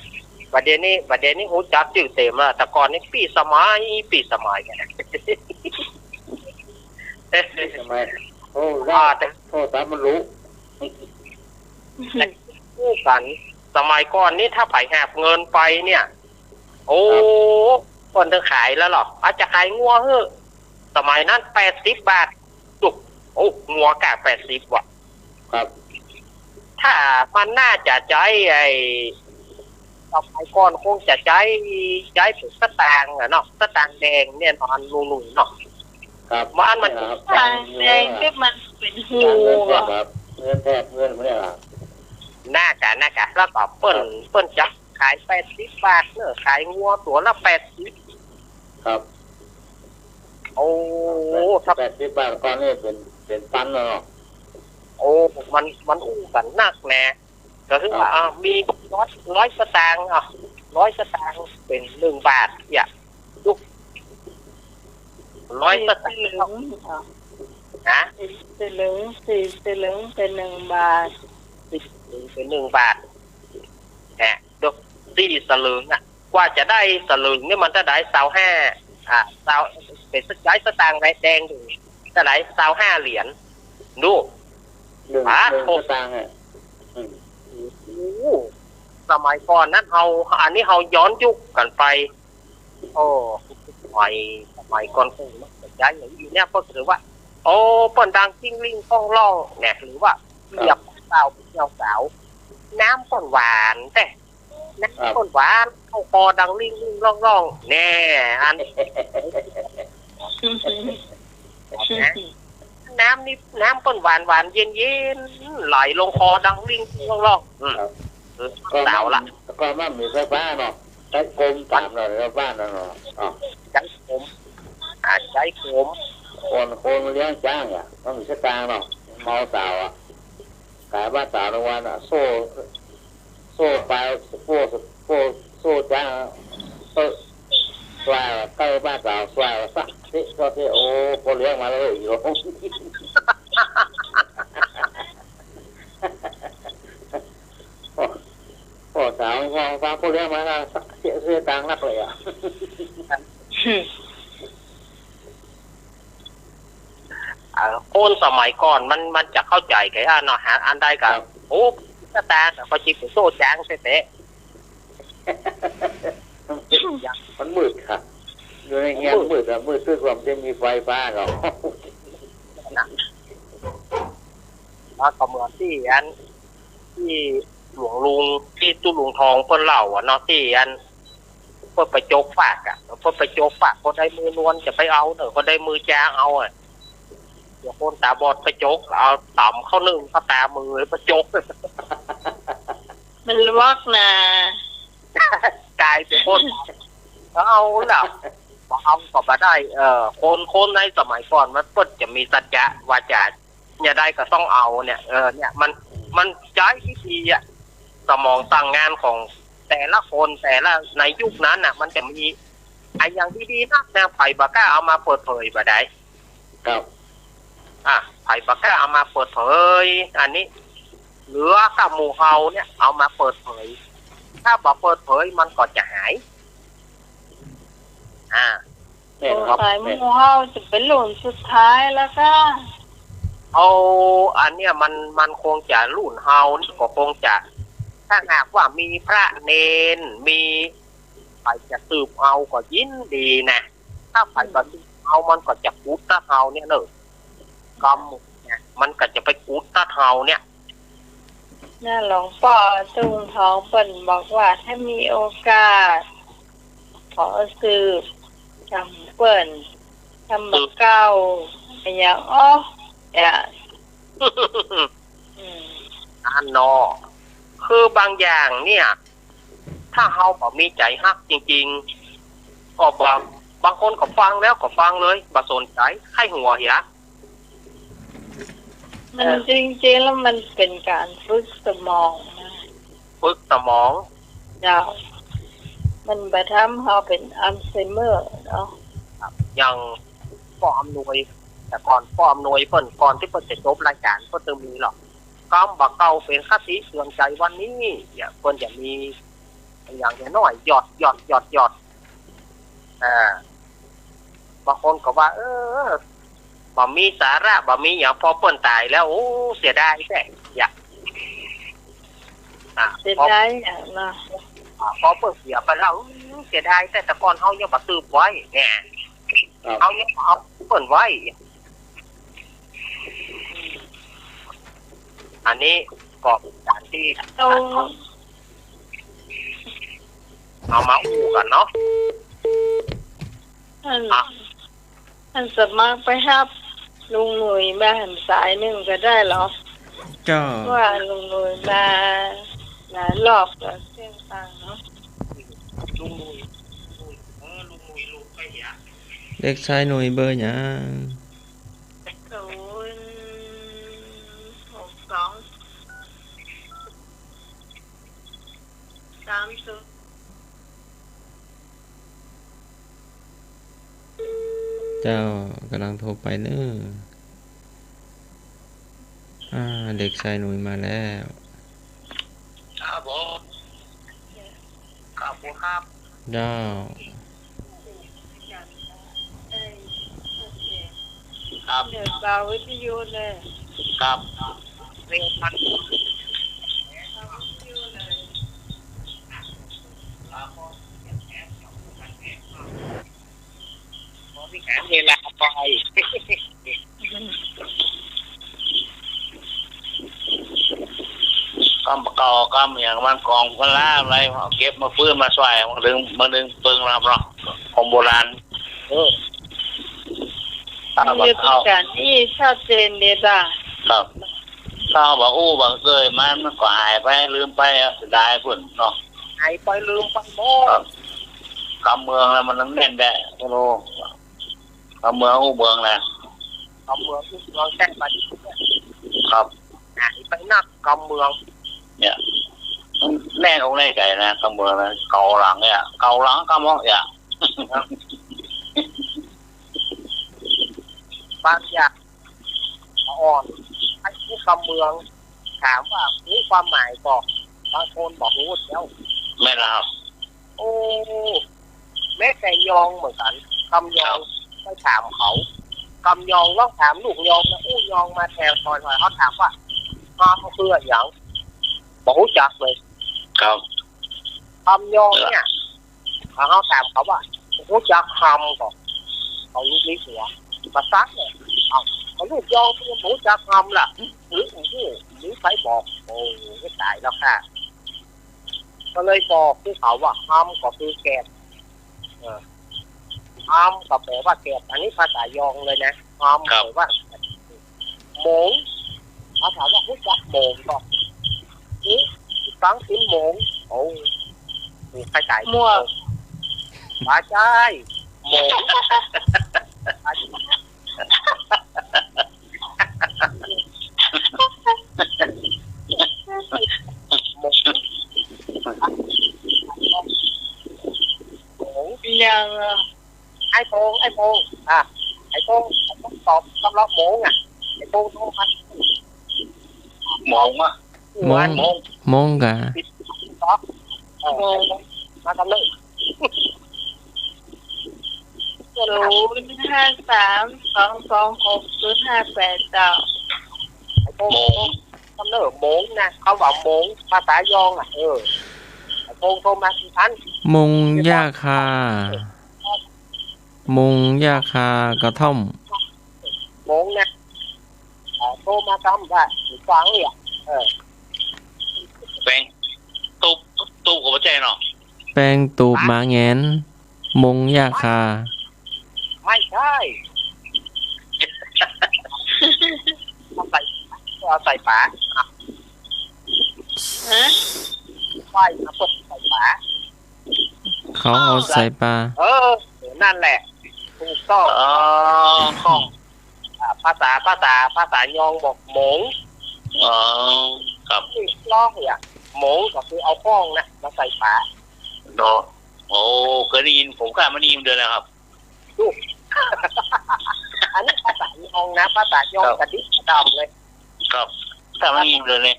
บ่าเดี่ยวนี้ บ่าเดี่ยวนี้ฮู้จักจื้อเต๋มแล้ว แต่ก่อนนี่ปี้สมัย ปี้สมัย ปี้สมัย โอ้ อ่า แต่ โทรศัพท์มันรู้ แต่ฮู้กั๋น สมัยก่อนนี่ถ้าใผหาบเงินไปเนี่ย โอ้ ครับ เปิ้นเถิงขายแล้วเหรอ อาจจะขายงัวหื้อ สมัยนั้นแปดสิบบาท จุก โอ้ งัวกะแปดสิบว่ะ ครับ ถ้ามันน่าจะใจ๊ไอ้ สมัยก่อนคงจะใจ๊ ใจ๊เป๋นสตางค์อะเนาะ สตางค์แดงเนี่ยเนาะ ลุงๆ เนาะ ครับ มัน มัน เนี่ยครับ สตางค์แดงที่มันเป๋นฮูอะ เงินแถบ เงินแถบ เงินเนี่ยครับ น่ากะ น่ากะ แล้วก็เปิ้น ครับ เปิ้นจะขายแปดสิบบาทเนอะ ขายงัวตั๋วละแปดสิบ ครับ โอ้ แปดสิบ ถ้า แปดสิบบาทก่อนนี่เป๋น เป๋นปันแล้วเนาะ โอ้ มัน มันอู้กั๋นนักแน่ ก็คือว่า ครับ อ่า มีร้อย ร้อยสตางค์ อ่ะ ร้อยสตางค์เป๋นหนึ่งบาท เนี่ย ดู ร้อยสตางค์ สี่สลึง อ่ะ ฮะ สี่สลึง สี่สลึงเป๋นหนึ่งบาท สี่สลึงเป๋นหนึ่งบาท ฮะ ดู สี่สลึงอะ กว่าจะได้สลึงเนี่ยมันเต้าใด ซาวห้า อ่า ซาว เป๋นสตางค์ สตางค์แดง เต้าใด ซาวห้าเหรียญ ดู หนึ่ง อ่ะ หนึ่ง โอ้ สตางค์อะ อืม โอ้โห สมัยก่อนนั้นเฮา อันนี้เฮาย้อนยุคกั๋นไป โอ้ สมัย สมัยก่อนคงจะใจ๊อย่างนี้เนี่ย ก็คือว่า โอ้ เปิ้นดังคิงลิงข้องล่องเนี่ย หรือว่า ครับ เรียกสาว เจ้าสาว น้ำเปิ้นหวานแต๊ น้ำเปิ้นหวาน ครับ เข้าคอดังลิ่งลิ่งล่องล่อง แน่ อัน นะ น้ำนี่ น้ำเปิ้นหวานหวานเย็นเย็น ไหลลงคอดังลิ่งลิ่งล่องล่อง อืม ครับ เออ ก็ สาวละ มัน ก็มันมีไฟฟ้าเนาะ ใจ๊โกมต๋ามหน่อย ไฟฟ้านั่นเนาะ อ๋อ ใจ๊โกม อ่า ใจ๊โกม คน คนเลี้ยงจ๊างอะ มันมีสตางค์เนาะ เมาสาวอะ ก๋ายบ้านสาวในวันอะ โซ่ โซ่ไป โซ่ โซ่ โซ่จ๊าง โซ่ สวาย ใก้บ้านสาว สวาย สักเซะ สักเซะ โอ้ พ่อเลี้ยงมาแล้วอีกแล้ว พ่อ พ่อสาว พ่อ พ่อเลี้ยงมาแล้ว สักเซะ เซะตางนักเลยอะ อืม เออ คนสมัยก่อนมัน มันจะเข้าใจ๋กั๋นอะเนาะ หาอันใดก็ ครับ โอ้ ต๋า ต๋า ก็จิบโซ่จ๋างแต๊ๆ มันมืดค่ะ อยู่ในเฮือนมืดอะ มืดตึ๊ด ว่ามันจะมีไฟฟ้าก่อ นะ แล้วก็เหมือนตี้อัน ตี้หลวงลุง ตี้ตุ๊ลุงทองเปิ้นเล่าอะเนาะ ตี้อัน เปิ้นไปจกฟากอะ เปิ้นไปจกฟาก คนใดมือนวลจะไปเอาเน่อ คนใดมือจ๋าเอาอะ เดี๋ยวคนต๋าบอดไปจก เอาต๋ำเข้านึ่งเข้าต๋ามือไปจก มันลวกนะ ก๋ายเป๋นคน เอาล่ะ บ่เอาก็บ่ได้ เออ คน คนในสมัยก่อนมันเปิ้นจะมีสัจจะวาจ๋า จะใดก็ต้องเอาเนี่ย เออ เนี่ย มัน มันใจ๊ดีๆ อะ สมองสั่งงานของแต่ละคน แต่ละ ในยุคนั้นน่ะ มันจะมีอะหยังดีๆ นักนะ ใผบ่กล้าเอามาเปิดเผยบ่ได้ ครับ อ่ะ ใผบ่กล้าเอามาเปิดเผย อันนี้ เหลือก้าหมู่เฮาเนี่ย เอามาเปิดเผย ถ้าบ่เปิดเผยมันก็จะหาย อ่า แม่นครับ สงสัยหมู่เฮาจะเป๋นรุ่นสุดท้ายแล้วก้า เอา อันเนี้ยมัน มันคงจะรุ่นเฮานี่ก็คงจะ ถ้าหากว่ามีพระเณร มีใผจะสืบเอาก็ยินดีนะ ถ้าใผบ่สืบเอามันก็จะกุดตั๊ดเฮาเนี่ยเน่อ กำเนี่ย มันก็จะไปกุดตั๊ดเฮาเนี่ย น่ะ หลวงป้อตุ๊ลุงทองเปิ้นบอกว่าถ้ามีโอกาส ขอสืบกำเปิ้น กำบ่เก่า อะหยังอ้อ อะ อืม อันเนาะ คือบางอย่างเนี่ย ถ้าเฮาบ่มีใจ๋ฮักจริงๆ ก็บาง บางคนก็ฟังแล้วก็ฟังเลย บ่สนใจ๋ ใค่หัวเหีย มัน เออ จริงๆ แล้วมันเป๋นก๋านฝึกสมองนะ ฝึกสมอง เจ้า มันบ่ทำเฮาเป๋นอัลไซเมอร์เนาะ อย่างป้ออำนวย แต่ก่อนป้ออำนวยเปิ้น ก่อนตี้เปิ้นจะจบรายก๋านเปิ้นตึงมีหรอก กำบ่เก่าเป๋นคติเตือนใจ๋วันนี้ เนี่ย เปิ้นจะมี อย่างน้อยๆ หยอด หยอด หยอด หยอด อ่า บางคนก็ว่า เออ บ่มีสาระ บ่มีหยัง พอเปิ้นต๋ายแล้ว โอ้ เสียดายแต๊ อยาก อ่า เสียดายอะเนาะ พอ อ่า พอเปิ้นเสียไปแล้ว อืม เสียดายแต๊ แต่ก่อนเฮายังบ่สืบไว้เนี่ย ครับ เฮายังบ่เอาเปิ้นไว้ อันนี้ก็ก๋านตี้ เอา เอามาอู้กั๋นเนาะ อัน อ่ะ อันสมัครไปฮับลุงหนุ่ยมาหั้นสายนึ่งก็ได้เหรอ เจ้า ว่าลุงหนุ่ยมาหลายรอบก็เสียงตังเนาะ ลุงหนุ่ย ลุงหนุ่ย เออ ลุงหนุ่ย ลุงไปเหีย เด็กชายหนุ่ยเบอร์หยัง ศูนย์หกสอง สามศูนย์ เจ้า ก่ำลังโทรไปเน้อ อ่า เด็กชายหนุ่ยมาแล้ว ครับผม ขอบคุณครับ เจ้า ครับ เดี๋ยวเบาวิทยุเลย ครับ เร่งมัน เบาวิทยุเลย ครับ พอมีแผนเวลาไป กำเก่ากำอย่างมันกองพลาอะไร เอาเก็บมาฟื้นมาซ่อย มาดึง มาดึงเปิงนะครับเนาะ ของโบราณ เออ ถ้า มัน บ่ จะเป็น เอา ก๋านตี้ชัดเจนดีจ้ะ ครับ ถ้าบ่อู้บ่เกยมัน มันก็หายไป ลืมไปอะ เสียดายพุ้นเนาะ หายไปลืมไปหมด ครับ กำเมืองแล้วมันแน่นแดะ โอ้โห กำเมืองอู้เมืองแหละ กำเมืองอู้เมืองแต๊ บัดนี้ ครับ หายไปนักกำเมือง เนี่ย มันแน่นอกแน่ใจ๋นะ กำเมืองนะ เก่าหลังเนี่ย เก่าหลังกำเมืองเนี่ย บางอย่างอ่อน ใค่ฮู้กำเมือง ถามว่าฮู้ความหมายก่อ บางคนบ่ฮู้แล้ว แม่นแล้วครับ โอ้ แม้แต่ยองเหมือนกั๋น กำยอง ครับ ไปถามเขา กำยอง ลองถามลูกยองนะ อู้ยองมาแถวซอยๆ เขาถามว่า ฮาม คืออะหยัง บ่ฮู้จักเลย ครับ กำยองเนี่ย ถ้าเขาถามเขาว่า ฮู้จักฮามก่อ เขาลุกลี้หัว มาซักเนี่ย เอ้า ก็ลูกยองคือบ่ฮู้จักฮามล่ะ หรือ หรือ หรือใผบอก โอ้ ต๋ายแล้วค่ะ ก็เลยบอกคือเขาว่า ฮามก็คือแกด เออ ฮามก็แปลว่าแกด อันนี้ภาษายองเลยนะ ฮาม ครับ แปลว่าแกด หมง เขาถามว่า ฮู้จักหมงบ่ นี่ ฟังคือหมง โอ้ โอ้ ใครต๋าย มั่ว บ่ใจ้ หมง หมง หมง ยังอะ ไอ้โปง ไอ้โปง อ่ะ ไอ้โปง ไอ้โปงตอบสำหรับหมงอะ ไอ้โปงโทรมา หมงอะ หมง หมง หมงกะ ติดต่อ เออ หมง มากำเนิด ศูนย์ห้าสาม สองสองหก ศูนย์ห้าแปด เจ้า ไอ้โปง หมง กำเนิดหมงนะ เขาว่าหมง ภาษายองอะ เออ ไอ้โปงโทรมาสิพัน หมงหญ้าคา หมงหญ้าคากระท่อม หมงนะ เอ่อ โทรมาซ้ำว่า ฟังเนี่ย เออ แปงตูบ ตูบก็บ่ใจ้เนาะ แปงตูบหมาแหงน หมงหญ้าคา ไม่ใช่ เอาใส่ เอาใส่ป๋า อ่ะ ฮะ ใส่ เอาใส่ป๋า เขาเอาใส่ป๋า เออ นั่นแหละ ถูกต้อง อ๋อ ข้อง อ่า ภาษา ภาษา ภาษายองบอกหมง อ๋อ ครับ นี่ลองเนี่ย หมงก็คือเอาข้องนะ มาใส่ป๋า เนาะ โอ้ เคยได้ยิน ผมก็ไม่ได้ยินเลยนะครับ ลูก อันนี้ภาษายองนะ ภาษายอง ครับ กระดิกกระดำเลย ครับ ก็ไม่ได้ยินเลยเนี่ย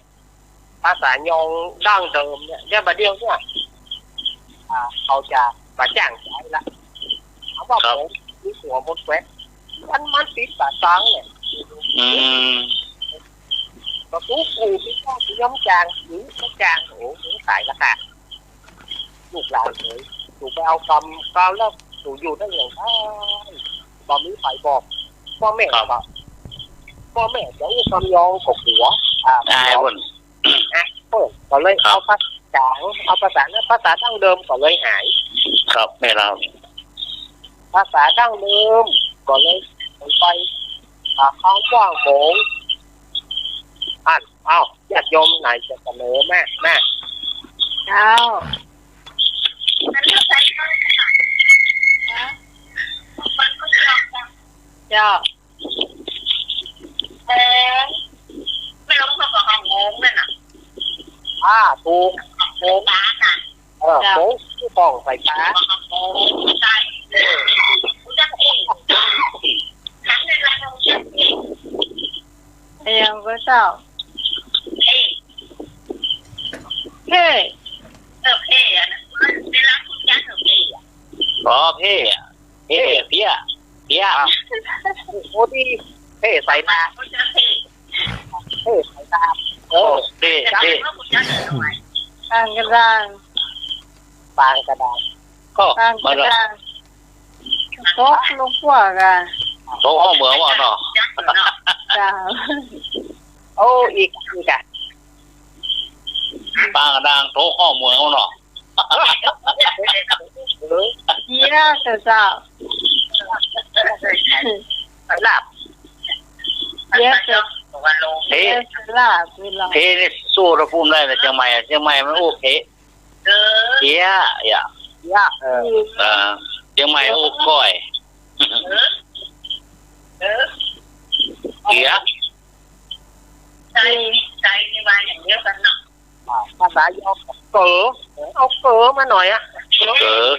ภาษายองดั้งเดิมเนี่ย เนี่ย บ่าเดี่ยวเนี่ย อ่า เขาจะบ่าจ้างใจ๊ละ เขาว่า ครับ ผมมีหัวหมดแวะ มัน มันติดบ่าตังเนี่ย อืม ก็กู กูมีข้อง กูย้อมจาง หรือบ่าจ้าง โอ้ ต๋ายละค่ะ ลูกหลานเอ๋ย สูไปเอากำ กำแล้วสูอยู่ได้อย่างไร บ่มีใผบอก ป้อแม่ ครับ ก็ ป้อแม่จะอู้กำยองก็กั๋ว อ่า อายพ่น อ่ะ เปิ้นก็เลย ครับ เอาภาษา เอาภาษานั้น ภาษาดั้งเดิมก็เลยหาย ครับ แม่นแล้ว ภาษาดั้งเดิมก็เลยไป อ่า คำว่าหมง อัน เอ้า ญาติโยมไหนจะเสนอมา มา เจ้า เจ้า เออ ไม่รู้เขาบอกว่าหมงนั่นน่ะ อ่า ถูก หมง เออ เจ้า หมงคือข้องใส่ป๋า หมงใส่ เออ เออ พระเจ้า เพ่ เออ เพ่อะนะ เวลาคุณยักษ์เออ เพ่อะ อ๋อ เพ่อะ เพ่ เพ่ เพี้ย เพี้ย อ่ะ โอ้ ดี เพ่ใส่ตา เขาจะเพ่ เพ่ใส่ตา เออ เพ่ เพ่ ปางกระดาง ปางกระดาง ก็ ปางกระดาง ตกลงพวกอะ ตกห้องเหมืองว่ะเนาะ เจ้า โอ้ อีก อีกอะ ปางกระดาง ตกห้องเหมืองเนาะ เออ เยียะเจ้า ลาบ เยียะเจ้า เพ่ เยียะเจ้า ลาบ เพ่นี่สู้ตะปูนได้นะ เจียงใหม่อะ เจียงใหม่มันอู้เพ่ เออ เยียะ เยียะ เยียะ เออ เออ เจียงใหม่อู้ก้อย เออ เออ เยียะ ใช่ ใช่ นี่ว่าอย่างเดียวกันเนาะ อ่า ภาษายองเก๋อ เอาเก๋อมาหน่อยอะ เก๋อ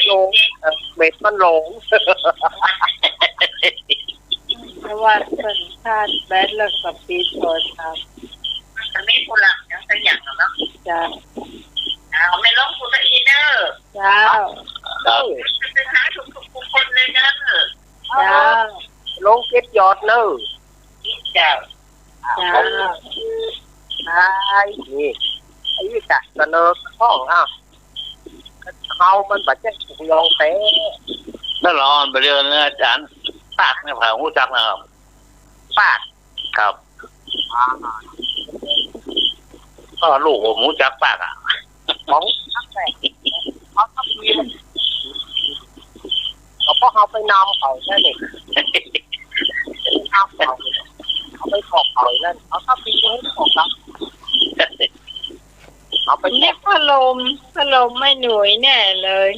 หลง เออ เม็ดมันหลง เพราะว่าเปิ้นชาร์จแบตแล้วก็ปิดโทรศัพท์ มันจะไม่ผู้หลับยังสักอย่างหรอกเนาะ จ้ะ เอาไม่ลงผู้ละอีเด้อ เจ้า ครับ สุดท้ายทุกๆคนเลยเด้อ ยอดเน่อ เจ้า อ่า เจ้า ไอ้นี่ ไอ้นี่จะเสนอข้อง อ่ะ เฮามันบ่ใจ้ผู้กองแต๊ นั่นลอ บ่าเรื่องนะอาจ๋ารย์ ปากเนี่ย ผ่าฮู้จักนะครับ ปาก ครับ อ่า ก็ลูกผมฮู้จักปากอะ ผมฮู้จักแต๊ เขาก็มี ก็เพราะเขาไปนำเขาแค่นี้ นำเขา เขาไปขอเขานั่น เขาก็มีให้ขอครับ เขาไป นี่พัดลม พัดลมแม่หนุ่ยแน่เลย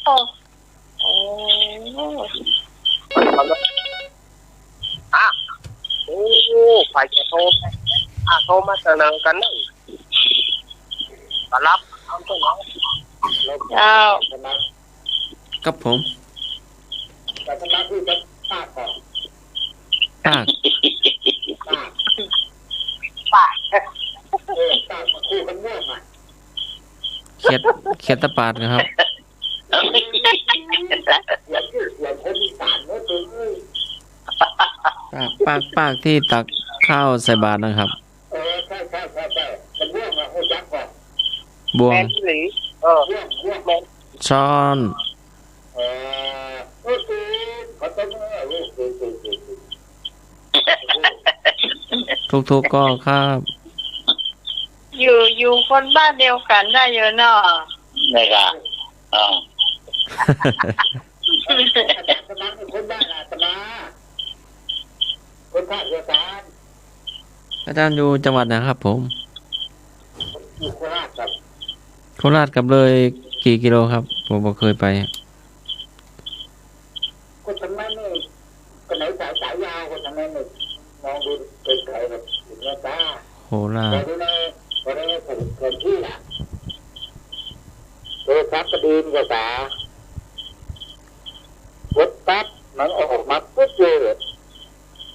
โอ้ โอ้ อ่ะ โอ้ ใผจะโทร อ่ะ โทรมาเสนอกั๋นเน่อ ก็ฮับ เจ้า ครับผม ปาก ปาก ปาก เออ ปากมาคู่กันเนี่ยมา เขียด เขียดตะปาดนะครับ เขียด เขียดคนอีสานเนอะ เอ้ย ปาก ปาก ปากตี้ตักข้าวใส่บาตรนะครับ เออ ใช่ ใช่ ใช่ ใช่ มันบ่วงอะ ฮู้จักก่อ บ่วง แม่นอีหลี เออ บ่วง บ่วง แม่น ช้อน เออ โอเค ขอโทษนะ โอเค โอเค โอเค ทุกๆ ก็ครับ อยู่ อยู่คนบ้านเดียวกั๋นได้อยู่เนาะ ได้ก่ะ อ่า อาจ๋ารย์สมัครเป็นคนบ้านอาตมา คนภาคเดียวกั๋น อาจ๋ารย์อยู่จังหวัดไหนครับผม อยู่โคราชครับ โคราชกับเลยกี่กิโลครับ ผมบ่เคยไป ก็ทางนั้นนี่ ก็ไหนสาย สายยาว ก็ทางนั้นนี่ มองดูไกลๆ แบบเห็นแล้วจ้า โคราช พอดีใน พอดีในแผน แผนที่อะ โทรศัพท์ก็ดีมีภาษา กดปั๊บ มันออกมาปุ๊บเลย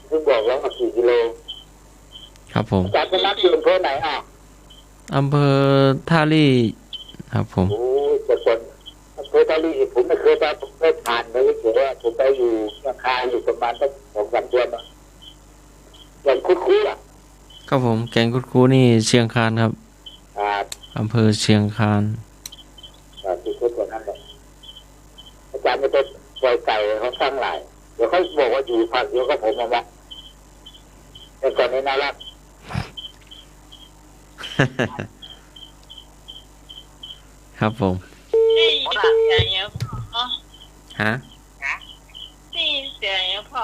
ซึ่งบอกแล้วว่ากี่กิโล ครับผม อาจ๋ารย์สมัครอยู่อำเภอไหนอ่ะ อำเภอท่าลี่ครับผม โอ้ย แต่ก่อนอำเภอท่าลี่ผมไม่เคยไป ผมเคยผ่านไปเฉยๆ ผมไปอยู่เชียงคานอยู่ประมาณสักสองสามเดือนอะ แก่งคุดคู้อะ ครับผม แก่งคุดคู้นี่เชียงคานครับ ครับ อำเภอเชียงคาน ครับ ที่คุดกว่านั้นแหละ อาจ๋ารย์จะไปปล่อยไก่เขาสร้างหลาย เดี๋ยวเขาบอกว่าอยู่ภาคเดียวกับผมอะวะ แต่ก่อนนี้น่ารัก ครับผม ได้ยินเสียงอย่างเงี้ยพ่อ ฮะ ได้ยินเสียงอย่างเงี้ยพ่อ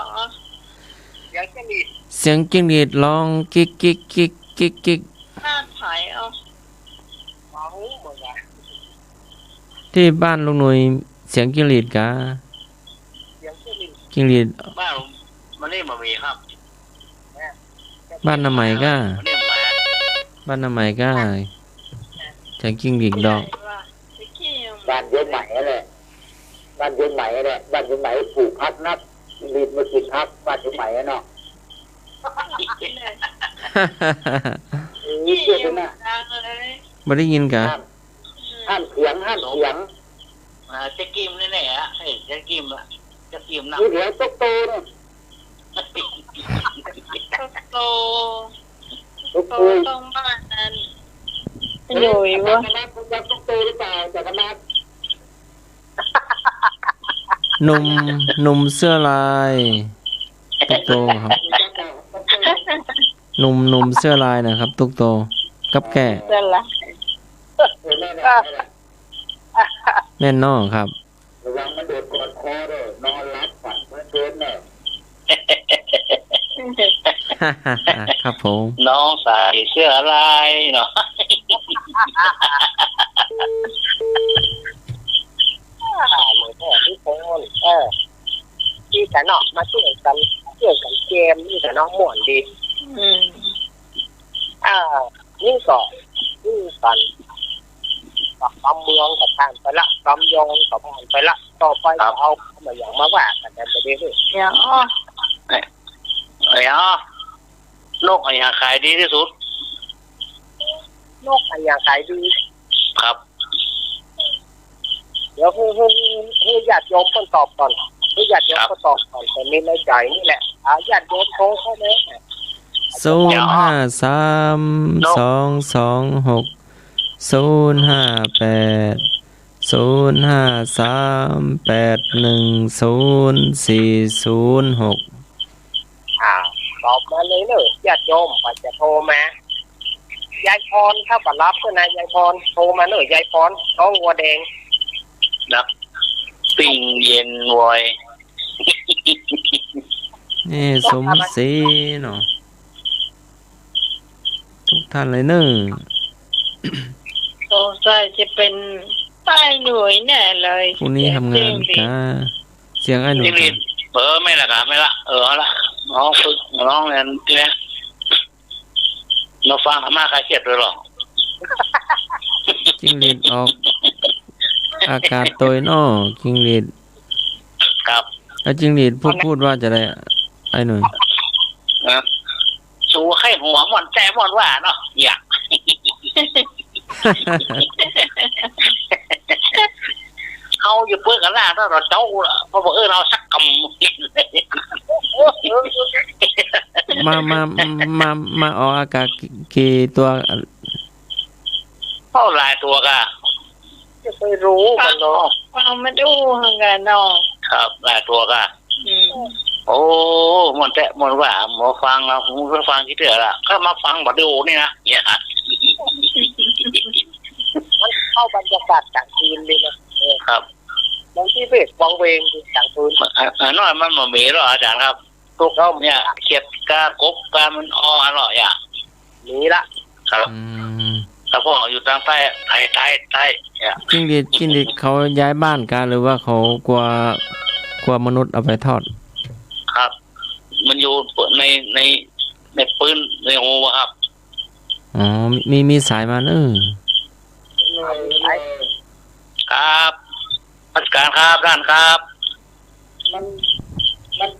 เสียงจิ้งหรีด เสียงจิ้งหรีดร้องกิ๊ก กิ๊ก กิ๊ก กิ๊ก กิ๊ก บ้านไผอ่ะ ตี้บ้านลุงหนุ่ยเสียงจิ้งหรีดกา เสียงจิ้งหรีด จิ้งหรีด บ้านผมมันนี่บ่มีครับ บ้านนาใหม่ก้า มันนี่บ่มา บ้านนาใหม่ก้า เสียงจิ้งหรีดดอก บ้านเยอะใหม่นั่นแหละ บ้านเยอะใหม่นั่นแหละ บ้านเยอะใหม่ปลูกผักนัก จิ้งหรีดมากินผัก บ้านเยอะใหม่อะเนาะ เออ เชื่อเถอะนะ บ่ได้ยินกา ห้ามเถียง ห้ามเถียง อ่า เจ๊กิมนี่แหละ เฮ้ย เจ๊กิมอะ เจ๊กิมนะ มีเถียงตุ๊กโตเนี่ย ตุ๊กโต ตุ๊กโต ตุ๊กโตต้องบ้านนั้น เฮ้ย อยู่อีกวะ อาจ๋ารย์คณะ รู้จักตุ๊กโตหรือเปล่า อาจ๋ารย์คณะ หนุ่ม หนุ่มเสื้อลาย ตุ๊กโตครับ รู้จักเปล่า ตุ๊กโต หนุ่ม หนุ่มเสื้อลายนะครับ ตุ๊กโต กับแก่ เสื้อลาย เออ นั่นแหละ นั่นแหละ แม่นน้องครับ ระวังมันโดดกอดคอเด้อ นอนหลับฝันเพลินๆ เน่อ ครับผม น้องใส่เสื้อลายเนาะ อ่า หลวงพ่อทุกคน เออ ตี้กั๋นเนาะ มาเตี้ยวกั๋น เตี้ยวกั๋นแจมนี่กั๋นเนาะ ม่วนดี อืม อ่า นี่ก็ นี่กั๋น กำเมืองก็ผ่านไปละ กำยองก็ผ่านไปละ ต่อไป ครับ จะเอามาอย่างมาว่ากั๋นแต่ประเดี๋ยวนี้ เดี๋ยว เอ้ย เอ้ย นกอะหยังขายดีตี้สุด นกอะหยังขายดี ครับ เดี๋ยวหื้อ หื้อ หื้อญาติโยมเปิ้นตอบก่อน หื้อญาติโยม ครับ เปิ้นตอบก่อน เข มีในใจ๋นี่แหละ อ่า ญาติโยมโทรเข้ามา ศูนย์ห้าสาม สองสองหก ศูนย์ห้าแปด ศูนย์ห้าสาม แปดหนึ่งศูนย์ สี่ศูนย์หก อ่า ตอบมาเลยเนอะ ญาติโยม ใผจะโทรมา ยายพร ถ้าบ่รับก็นะ ยายพร โทรมาเนอะ ยายพร น้องวัวแดง นักปิ้งเย็นวอย นี่สมศรีเนาะ ทุกท่านเลยเนอะ สงสัยจะเป๋นอ้ายหนุ่ยแน่เลย พรุ่งนี้ทำงานกา เสียงอ้ายหนุ่ย จิ้งหรีด เออ ไม่ละกะ ไม่ละ เออ เอาละ น้องฝึก น้องเรียนที่นี่ มาฟังธรรมะคลายเครียดด้วยหรอ จิ้งหรีดออกอากาศตวยเนาะ จิ้งหรีด ครับ แล้วจิ้งหรีดพูด พูดว่าจะได อ้ายหนุ่ย นะ สูใค่หัวม่วนแต๊ม่วนว่าเนาะ อย่า เฮาอย่าเปิ้นกั๋นนะ ถ้าเฮาเจ้าละ เพราะว่า เออ เฮาสักกำ มา มา มา มาออกอากาศกี่ตั๋ว เอ้า หลายตั๋วก่ะ จะไปฮู้กั๋นเนาะ ฟังมันอู้หังกั๋นเนาะ ครับ หลายตั๋วก่ะ อืม โอ้ ม่วนแต๊ม่วนว่า บ่ฟังละ บ่ฟังจักเตื้อละ ก็มาฟังบ่าเดี่ยวนี้นะ เนี่ย มันเข้าบรรยากาศก๋างคืนดีนะ เออ ครับ บางทีเวกวังเวงดีก๋างคืน อ่ะ อ่ะ น้อยมันบ่มีหรอกอาจ๋ารย์ครับ ถูกต้อง เนี่ย เขียดกา กบกา มันอ่ออร่อยอ่ะ มีละ ครับ อืม แต่พวกอยู่ตางใต้ ใต้ ใต้ ใต้ เนี่ย จิ้งหรีด จิ้งหรีดเขาย้ายบ้านกั๋น หรือว่าเขากั๋ว กั๋วมนุษย์เอาไปทอด ครับ มันอยู่ใน ใน ในปื๊น ในฮูอะครับ อ๋อ มี มีสายมาเนอะ ครับ นมัสก๋านครับ ต้านครับ มัน มัน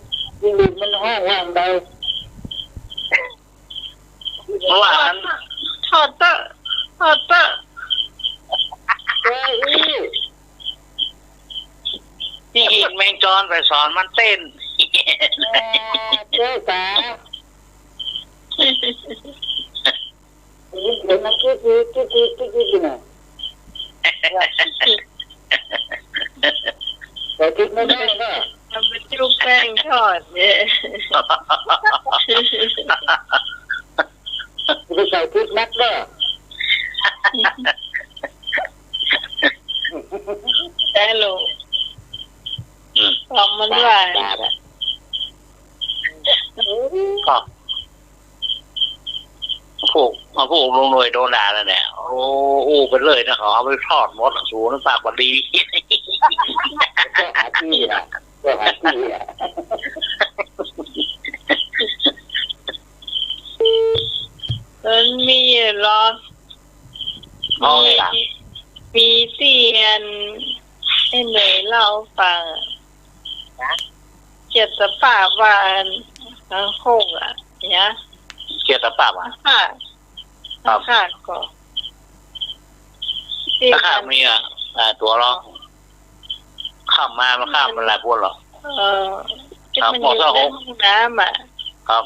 มันฮ้องว่าอันใด เมื่อวาน ทอดเต๊อะ ทอดเต๊อะ เจ้าอี้ ตี้เห็นแมงจอนไปสอนมันเต้น เออ เจ้าจ๋า ได้ยินเสียงมันกรี๊ดกรี๊ดกรี๊ดกรี๊ดกรี๊ดอยู่น่ะ ใส่พริกน้อยๆ เนาะ เอาไปจุ๊บแป้งทอดเนี่ย จะไปใส่พริกนักเนาะ ได้ลูก อืม ของมันหวาน ได้ละ ครับ พวก มาพวกลุงหน่วยโดนด่าแล้วเนี่ย โอ้ อู้ไปเลยนะ เขาเอาไปทอดหมดอะ สูนั่นปากบ่ดี ก็หาตี้อะ ก็หาตี้อะ มันมีอยู่หรอ มี มีตี้อัน ไอ้หน่วยเล่าฟังอะ นะ เกียรติสภาพว่าอัน อันโคกอะ เนี่ย เกียรติสภาพอะ ค่ะ ครับ ค่ะ ก็ ตี้ ตะขาบ อัน มีอะ หลายตั๋วหรอ ข้ามมา มันข้ามมาหลายคนหรอ เออ ครับ ตี้มันอยู่ในห้องน้ำอะ ครับ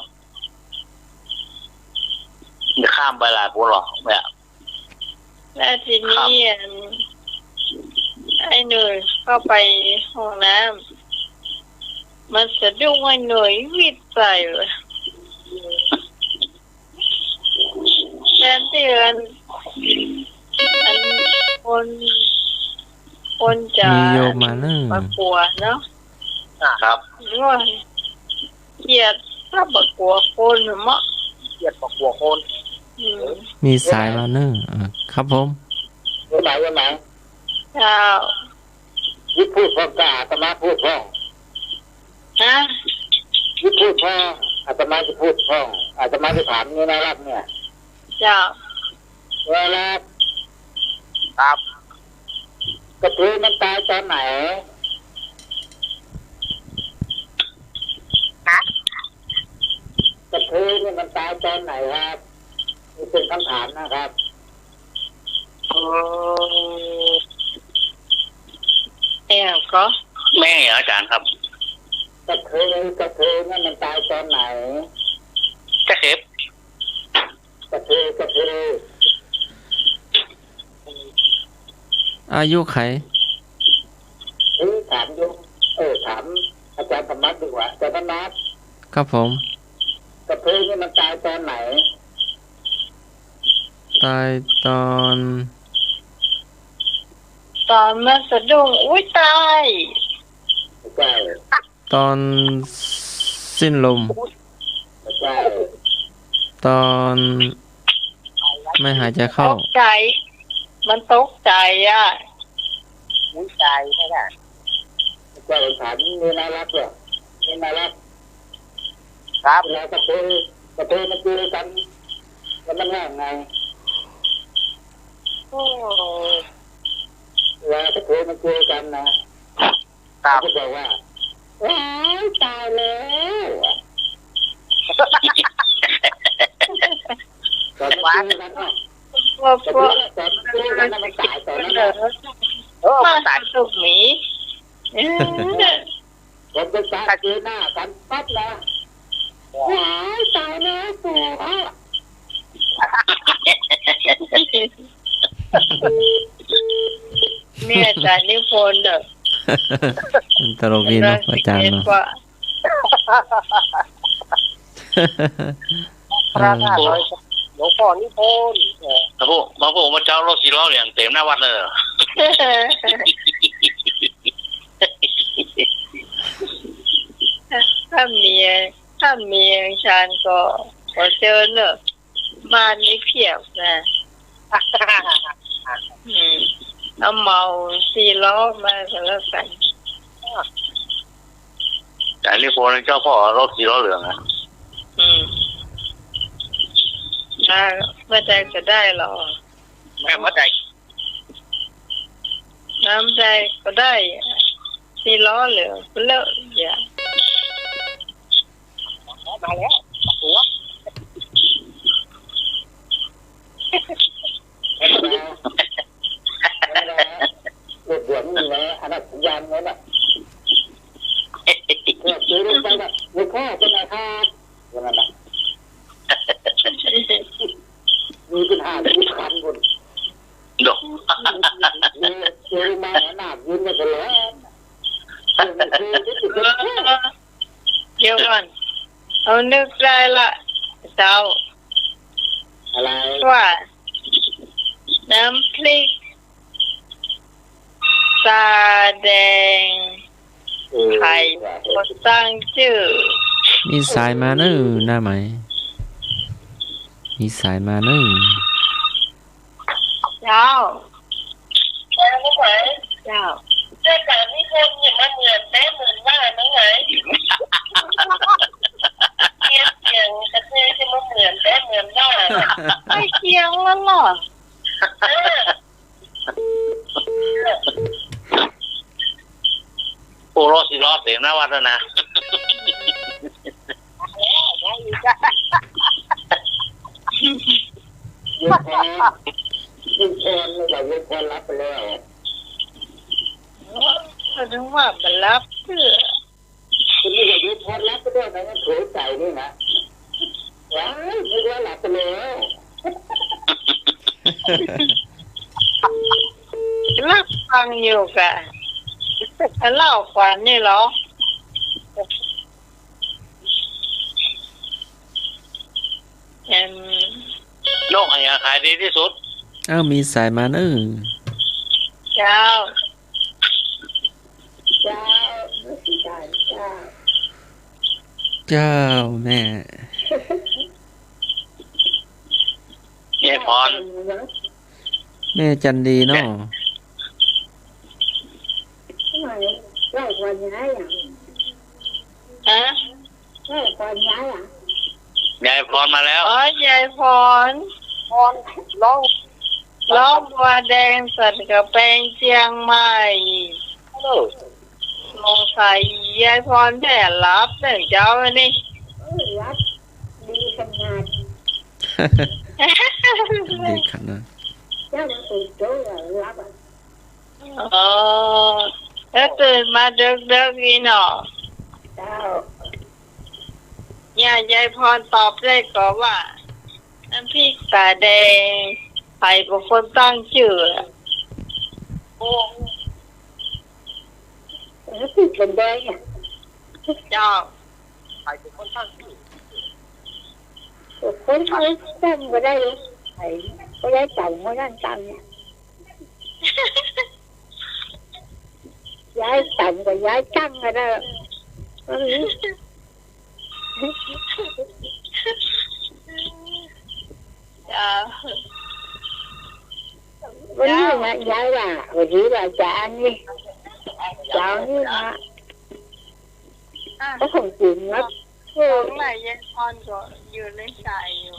มันข้ามไปหลายคนหรอ เนี่ย แล้วทีนี้ ครับ อัน ไอ้หน่วยเข้าไปห้องน้ำ มันสะดุ้งไอ้หน่วยวิดใส่เลย แทนตี้อัน อันคน คนจะ มีโยมมาเนอะ มากั๋วเนาะ ครับ ว่าเขียดถ้าบ่กั๋วคนเนาะ เขียดบ่กั๋วคน อืม มีสายมาเนอะ อ่า ครับผม วันไหน วันไหน เจ้า นี่พูดพ่องกา อาตมาพูดพ่อง ฮะ นี่พูดพ่อง อาตมาจะพูดพ่อง อาตมาจะถามนี่นะรัฐเนี่ย เจ้า เออ รัฐ ครับ กระเทยมันต๋ายต๋อนไหน ฮะ กระเทยเนี่ยมันต๋ายต๋อนไหนครับ นี่เป๋นคำถามนะครับ เออ แม่งก็ แม่งเหรออาจ๋ารย์ครับ กระเทย กระเทยเนี่ยมันต๋ายต๋อนไหน กระเทย กระเทย กระเทย อายุใคร เอ๊ะ ถามอยู่ เออ ถามอาจ๋ารย์ธรรมัสดีกว่า อาจ๋ารย์ธรรมัส ครับผม กระเทยเนี่ยมันต๋ายต๋อนไหน ต๋ายต๋อน ต๋อนมันสะดุ้ง อุ๊ย ต๋าย ใช่ ต๋อนสิ้นลม ใช่ ต๋อนไม่หายใจ๋เข้า ตกใจ๋ มันตกใจ๋อะ อุ๊ย ต๋ายไม่ได้ ใช่ ถามเมียน่ารักเหรอ เมียน่ารัก ครับ เวลากระเทย กระเทยมาเจอกั๋น แล้วมันว่าไง โอ้ เวลากระเทยมาเจอกั๋นนะ ครับ เขาจะบอกว่า "ว้าย ต๋ายแล้ว" ต๋อนมันเจอกั๋นเนาะ พวก พวก ต๋อนมันเจอกั๋นน่ะ มันต๋ายต๋อนนั้นน่ะ เออ มันต๋าย ต๋อนมันเจอหน้ากั๋นปั๊บนะ ว้าย ต๋ายแล้ว เนี่ย อาจ๋ารย์นิพนธ์เน่อ มันตลกดีเนาะ อาจ๋ารย์เนาะ พระธาตุดอย หลวงป้อนิพนธ์ เออ มาพูด มาพูดว่าเจ้าโลกสี่ล้อเหลืองเต๋มหน้าวัดเลยเหรอ ถ้ามี ถ้ามีอาจ๋ารย์ก็ขอเจิญเน่อ บ้านนี้เพียบนะ อืม เอาเหมาสี่ล้อมาก็แล้วกั๋น อาจ๋ารย์นิพนธ์เจ้าป้อโลกสี่ล้อเหลืองอะ อืม มาเมื่อใดก็ได้หรอ แม่เมื่อใด มาเมื่อใดก็ได้ สี่ล้อเหลืองเลิกอย่า มาแล้ว หัว รถด่วนนี่นะ อันนั้นสัญญาณนั่นน่ะ เนี่ย ซื้อรถไปน่ะ หลวงพ่อเป็นไงครับ ว่านั้นน่ะ มีปัญหาทุกคันคน เนาะ เนี่ย ซื้อมาหนายืนมาตลอด เดี๋ยวก่อน เอานึกได้ละ เจ้า อะไร ว่า น้ำพริก ต๋าแดง เออ ไข่ ก็ตั้งจื้อ มีสายมาเน่อ หน้าไหม มีสายมาเน่อ เจ้า เจ้า เจ้า เจ้าจ๋า นี่คนอย่ามาเหมือนแต๊เหมือนว่านะไง เสียงกระเทยจะมาเหมือนแต๊เหมือนว่า ใกล้เคียงแล้วเหรอ เออ โอ้ รอดสิ รอดเสียงหน้าวัดแล้วนะ ยายพร ยายพร ไม่ไหว ยายพรหลับไปแล้ว ก็นึกว่ามันหลับเตื้อ คุณนี่ก็ยายพรหลับไปด้วยนะ ยังโถใจ๋นี่นะ ว้าย นึกว่าหลับไปแล้ว หลับฟังอยู่กะ เล่าขวัญนี่เหรอ เอิ่ม นกอะไรขายดีที่สุด เอ้า มีสายมาเน่อ เจ้า เจ้า เจ้า เจ้าแม่ ยายพร แม่จันดีเนาะ เล่าขวัญยายอะ ฮะ เออ พรยายอะ ยายพรมาแล้ว อ๋อ ยายพร พร ร้อง ร้องบัวแดงสันกะแปงเจียงใหม่ ฮัลโหล สงสัยยายพรแผลหลับเตื้อเจ้านี่ เออ หลับดีขนาด ดีขนาด เจ้ามันตื่นโจ้อะ หลับอะ อ๋อ แล้วตื่นมาดึกๆ อีกเนาะ เจ้า เนี่ย ยายพรตอบได้ก่อว่า น้ำพริกต๋าแดง ใผเป๋นคนตั้งจื้ออะ น้ำพริกต๋าแดงอะ เจ้า ใผเป๋นคนตั้งจื้อ คนเขาตั้งก็ได้ ใผก็ได้ ต๋าคนนั้นตั้งเนี่ย ยายตั้งก็ยายตั้งก็ได้ อืม เจ้า วันนี้นะ ยายว่า วันนี้ว่าจะอันนี้ จะเอานี่นะ อ่ะ ก็ของจริงนะ ของไหนยายพรก็อยู่ในสายอยู่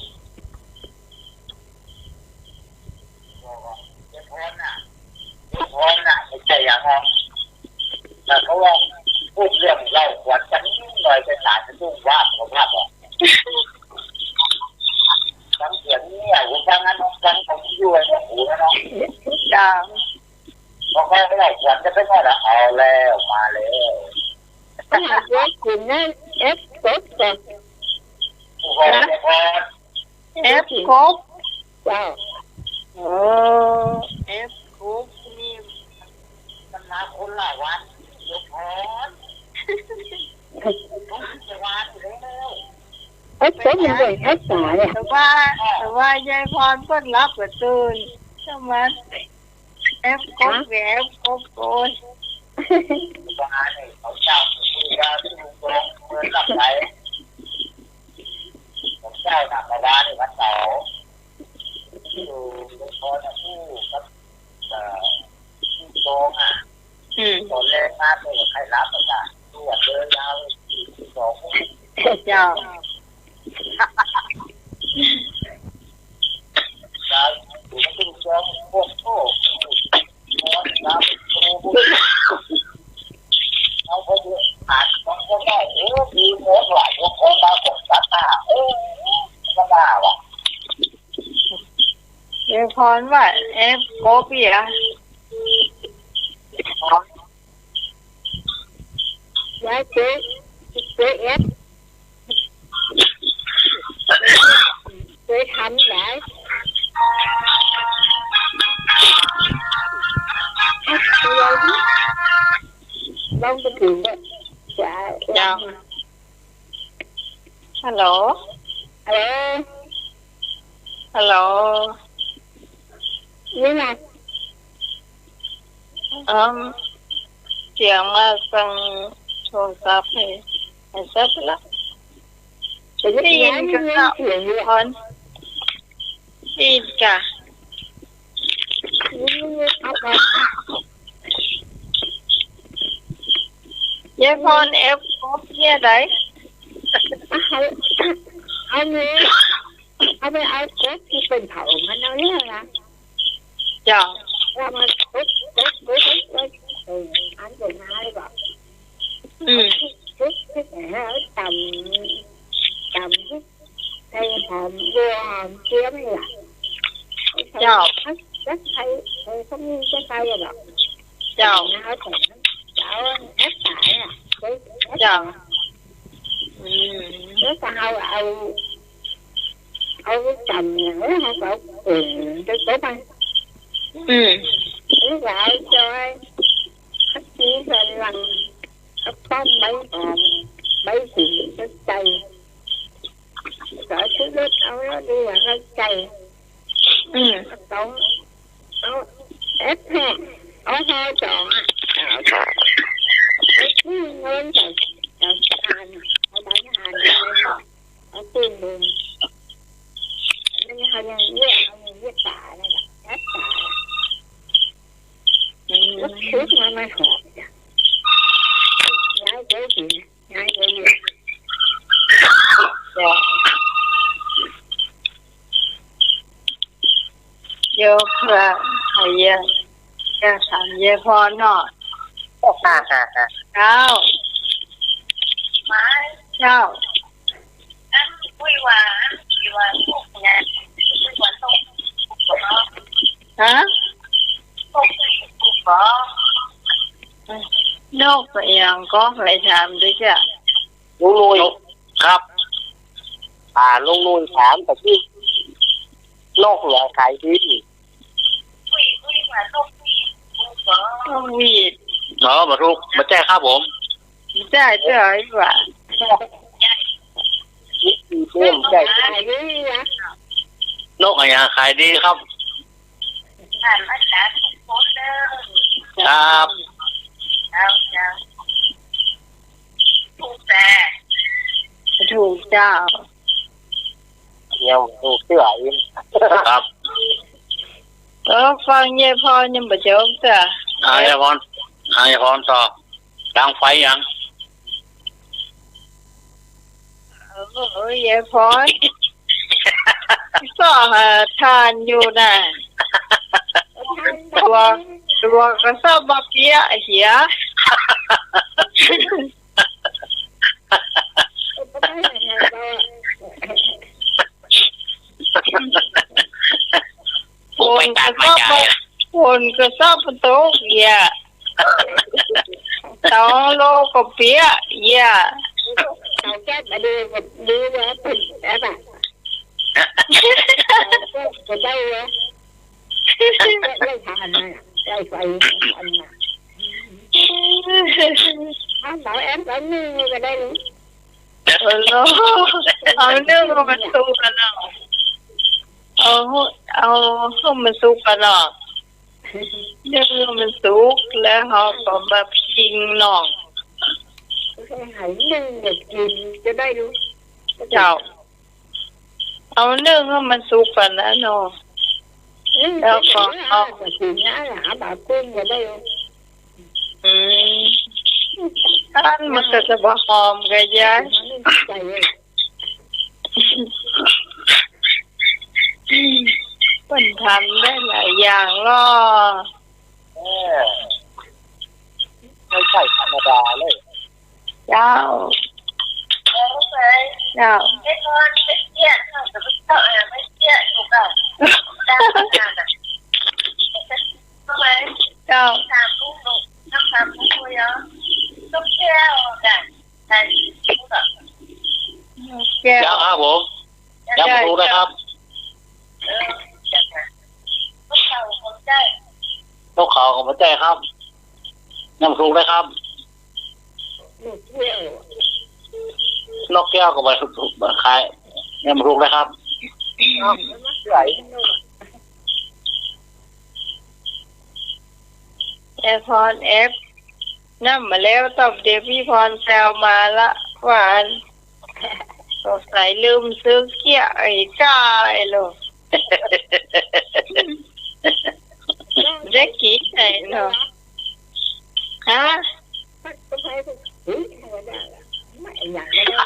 ยายพรน่ะ ยายพรน่ะ ไม่ใช่อย่างนั้น แต่เขาว่าพูดเรื่องเล่าขวัญสักนิดหน่อย ไปสารสะดุ้งวาบเขาวาบออก ฟังเสียงเนี่ย หูฟังอันนั้นฟังของอยู่ไอ้เนี่ย หูนะเนาะ จ้า พอเขาเล่าขวัญจะไปหมดละ เอาแล้ว มาแล้ว ขนาดยายขุนนะ เอฟกบก่อน ผู้กองยายพร เอฟกบ เจ้า เออ เอฟกบนี่ มันมาคนละวัน ยายพร ต้องจะวันอยู่แล้ว เอฟกบมันเป็นภาษาเนี่ย แต่ว่า แต่ว่ายายพรเปิ้นหลับก็ตื่น สมัติ เอฟกบ ฮะ เอฟกบ โอ้ย บ้านนี่เขาเจ้าคุยกันลุงโดงเมืองหลับไหล เขาเจ้าหนักกว่าบ้านนี่วันเสาร์ อยู่นครนะ ผู้กับ เอ่อ ผู้โดงอ่ะ อืม ตอนแรกมาเนี่ยใครหลับอ่ะจ้ะ ตรวจเลยยาวสี่สิบสอง เจ้า เดี๋ยวพรว่า เอฟกบ อีกอ่ะ ยายเจ๊ เจ๊เอฟ เจ๊ทำหลาย เอฟ ลองไปถึงเนี่ย จะ เจ้า ฮัลโหล ฮัลโหล ฮัลโหล นี่ไง เอิ่ม เสียงมาตังโทรศัพท์นี่ หายไปละ ได้ยินก่ะ เสียงอยู่ พร ได้ยินก่ะ ยายพร เอฟกบเนี่ยใด เอา เอาเลย เอาไปเอากบตี้เปิ้นเผามันเอาแล้วนะ เจ้า แล้วมันกบ กบ กบ กบ เออ อันเดียวมาเลยบอก อืม กบ กบ เออ ตำ ตำ ใส่หอมบัว หอมเจียมนี่แหละ เจ้า จักใส่ เออ เขามีจักใส่อะบอก เจ้า นะ เขาใส่ เอาแอปสายอะ เจ้า อืม แล้วก็เอา เอา เอาไปตำเนี่ย แล้วเขาก็เอาเกลือไป ไป อืม แล้วก็เอาจอย ผักชี กะหล่ำ เอาต้มใบหอม ใบขิง ใส่ ก็เอาชูรส เอาแล้วดีอะ เข้าใจ อืม เอาสอง เอาเอฟห้า เอาห้าสองอะ เอาสอง เอาปิ้งเงินใส่ เอาถ่านอะ เอาใบถ่าน เอาปิ้งเงิน อันนี้เขายังเรียก เขายังเรียกป่านั่นแหละ เอฟป่า อืม แล้วชุดมา มาหอมจ้ะ ย้ายไปกิน เดี๋ยวเผื่อให้ยาย ยายถามยายพรเนาะ เจ้า เจ้า ฮะ นกก็ยังก็ไปถามด้วยจ้ะ ลุงหนุ่ย ครับ อ่า ลุงนุ่นถามตะกี้ นกหยังขายดี นกหวีด อ๋อ บ่ถูก บ่ใจ้ครับผม ใจ้ ใจ้หว่า เริ่มใจ้ นกหยังขายดีครับ ครับ ถูกเจ้า ยังถูกเตื้ออีก ครับ เออ ฟังยายพรยังบ่จบเตื้อ อ่า ยายพร อ่า ยายพรต่อ ดังไฟยัง เออ ยายพร ส่องหาถ่านอยู่น่ะ ตั๋ว ตั๋วก็ซ้ำบ่เปี้ยะเหีย ฝนก็ซ้ำบ่ ฝนก็ซ้ำบ่ตกเหีย ตองโลก็เปี้ยะเหีย เตาแก๊สมาดูก็ดูว่าเป็นแบบอะ เตาแก๊สก็ได้เว้ย ไล่ถ่านน่ะ ไล่ไฟถ่านน่ะ เอาเตาแก๊สเตานึ่งก็ได้เลย เออ เอานึ่งมันสุกกันเนาะ เอา เอา เอานึ่งมันสุกกันเนาะ นึ่งมันสุกแล้วเฮาก็มาปิ้งเนาะ นึ่งเนี่ยกิ๋นจะได้รู้ เจ้า เอานึ่งหื้อมันสุกก่อนนะเนาะ นึ่ง แล้วก็เอา นึ่งก็กิ๋นนะ หาบ่ากุ้งก็ได้ อืม อันมันก็จะบ่หอมกะยาย นึ่งใส่เลย เปิ้นทำได้หลายอย่างลอ เออ ไม่ใช่ธรรมดาเลย เจ้า เจ้า เจ้า แก้ว แก้วครับผม ยังบ่ถูกนะครับ นกเขาก็บ่ใจ้ครับ ยังบ่ถูกนะครับ นกแก้วก็บ่ถูก ขาย ยังบ่ถูกนะครับ แอร์พอร์ตแอป นั่นมาแล้ว ตอบเดฟพี่พรแซวมาละ ว่าอัน สงสัยลืมซื้อเกี้ยไอ้ก้าไอ้โล ได้กิ๋นไอ้เนาะ ฮะ ไม่อย่างก็ได้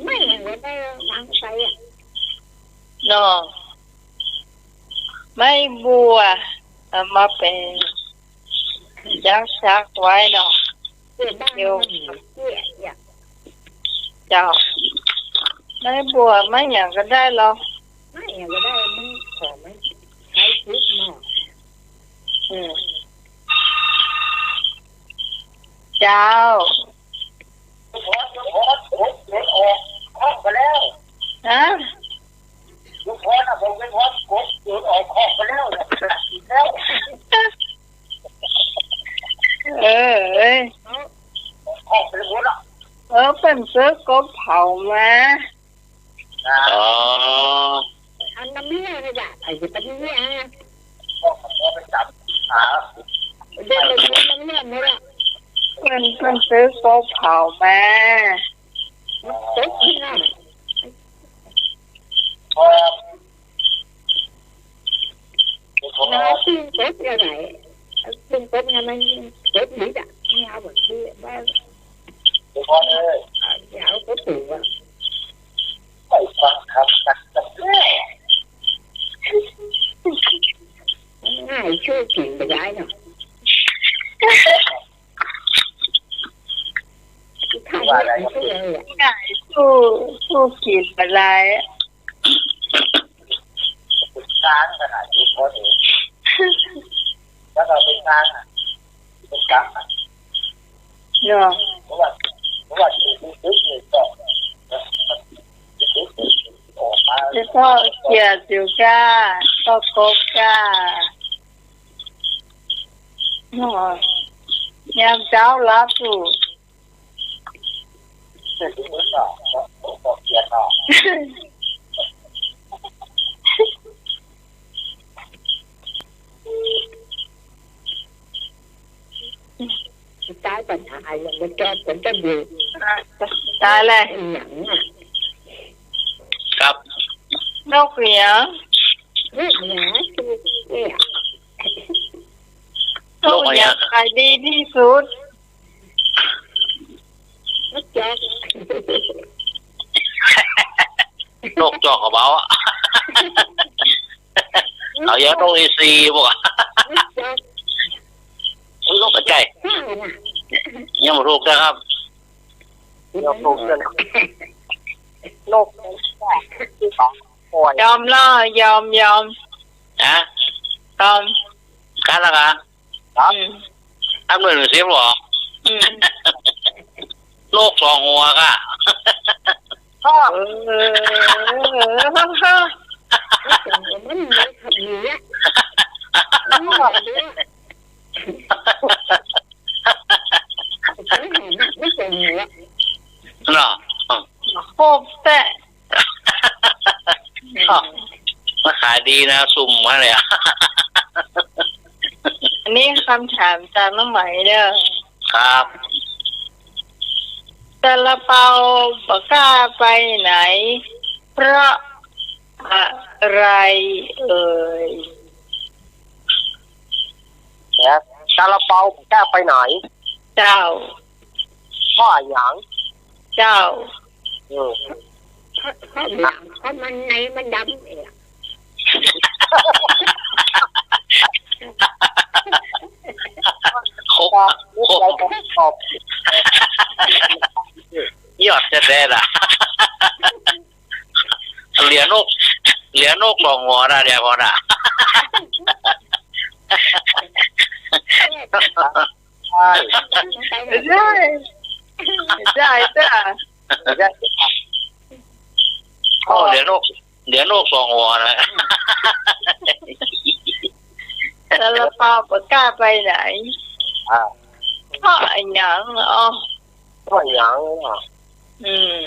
ไม่อย่างก็ได้ ล้างไปอะ เนาะ ไม้บัว เอามาแป๋ง จักซักไว้เนาะ เดี๋ยว เจ้า ไม้บัว ไม้หยังก็ได้ลอ ไม้หยังก็ได้ มันของมันใช้ชีวิตเนาะ อืม เจ้า ฮะ เออ เอ้ย เออ เปิ้นซื้อกบเผามา อ๋อ อันน้ำเลี้ยงนี่จ้ะ ไอ้ที่เป็นเลี้ยงนะ เดี๋ยวเดี๋ยวน้ำเลี้ยงนี่แหละ เปิ้น เปิ้นซื้อกบเผามา ตกที่นั่น นาปิ้งกบยังไง ปิ้งกบเนี่ยมันกบหรือจ้ะ ไม่เอาแบบที่ว่า เดี๋ยวเอากบถูกอ่ะ ไปฟังคำตักกะแต ง่าย สู้กิ๋นบ่ได้เนาะ ว่าอะไรครับ ง่าย สู้ สู้กิ๋นบ่ได้ ช้างขนาดนี้โพสต์เอง แล้วเราเป็นช้างอ่ะ เป็นช้างอ่ะ เนาะ เพราะว่า เพราะว่าถูกยึดเลยก็ ก็เกียจอยู่ก้า ก็กบก้า โอ้ย ยามเจ๊าหลับอยู่ ตายปัญหาอะไร มันแก้ผลจะอยู่ ตายเลย อย่างเนี้ย ครับ นกเหยี่ยว นกเหยี่ยว เนี่ย นกเหยี่ยวขายดีที่สุด นกจอก นกจอกกระเป๋าอะ เอาเยอะ นกอีซีบอกอะ นกกระจาย ยังบ่ถูกนะครับ ยังบ่ถูกเลย นก ยอมแล้ว ยอม ยอม ฮะ ยอม กันละกัน ครับ อืม นับหนึ่งถึงสิบเหรอ อืม นกสองหัวค่ะ เออ มันมีคำนี้อะ มันมีคำนี้อะ ไม่ใช่หัว เหรอ ครบแต่ อ้าว มาขายดีนะ ซุ่มมาเลยอะ อันนี้คำถามจากน้องไหมเด้อ ครับ ซาลาเปาบ่กล้าไปไหน เพราะอะไรเอ่ย เนี่ย ซาลาเปาบ่กล้าไปไหน เจ้า เพราะอะหยัง เจ้า อืม เพราะ เพราะหยัง เพราะมันในมันดำเอง ครบ ครบ ยอดแต๊ๆ ล่ะ เหลือนก เหลือนกสองหัวนะ เดี๋ยวก่อนนะ ใช่ ใช่ ใช่จ้ะ ใช่ โอ้ เหลือนก เหลือนกสองหัวนะ ซาลาเปาบ่กล้าไปไหน อ่า เพราะอะหยัง อ๋อ เพราะอะหยัง อืม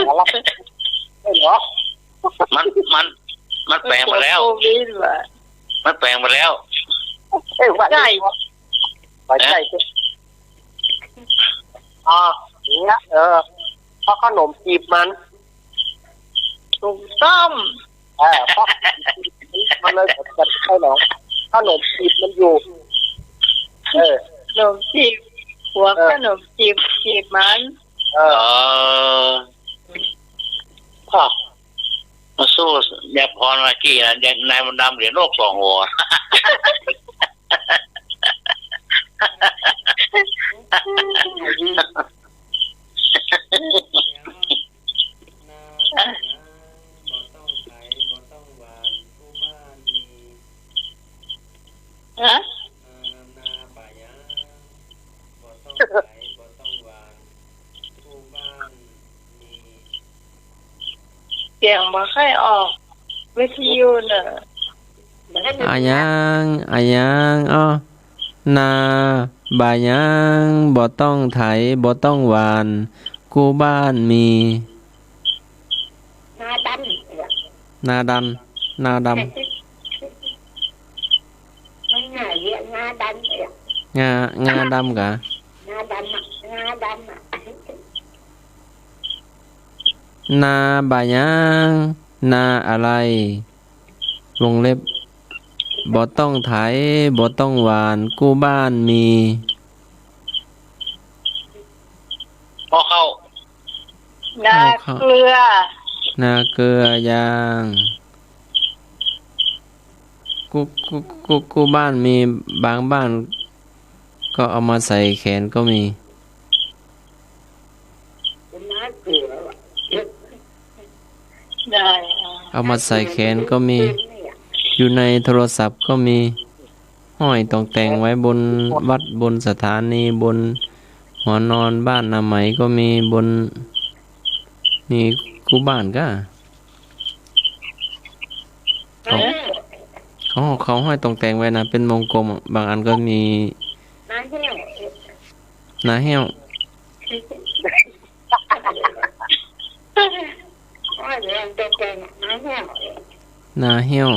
อะไร ไม่เหรอ มัน มัน มันแปลงไปแล้ว โควิดว่ะ มันแปลงไปแล้ว เอ้ย ว่า ใช่ ไม่ใช่ เอ๊ะ อ่า อย่างเงี้ย เออ เพราะขนมจีบมัน ถูกต้อง เออ เพราะมันเลยจะใช่เหรอ ขนมจีบมันอยู่ เออ ขนมจีบ หัว เออ ขนมจีบ จีบมัน เออ เออ พ่อ มาสู้ยายพรเมื่อกี้นะ ยาย นายมนต์ดำเหลือนกสองหัว ฮะ เสียงบ่ค่อยออกวิทยุเน่อ อะหยัง อะหยัง อ้อ นาบ่ายัง บ่ต้องไถ บ่ต้องหว่าน กู้บ้านมี นาดำ นาดำ นาดำ มันง่ายเรียกนาดำเนี่ย งา งาดำกะ นาดำอะ นาดำอะ นาบ่ายัง นาอะไร วงเล็บ บ่ต้องไถ บ่ต้องหว่าน กู้บ้านมี หม้อข้าว นาเกลือ นาเกลือยาง กู้ กู้ กู้ กู้บ้านมี บางบ้านก็เอามาใส่แขนก็มี ได้ เอามาใส่แขนก็มี อยู่ในโทรศัพท์ก็มี ห้อยต่องแต่งไว้บนวัด บนสถานี บนหอนอนบ้านนาไหมก็มี บน มีกู้บ้านก้า เขา เขา เขาห้อยตองแต่งไว้นะ เป๋นวงกลมอะ บางอันก็มี นาแห้ว นาแห้ว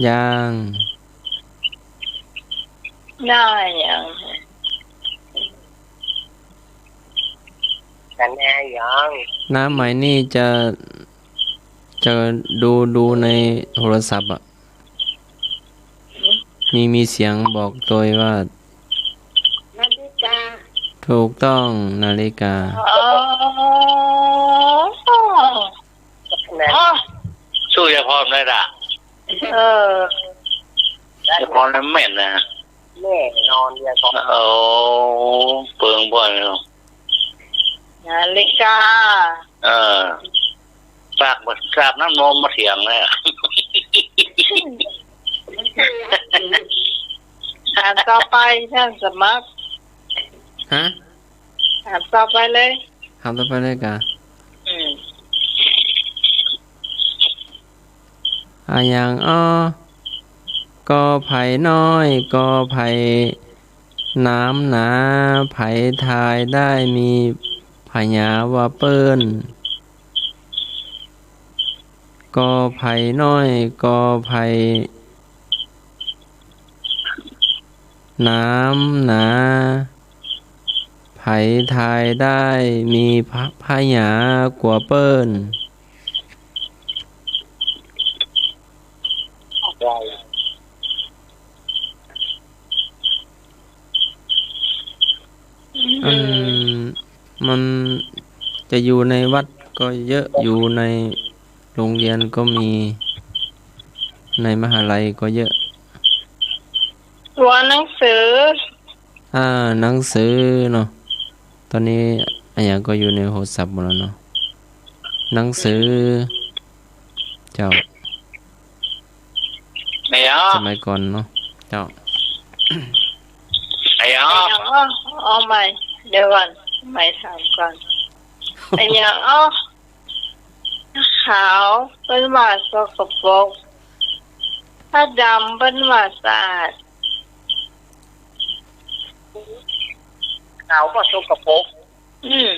ยาง นาหยัง กันแน่หยัง นาหมายนี่จะ จะดู ดูในโทรศัพท์อะ มี มีเสียงบอกตวยว่า นาฬิกา ถูกต้อง นาฬิกา อ๋อ อ๋อ สู้ยายพรได้ละ เออ ยายพรนั้นแม่นนะ แน่นอน ยายพร โอ้ เปิงบ่อยเนาะ นาฬิกา เออ ปากบ่ สาบน้ำนมมาเถียงเลยอะ ถามต่อไป ท่านสมัคร ฮะ ถามต่อไปเลย ถามต่อไปเลยกา อืม อะหยังอ้อ กอไผ่น้อย กอไผ่หนามหนา ใผทายได้มีผญาว่าเปิ้น กอไผ่น้อย กอไผ่หนามหนา ใผทายได้มีผ ผญากว่าเปิ้น อัน มันจะอยู่ในวัดก็เยอะ อยู่ในโรงเรียนก็มี ในมหาลัยก็เยอะ ตั๋วหนังสือ อ่า หนังสือเนาะ ต๋อนนี้อะหยังก็อยู่ในโทรศัพท์หมดแล้วเนาะ หนังสือ เจ้า อะหยัง สมัยก่อนเนาะ เจ้า อะหยัง อะหยังอ้อ เอาใหม่ เดี๋ยวก่อน ใหม่ถามก่อน อะหยังอ้อ ผ้าขาวเปิ้นว่าสกปรก ผ้าดำเปิ้นว่าสะอาด ขาวก็สกปรก อืม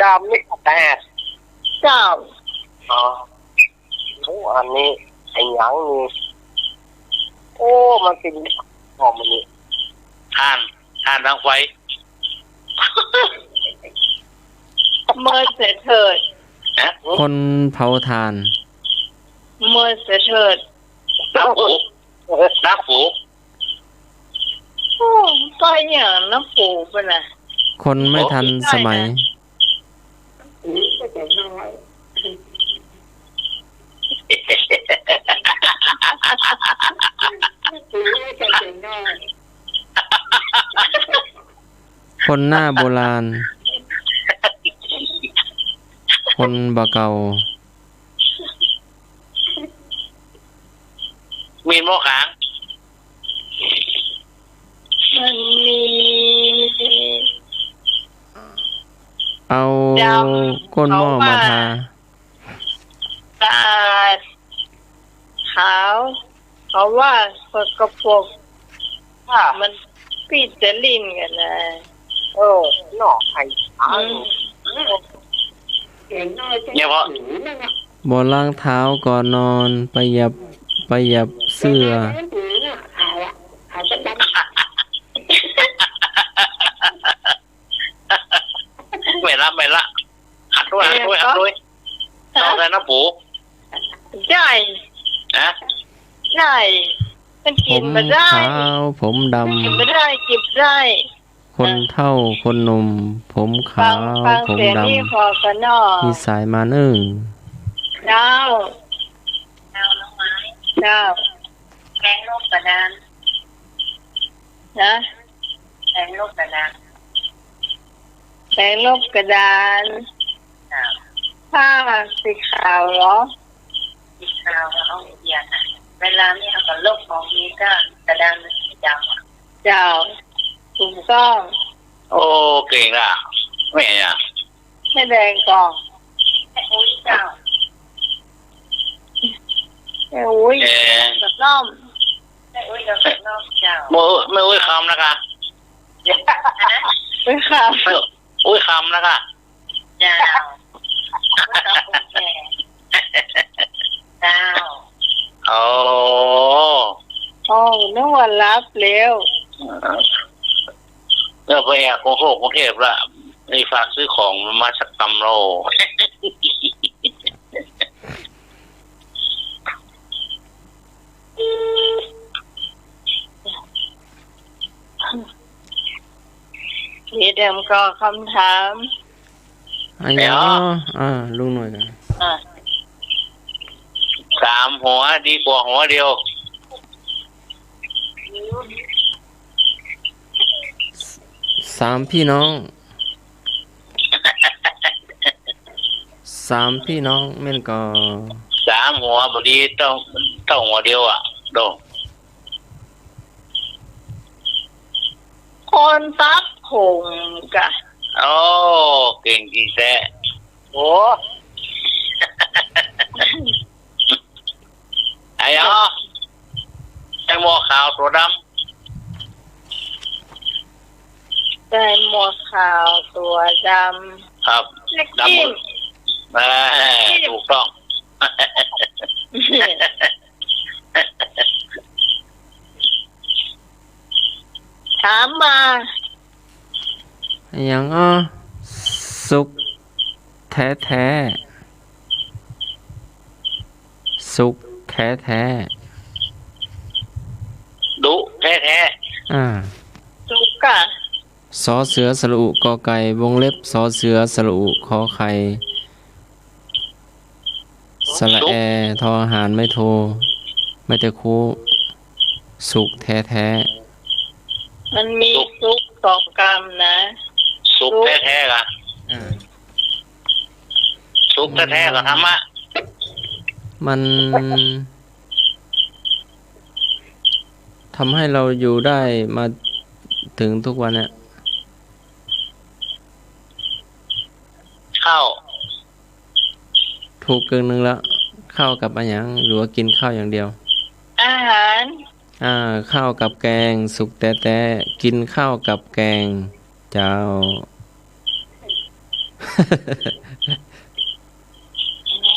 ดำนี่ก็สะอาด เจ้า อ๋อ โอ้ อันนี้อะหยังนี่ โอ้ มันเป๋นหอมอันนี้ ถ่าน ถ่านดังไฟ เมินเสียเถิด ฮะ คนเผาถ่าน เมินเสียเถิด น้ำปู น้ำปู โอ้ ไปหยังน้ำปูไปนะ คนไม่ทันสมัย โอ้ คนหน้าโบราณ คนบ่าเก่า มีหม้อก๋าง มันมี เอา ดำ ก้นหม้อมาทา เขาว่า สะอาด ขาว เขาว่าสกปรก ค่ะ มันปี้จะลิ้นกั๋นนะ เออ เนาะ ไอ้ อืม เนี่ย เพราะ บ่ล้างเท้าก่อนนอน ไปหยับ ไปหยับเสื้อ ไม่ละ ไม่ละ อัดด้วย อัดด้วย อัดด้วย ฮะ เอาใส่น้ำปู ใจ้ ฮะ ใจ้ มันกิ๋นบ่ได้ ผมขาว ผมดำ กิ๋นบ่ได้ กิ๋นบ่ได้ คนเฒ่า คนหนุ่ม ผมขาว ฟัง ฟัง ผมดำ เสียงนี่พอกั๋นเนาะ มีสายมาเน่อ เจ้า เจ้า แปรงลบกระดาน นะ แปรงลบกระดาน แปรงลบกระดาน จ้ะ ผ้าสีขาวเหรอ สีขาว เอาเขียนอะ เวลานี้เอาก็ลบออก มีก็กระดานมันสีดำอะ เจ้า ถูกต้อง โอ้ เก่งละ แม่อะ แม่แดงก่อ แม่อุ๊ยเจ้า แม่อุ๊ย เอ่อ กับน้อม แม่อุ๊ยกับน้อมเจ้า แม่อุ๊ย แม่อุ๊ยคำนะคะ ฮะ อุ๊ยคำ แม่อุ๊ยคำนะคะ เจ้า อุ๊ยคำคนแก่ เจ้า อ๋อ อ๋อ นึกว่าหลับแล้ว เออ ไปแอบกรุงเทพฯ กรุงเทพฯละ ไอ้ฝากซื้อของมาสักกำโล เดี๋ยวก็คำถาม อะหยัง เดี๋ยว อ้อ อ่า ลุงหน่วยก่อน อ่ะ สามหัวดีกว่าหัวเดียว ส- สามพี่น้อง สามพี่น้องแม่นก่อ สามหัวบ่ดีเต้า เต้าหัวเดียวอะ โดง คนตัดผมกะ โอ้ เก่งจริงแต๊ โอ้ ไอ้อ๋อ ใส่หมวกขาวตัวดำ ใส่หมวกขาวตัวดำ ครับ เจ๊ก ดำ กิม อ่า เจ๊กกิม ถูกต้อง ถามมา อะหยังอ้อ สุขแท้ๆ สุขแท้ๆ ดุแท้ๆ อ่า สุขอะ สอเสือสระอุกอไก่ วงเล็บ สอเสือสระอุขอไข่ สระแอ ทออาหาร ไม้โท ไม้ตะคุ สุขแท้ๆ มันมีสุขสองกำนะ สุขแท้ๆ กะ อ่า สุขแท้ๆ กะธรรมะ มัน ทำให้เราอยู่ได้มาถึงทุกวันเนี่ย ข้าว ถูกกึ่งหนึ่งแล้ว ข้าวกับอะหยัง หรือว่ากินข้าวอย่างเดียว อาหาร อ่า ข้าวกับแกง สุขแต๊ๆ กินข้าวกับแกง เจ้า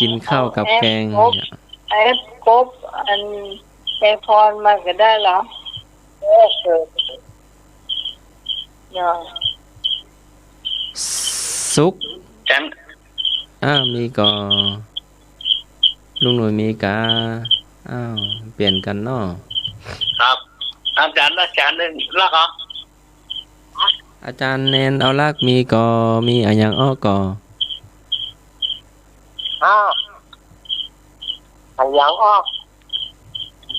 กินข้าวกับแกง แอปกบ แอปกบ อันแม่พรมาก็ได้เหรอ เออ เนาะ สุข จันทร์ อ่า มีก่อ ลุงหน่วยมีกา อ้าว เปลี่ยนกั๋นเนาะ ครับ อาจ๋ารย์ อาจ๋ารย์เน้นลักษณ์เหรอ อาจ๋ารย์เน้นเอาลักษณ์ มีก่อ มีอะหยังอ้อก่อ อ้าว อะหยังอ้อ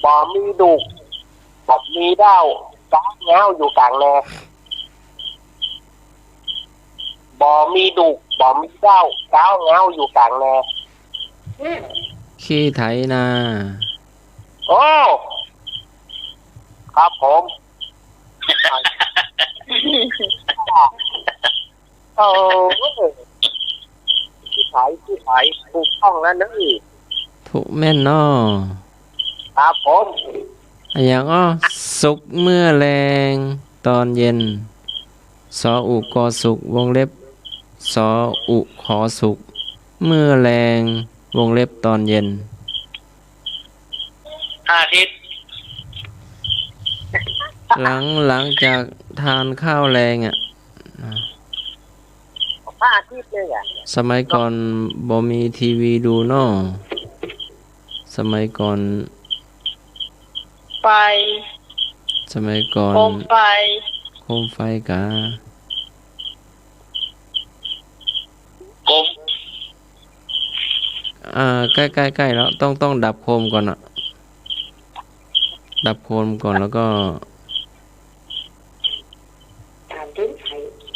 บ่มีดุก บ่มีด้าว ก้าวเหง้าอยู่ก๋างแน บ่มีดุก บ่มีด้าว ก้าวเหง้าอยู่ก๋างแน ขี้ไถนา โอ้ ครับผม เออ ขี้ไถ ขี้ไถ ถูกต้องแล้วนะ ถูกแม่นเนาะ ครับผม อะหยังอ้อ สุขเมื่อแลงตอนเย็น สออุกอสุข วงเล็บ สออุขอสุข เมื่อแลง วงเล็บ ตอนเย็น พระอาทิตย์ หลัง หลังจากทานข้าวแลงอะ อ่า พระอาทิตย์เลยอะ สมัยก่อนบ่มีทีวีดูเนาะ สมัยก่อน ไฟ สมัยก่อน โคมไฟ โคมไฟกา โคม อ่า ใก้ๆๆ แล้ว ต้อง ต้องดับโคมก่อนอะ ดับโคมก่อนแล้วก็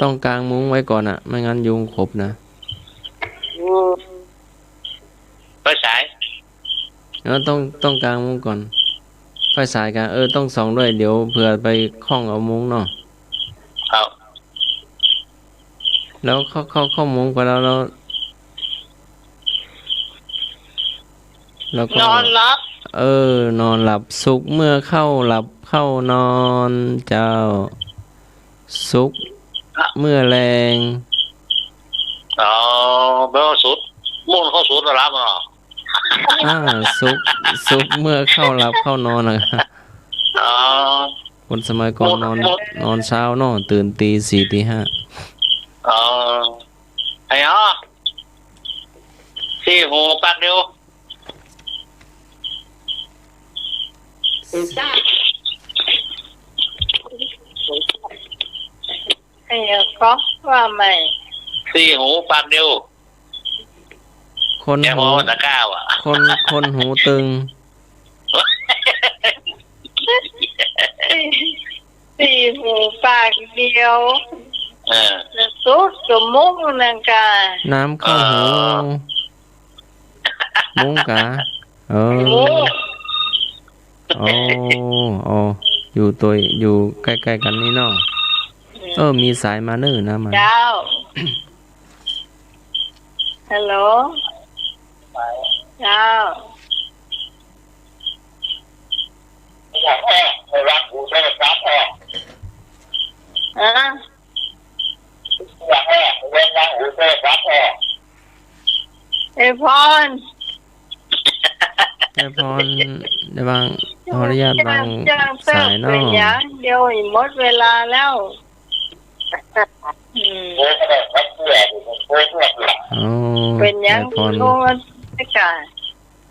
ต้องกางมุ้งไว้ก่อนอะ ไม่งั้นยุงขบนะ อืม ไฟฉาย แล้วต้อง ต้องกางมุ้งก่อน ไฟฉายกา เออ ต้องส่องด้วย เดี๋ยวเผื่อไปค่องเอามุ้งเนาะ ครับ แล้วเข้า เข้า เข้ามุงไปแล้ว แล้ว แล้วก็ นอนหลับ เออ นอนหลับ สุขเมื่อเข้าหลับเข้านอน เจ้า สุข อะ เมื่อแลง อ๋อ แปลว่าสุข ม่วนเข้าสุขแล้วหลับเหรอ อ่า สุข สุขเมื่อเข้าหลับเข้านอนน่ะ อ๋อ คนสมัยก่อนนอน นอนเช้าเนาะ ตื่นตีสี่ตีห้า อ๋อ ไอ้อ๋อ สี่หูปากเดียว ไอ้ก็ว่าใหม่ สี่หูปากเดียว คน แกพอ หู ตะก้าวอะ คน คนหูตึง สี่หูปากเดียว เออ แล้วสุดกับมุ้งนั่นกะ น้ำเข้าหู เออ มุ้งกะ เออ มุ้ง โอ้ โอ้ อยู่ตัว อยู่ใกล้ๆ กั๋นนี่เนาะ อืม เออ มีสายมาเน่อนะ มา เจ้า ฮัลโหล เจ้า ฮะ ไอ้พร ไอ้พร ได้วาง ขออนุญาตวาง จ้าง จ้าง สายเนาะ เป๋นหยัง เดี๋ยวอีกหมดเวลาแล้ว อืม โอ้ เป๋นหยัง ไอ้พร โทรมา ไอ้กา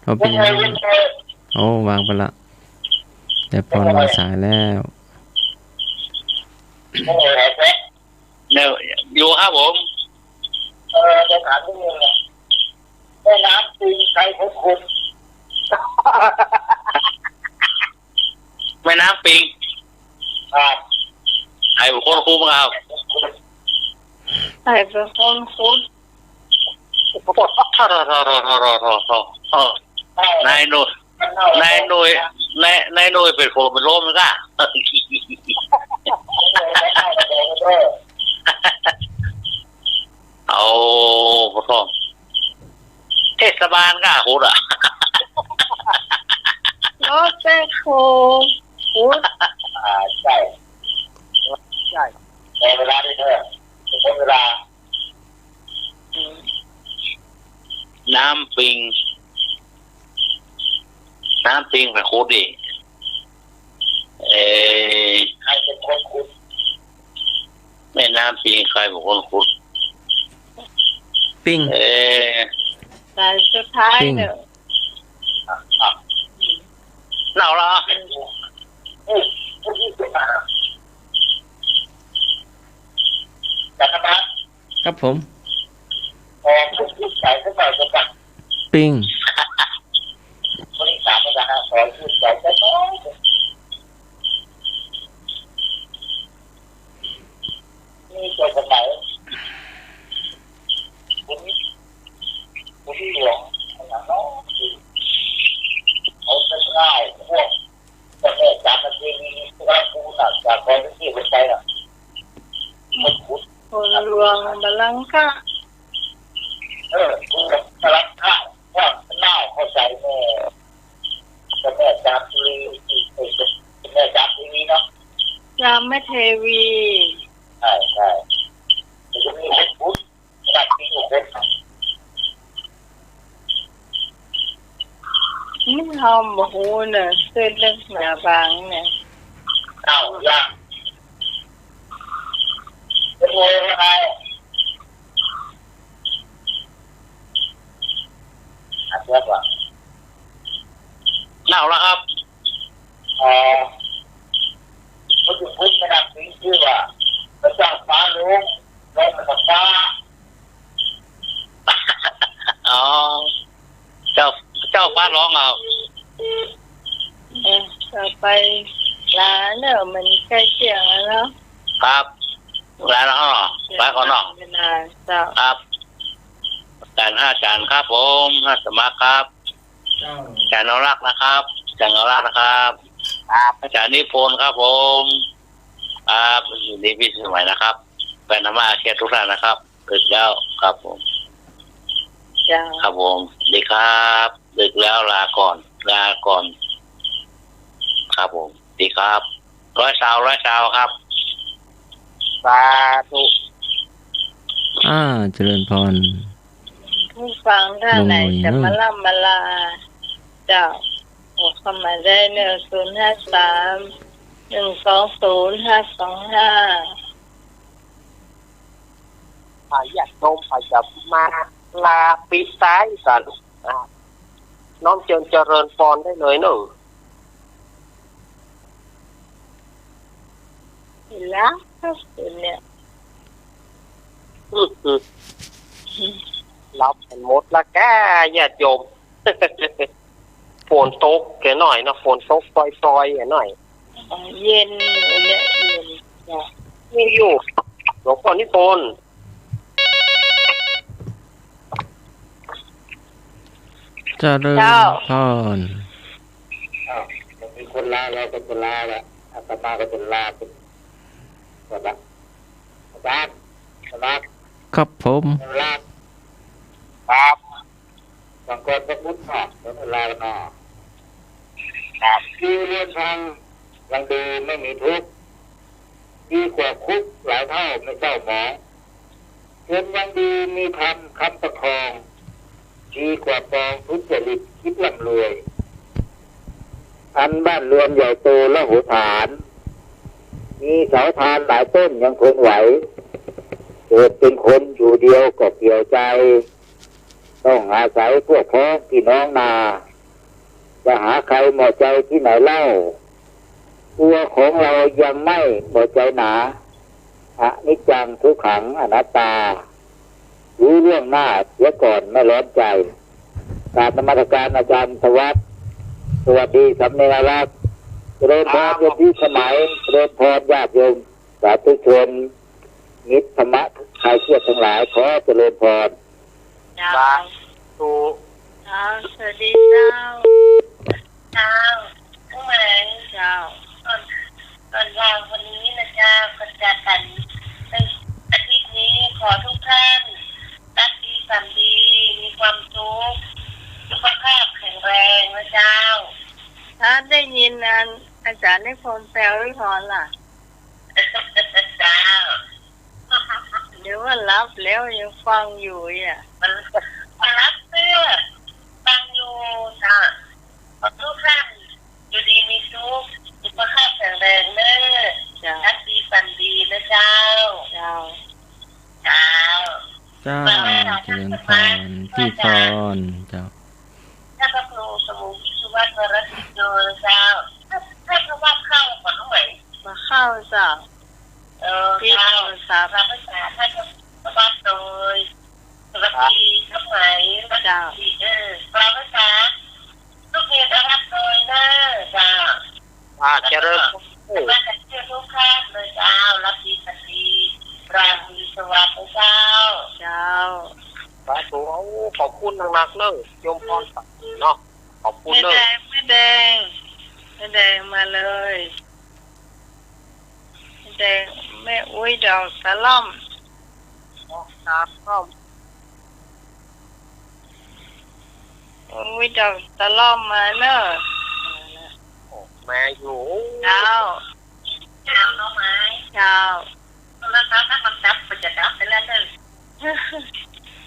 เขาเป๋นหยัง โอ้ วางไปละ ไอ้พรวางสายแล้ว เดี๋ยวอยู่ครับผม เออ จะถามนิดนึงอะ แม่น้ำปิงใครขุด ขุด แม่น้ำปิง ครับ ใครเป๋นคนขุดครับ ใครเป๋นคนขุด นายหน่วย นายหน่วย นาย นายหน่วยเป๋นคนเป๋นคนขุดก้า เอา ปะท้อ เทศบาลก้าขุดอะ รถแบ็คโฮขุด อ่า ใช่ ใช่ ในเวลานี้เถอะ ในเวลา น้ำปิง น้ำปิงใครขุดดิ เอ่อ ใครเป๋นคนขุด แม่น้ำปิงใครเป๋นคนขุด ปิง เอ่อ สายสุดท้าย ปิง เน่อ อ่ะ อ่ะ เน่าละ ครับผม ปิง คนหลวงบาลังก์กะ เออ คนหลวงบาลังก์กะ ว่าเน่าเข้าใจ๋แม่ เจ้าแม่จามเทวี เจ้าแม่จามเทวีเนาะ จามเทวี ใช่ ใช่ มันจะมีคนพุทธ ระดับนี้อยู่คน นี่เฮาบ่ฮู้เน่อ เส้นเรื่องเหนือบางเนี่ย เน่ายัง เป็นไง เป็นไง อ่ะ เชื่อว่า เน่าแล้วครับ เอ่อ พระเจ้าพุทธนะครับ มีชื่อว่าพระเจ้าฟ้าหลวง ลงกับฟ้า อ๋อ เจ้า เจ้าฟ้าร้องเอา เออ ต่อไปลาเน่อ มันใก้เตี้ยงแล้วเนาะ ครับ ลาแล้วเนาะ ลาก่อนเนาะ เวลา เจ้า ครับ อาจ๋ารย์ อาจ๋ารย์ครับผม อาตมาครับ เจ้า อาจ๋ารย์นรักษ์นะครับ อาจ๋ารย์นรักษ์นะครับ ครับ อาจ๋ารย์นิพนธ์ครับผม ครับ ยินดีพี่สมัยนะครับ แฟนธรรมะอาเซียนทุกท่านนะครับ ดึกแล้วครับผม เจ้า ครับผม ดีครับ ดึกแล้ว ลาก่อน ลาก่อน ครับผม ดีครับ ร้อยซาว ร้อยซาวครับ สาธุ อ่า เจริญพร ผู้ฟังท่านไหน ลงหน่อย จะ เนอะ มาร่ำมาลา เจ้า โทรเข้ามาได้เนอะ ศูนย์ห้าสาม หนึ่งสองศูนย์ ห้าสองห้า อ่า ญาติโยมใผจะมาลาปิดตายกั๋น อ่า น้อมเจิญเจริญพรได้เลยเนอะ เห็นแล้ว เห็นเนี่ย อืม อืม หลับกั๋นหมดละก้า ญาติโยม ฝนตกแกหน่อยเนาะ ฝนตกปรอยๆ แกหน่อย อ๋อ เย็น วันเนี้ยเย็น จ้ะ มีอยู่ หลวงพ่อนิพนธ์ เจริญ เจ้า พร อ้าว มีคนลา เฮาก็จะลาละ อาตมาก็จะลาไปก่อนละ อาจารย์ สวัสดีครับผม ลา ครับ ก่อน ก่อนจะพุทธะ เดี๋ยวเวลาเนาะ ครับ อยู่เรือนพังยังดีไม่มีทุกข์ ดีกว่าคุกหลายเท่าไม่เศร้าหมอง จนยังดีมีธรรมค้ำประคอง ดีกว่าปองทุจริตคิดร่ำรวย อันบ้านเรือนใหญ่โตระโหฐาน มีเสาธารหลายต้นยังทนไหว เกิดเป็นคนอยู่เดียวก็เปลี่ยวใจ ต้องอาศัยพวกพ้องพี่น้องนา จะหาใครเหมาะใจที่ไหนเล่า ตัวของเรายังไม่เหมาะใจหนา อนิจจังทุกขังอนัตตา รู้ล่วงหน้าเสียก่อนไม่ร้อนใจ กราบนมัสการอาจารย์ธวัช สวัสดีสำเนียงอารักษ์ เจริญพร ครับ โยมพิสมัย เจริญพรญาติโยมสาธุชน มิตรธรรมะคลายเครียดทั้งหลาย ขอเจริญพร เจ้า สาธุ เจ้า สวัสดีเจ้า เจ้า ผู้หมาย เจ้า ก่อน ก่อนลาวันนี้นะเจ้า ก็จะกัน ในอาทิตย์นี้ขอทุกท่าน รักดี ฝันดี มีความสุข สุขภาพแข็งแรงนะเจ้า ถ้าได้ยินอันอาจารย์นิพนธ์แปลวิพรล่ะ เจ้า เดี๋ยวว่าหลับแล้วยังฟังอยู่อ่ะ มัน มันหลับเตื้อ ฟังอยู่จ้ะ ขอทุกท่านอยู่ดีมีสุข สุขภาพแข็งแรงเนอะ เจ้า รักดีฝันดีนะเจ้า เจ้า เจ้า เจ้า เจริญพร พี่พร เจ้า ท่านพระครูสมุทรวิศวะวรสิทธิ์โตเจ้า ท่าน ท่านพระวัดเข้าก่อนด้วย บ่เข้าเจ้า เออ ปิด เจ้า โทรศัพท์ กราบพระสาท่านวัดโดย สวัสดีทั้งหลาย เจ้า เออ กราบพระสา ลูกเรียนอารักษ์โดยเนอะ เจ้า อ่า เจริญ เออ มากันเชื่อทุกท่านเลยเจ้า รับดีสันดี ราตรีสวัสดิ์เจ้า เจ้า สาธุ ขอบคุณนักๆ เนอะ โยมพรศักดิ์เนาะ ขอบคุณเนอะ แม่แดง แม่แดง แม่แดงมาเลย แม่แดง แม่อุ๊ยดอกสะหล่อม ดอกสะหล่อม อุ๊ยดอกสะหล่อมมาเนอะ โอ้ แม่อยู่ เจ้า เจ้า น้องไม้ เจ้า โทรศัพท์ถ้ามันดับก็จะดับไปแล้วเนอะ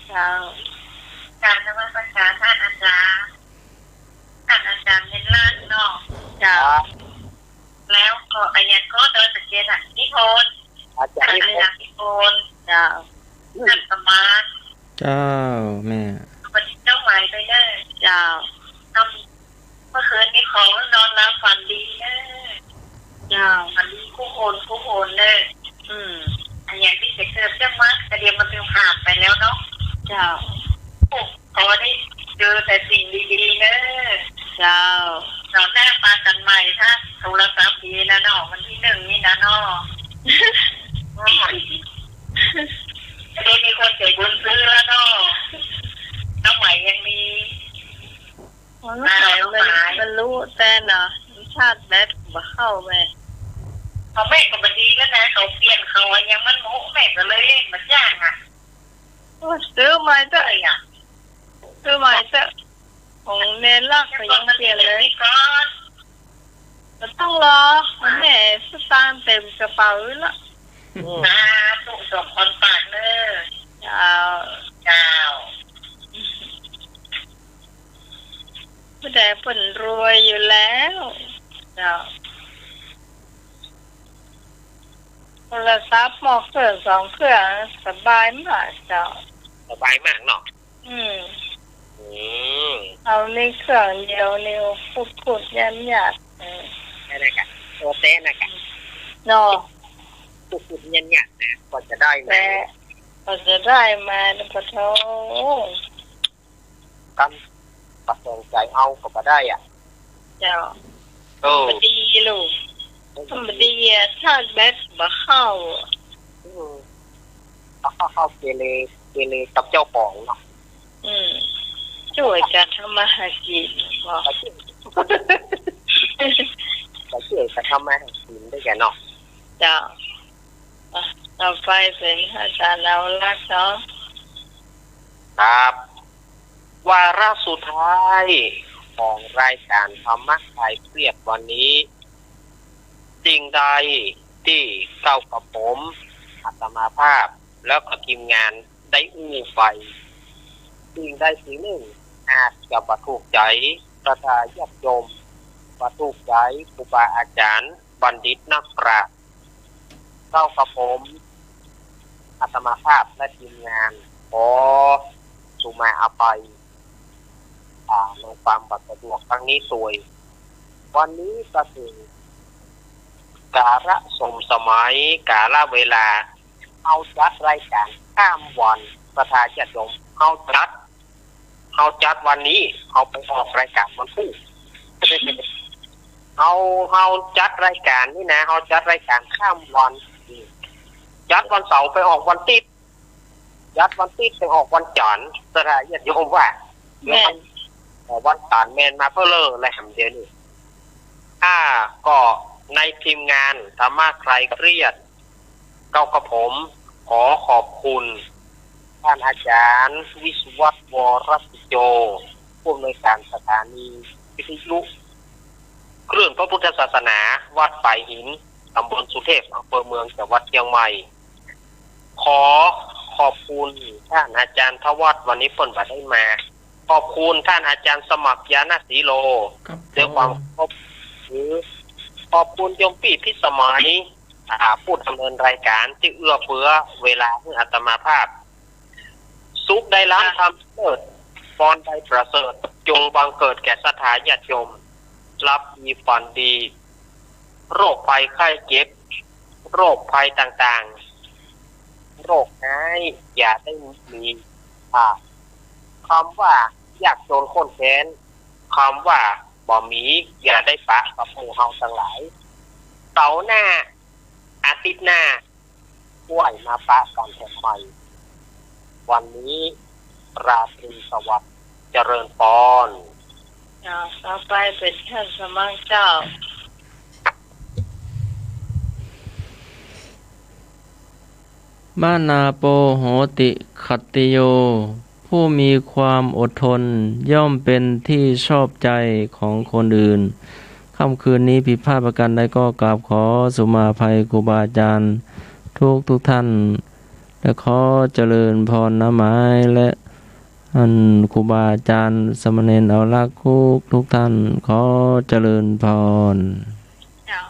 เจ้า กราบนมัสการท่านอาจารย์ ท่านอาจารย์เป็นร่างเนาะ เจ้า แล้วก็อาจารย์ก็โดยสังเกตอะ นิพนธ์ อาจารย์นิพนธ์ อาจารย์นิพนธ์ เจ้า ท่านสมาน เจ้า แม่ สวัสดีเจ้าไหมไปเนอะ เจ้า เมื่อคืนนี้ขอนอนหลับฝันดีเนอะ เจ้า ฝันดีคู่คนคู่คนเนอะ อืม อันอย่างที่จะเกิดเรื่องมากแต่เดี๋ยวมันจะผ่านไปแล้วเนาะ เจ้า ขอได้เจอแต่สิ่งดีๆ เนอะ เจ้า คราวหน้าปะกันใหม่ ถ้าโทรศัพท์ดีแล้วเนาะ วันที่หนึ่งนี่นะเนาะ จะได้มีคนใจบุญซื้อแล้วเนาะ น้องไหมยังมี มัน มัน มันรู้แต่เนาะ มันชาร์จแบตบ่เข้าแม่ ของแม่ก็บ่ดีแล้วนะ เขาเปลี่ยนเขาอะ ยังมันโม้ แม่ก็เลยเล่นบ่จ้างอะ โอ้ ซื้อใหม่เต๊อะ ซื้อใหม่เต๊อะ ของเณรลักษณ์ก็ยังเปลี่ยนเลย บ่ต้องหรอก แม่สตางค์เต็มกระเป๋าอยู่ละ อืม สาธุ สมพรปรารถนาเน่อ เจ้า เจ้า ผู้ใดเปิ้นรวยอยู่แล้ว เจ้า โทรศัพท์หม้อเคืองสองเคือง สบายมากเจ้า สบายมากเนาะ อืม อืม เฮามีเคืองเดียวนี่ ขุดๆ ยากๆ เออ นั่นแหละกะ โอเต้นะกะ เนาะ ขุดๆ ยากๆ นะ กว่าจะได้มา แต่กว่าจะได้มานี่ ปะโถ กัน ประสงค์ใจเอาก็บ่ได้อะ เจ้า เออ บ่ดีลูก บ่ดีอะ ชาร์จแบตบ่เข้าอะ อืม บ่เข้า เข้าเกเร เกเรกับเจ้าของเนาะ อืม ช่วยกันทำมาหากินบ่ ก็ช่วย ก็ช่วยกันทำมาหากินด้วยกันเนาะ เจ้า อ่ะ ต่อไปเป๋นอาจ๋ารย์อนุรักษ์เนาะ ครับ วาระสุดท้ายของรายการธรรมะคลายเครียดวันนี้ สิ่งใดตี้เก้ากระผม อาตมาภาพ แล้วก็ทีมงานได้อู้ไป สิ่งใดสิ่งนึ่งอาจจะบ่ถูกใจ๋ศรัทธาญาติโยม บ่ถูกใจ๋ครูบาอาจ๋ารย์ บัณฑิตนักปราชญ์ เก้ากระผม อาตมาภาพและทีมงาน ขอสุมาอภัย อ่า ในความบ่สะดวกครั้งนี้ตวย วันนี้ก็เถิงกาละสมสมัย กาละเวลา เฮาจัดรายการข้ามวัน ศรัทธาญาติโยม เฮาจัด เฮาจัดวันนี้ เฮาไปออกรายการวันพูด เฮา เฮาจัดรายการนี่นะ เฮาจัดรายการข้ามวัน จัดวันเสาร์ไปออกวันติ๊ด จัดวันติ๊ดไปออกวันจ๋ารย์ ศรัทธาญาติโยมว่า แม่น เอ่อ วันจ๋ารย์แม่นมาเปื้อเล่อแหละ เดี๋ยวนี้ อ่า ก็ในทีมงานธรรมะคลายเครียด เก้ากระผมขอขอบคุณท่านอาจ๋ารย์วิศวัตร วรสุโจ ผู้อำนวยการสถานีวิทยุคลื่นพระพุทธศาสนา วัดปายหิน ตำบลสุเทพ อำเภอเมือง จังหวัดเชียงใหม่ ขอขอบคุณท่านอาจ๋ารย์ทวัฒน์ วันนี้เปิ้นบ่ได้มา ขอบคุณท่านอาจ๋ารย์สมัคร ญาณสีโล ครับ ด้วยความ ผม เคารพ หรือขอบคุณโยมปี้พิสมัย อ่า ผู้ดำเนินรายการตี้เอื้อเฟื้อเวลาหื้ออาตมาภาพ สุขได้รับ ครับ ความเลิศ พรได้ประเสริฐ จงบังเกิดแก่ศรัทธาญาติโยม หลับดีฝันดี โรคภัยไข้เจ็บ โรคภัยต่างๆ โรคฮ้ายอย่าได้มี อ่า คำว่ายากจนข้นแค้น คำว่าบ่มีอย่าได้ปะกับหมู่เฮาตังหลาย เสาร์หน้า อาทิตย์หน้า ค่อยมาปะกั๋นแถมใหม่ วันนี้ราตรีสวัสดิ์ เจริญพร เจ้า ต่อไปเป๋นท่านสมัครเจ้า มะนาโป โหติ ขัตติโย ผู้มีความอดทนย่อมเป็นที่ชอบใจของคนอื่น ค่ำคืนนี้ผิดพลาดประการใดก็กราบขอสุมาอภัยครูบาอาจ๋ารย์ทุกทุกท่าน และขอเจริญพรนะหมาย และอันครูบาอาจ๋ารย์สามเณรอนุรักษ์ทุกทุกท่าน ขอเจริญพร เจ้า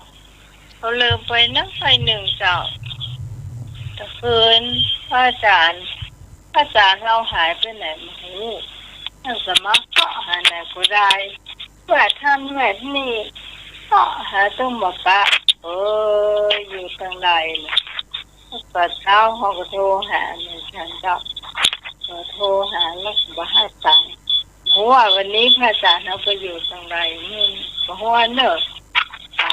เขาลืมไปนักไปหนึ่งเจ้า ตะคืนพระอาจ๋ารย์ พระอาจ๋ารย์เฮาหายไปไหนบ่ฮู้ ท่านสมัครเซาะหาไหนก็ได้ แวดหั้นแวดนี่ เซาะหาตึงบ่ปะ เอ้ย อยู่ตังใดเนี่ย ต๋อนเช้าเฮาก็โทรหาแม่ฉันเจ้า ก็โทรหาแล้วก็บ่ฮับสาย บ่ฮู้ว่าวันนี้พระอาจ๋ารย์เฮาไปอยู่ตังใด อืม บ่ฮู้เน่อ อ่า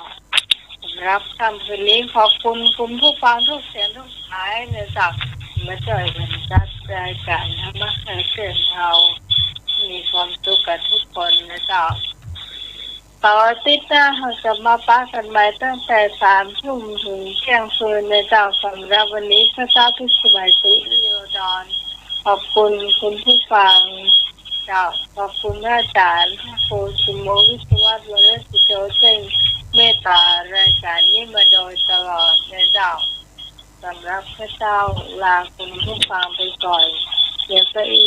สำหรับค่ำคืนนี้ขอบคุณคุณผู้ฟังทุกเสียงทุกสายนะเจ้า มาจ้อยกั๋นจัดรายการธรรมะคลายเครียดเฮา มีความสุขกั๋นทุกคนนะเจ้า เสาร์อาทิตย์หน้าเฮาจะมาปะกั๋นใหม่ตั้งแต่สามทุ่มเถิงเตี้ยงคืนนะเจ้า สำหรับวันนี้ข้าเจ้าพิสมัย ศรีวิโยดร ขอบคุณคุณผู้ฟังเจ้า ขอบคุณพระอาจารย์ พระครูสุโมวิศวะ วรสิโจ ซึ่งเมตตารายการนี้มาโดยตลอดนะเจ้า สำหรับข้าเจ้าลาคุณผู้ฟังไปก่อน เดี๋ยวก็อี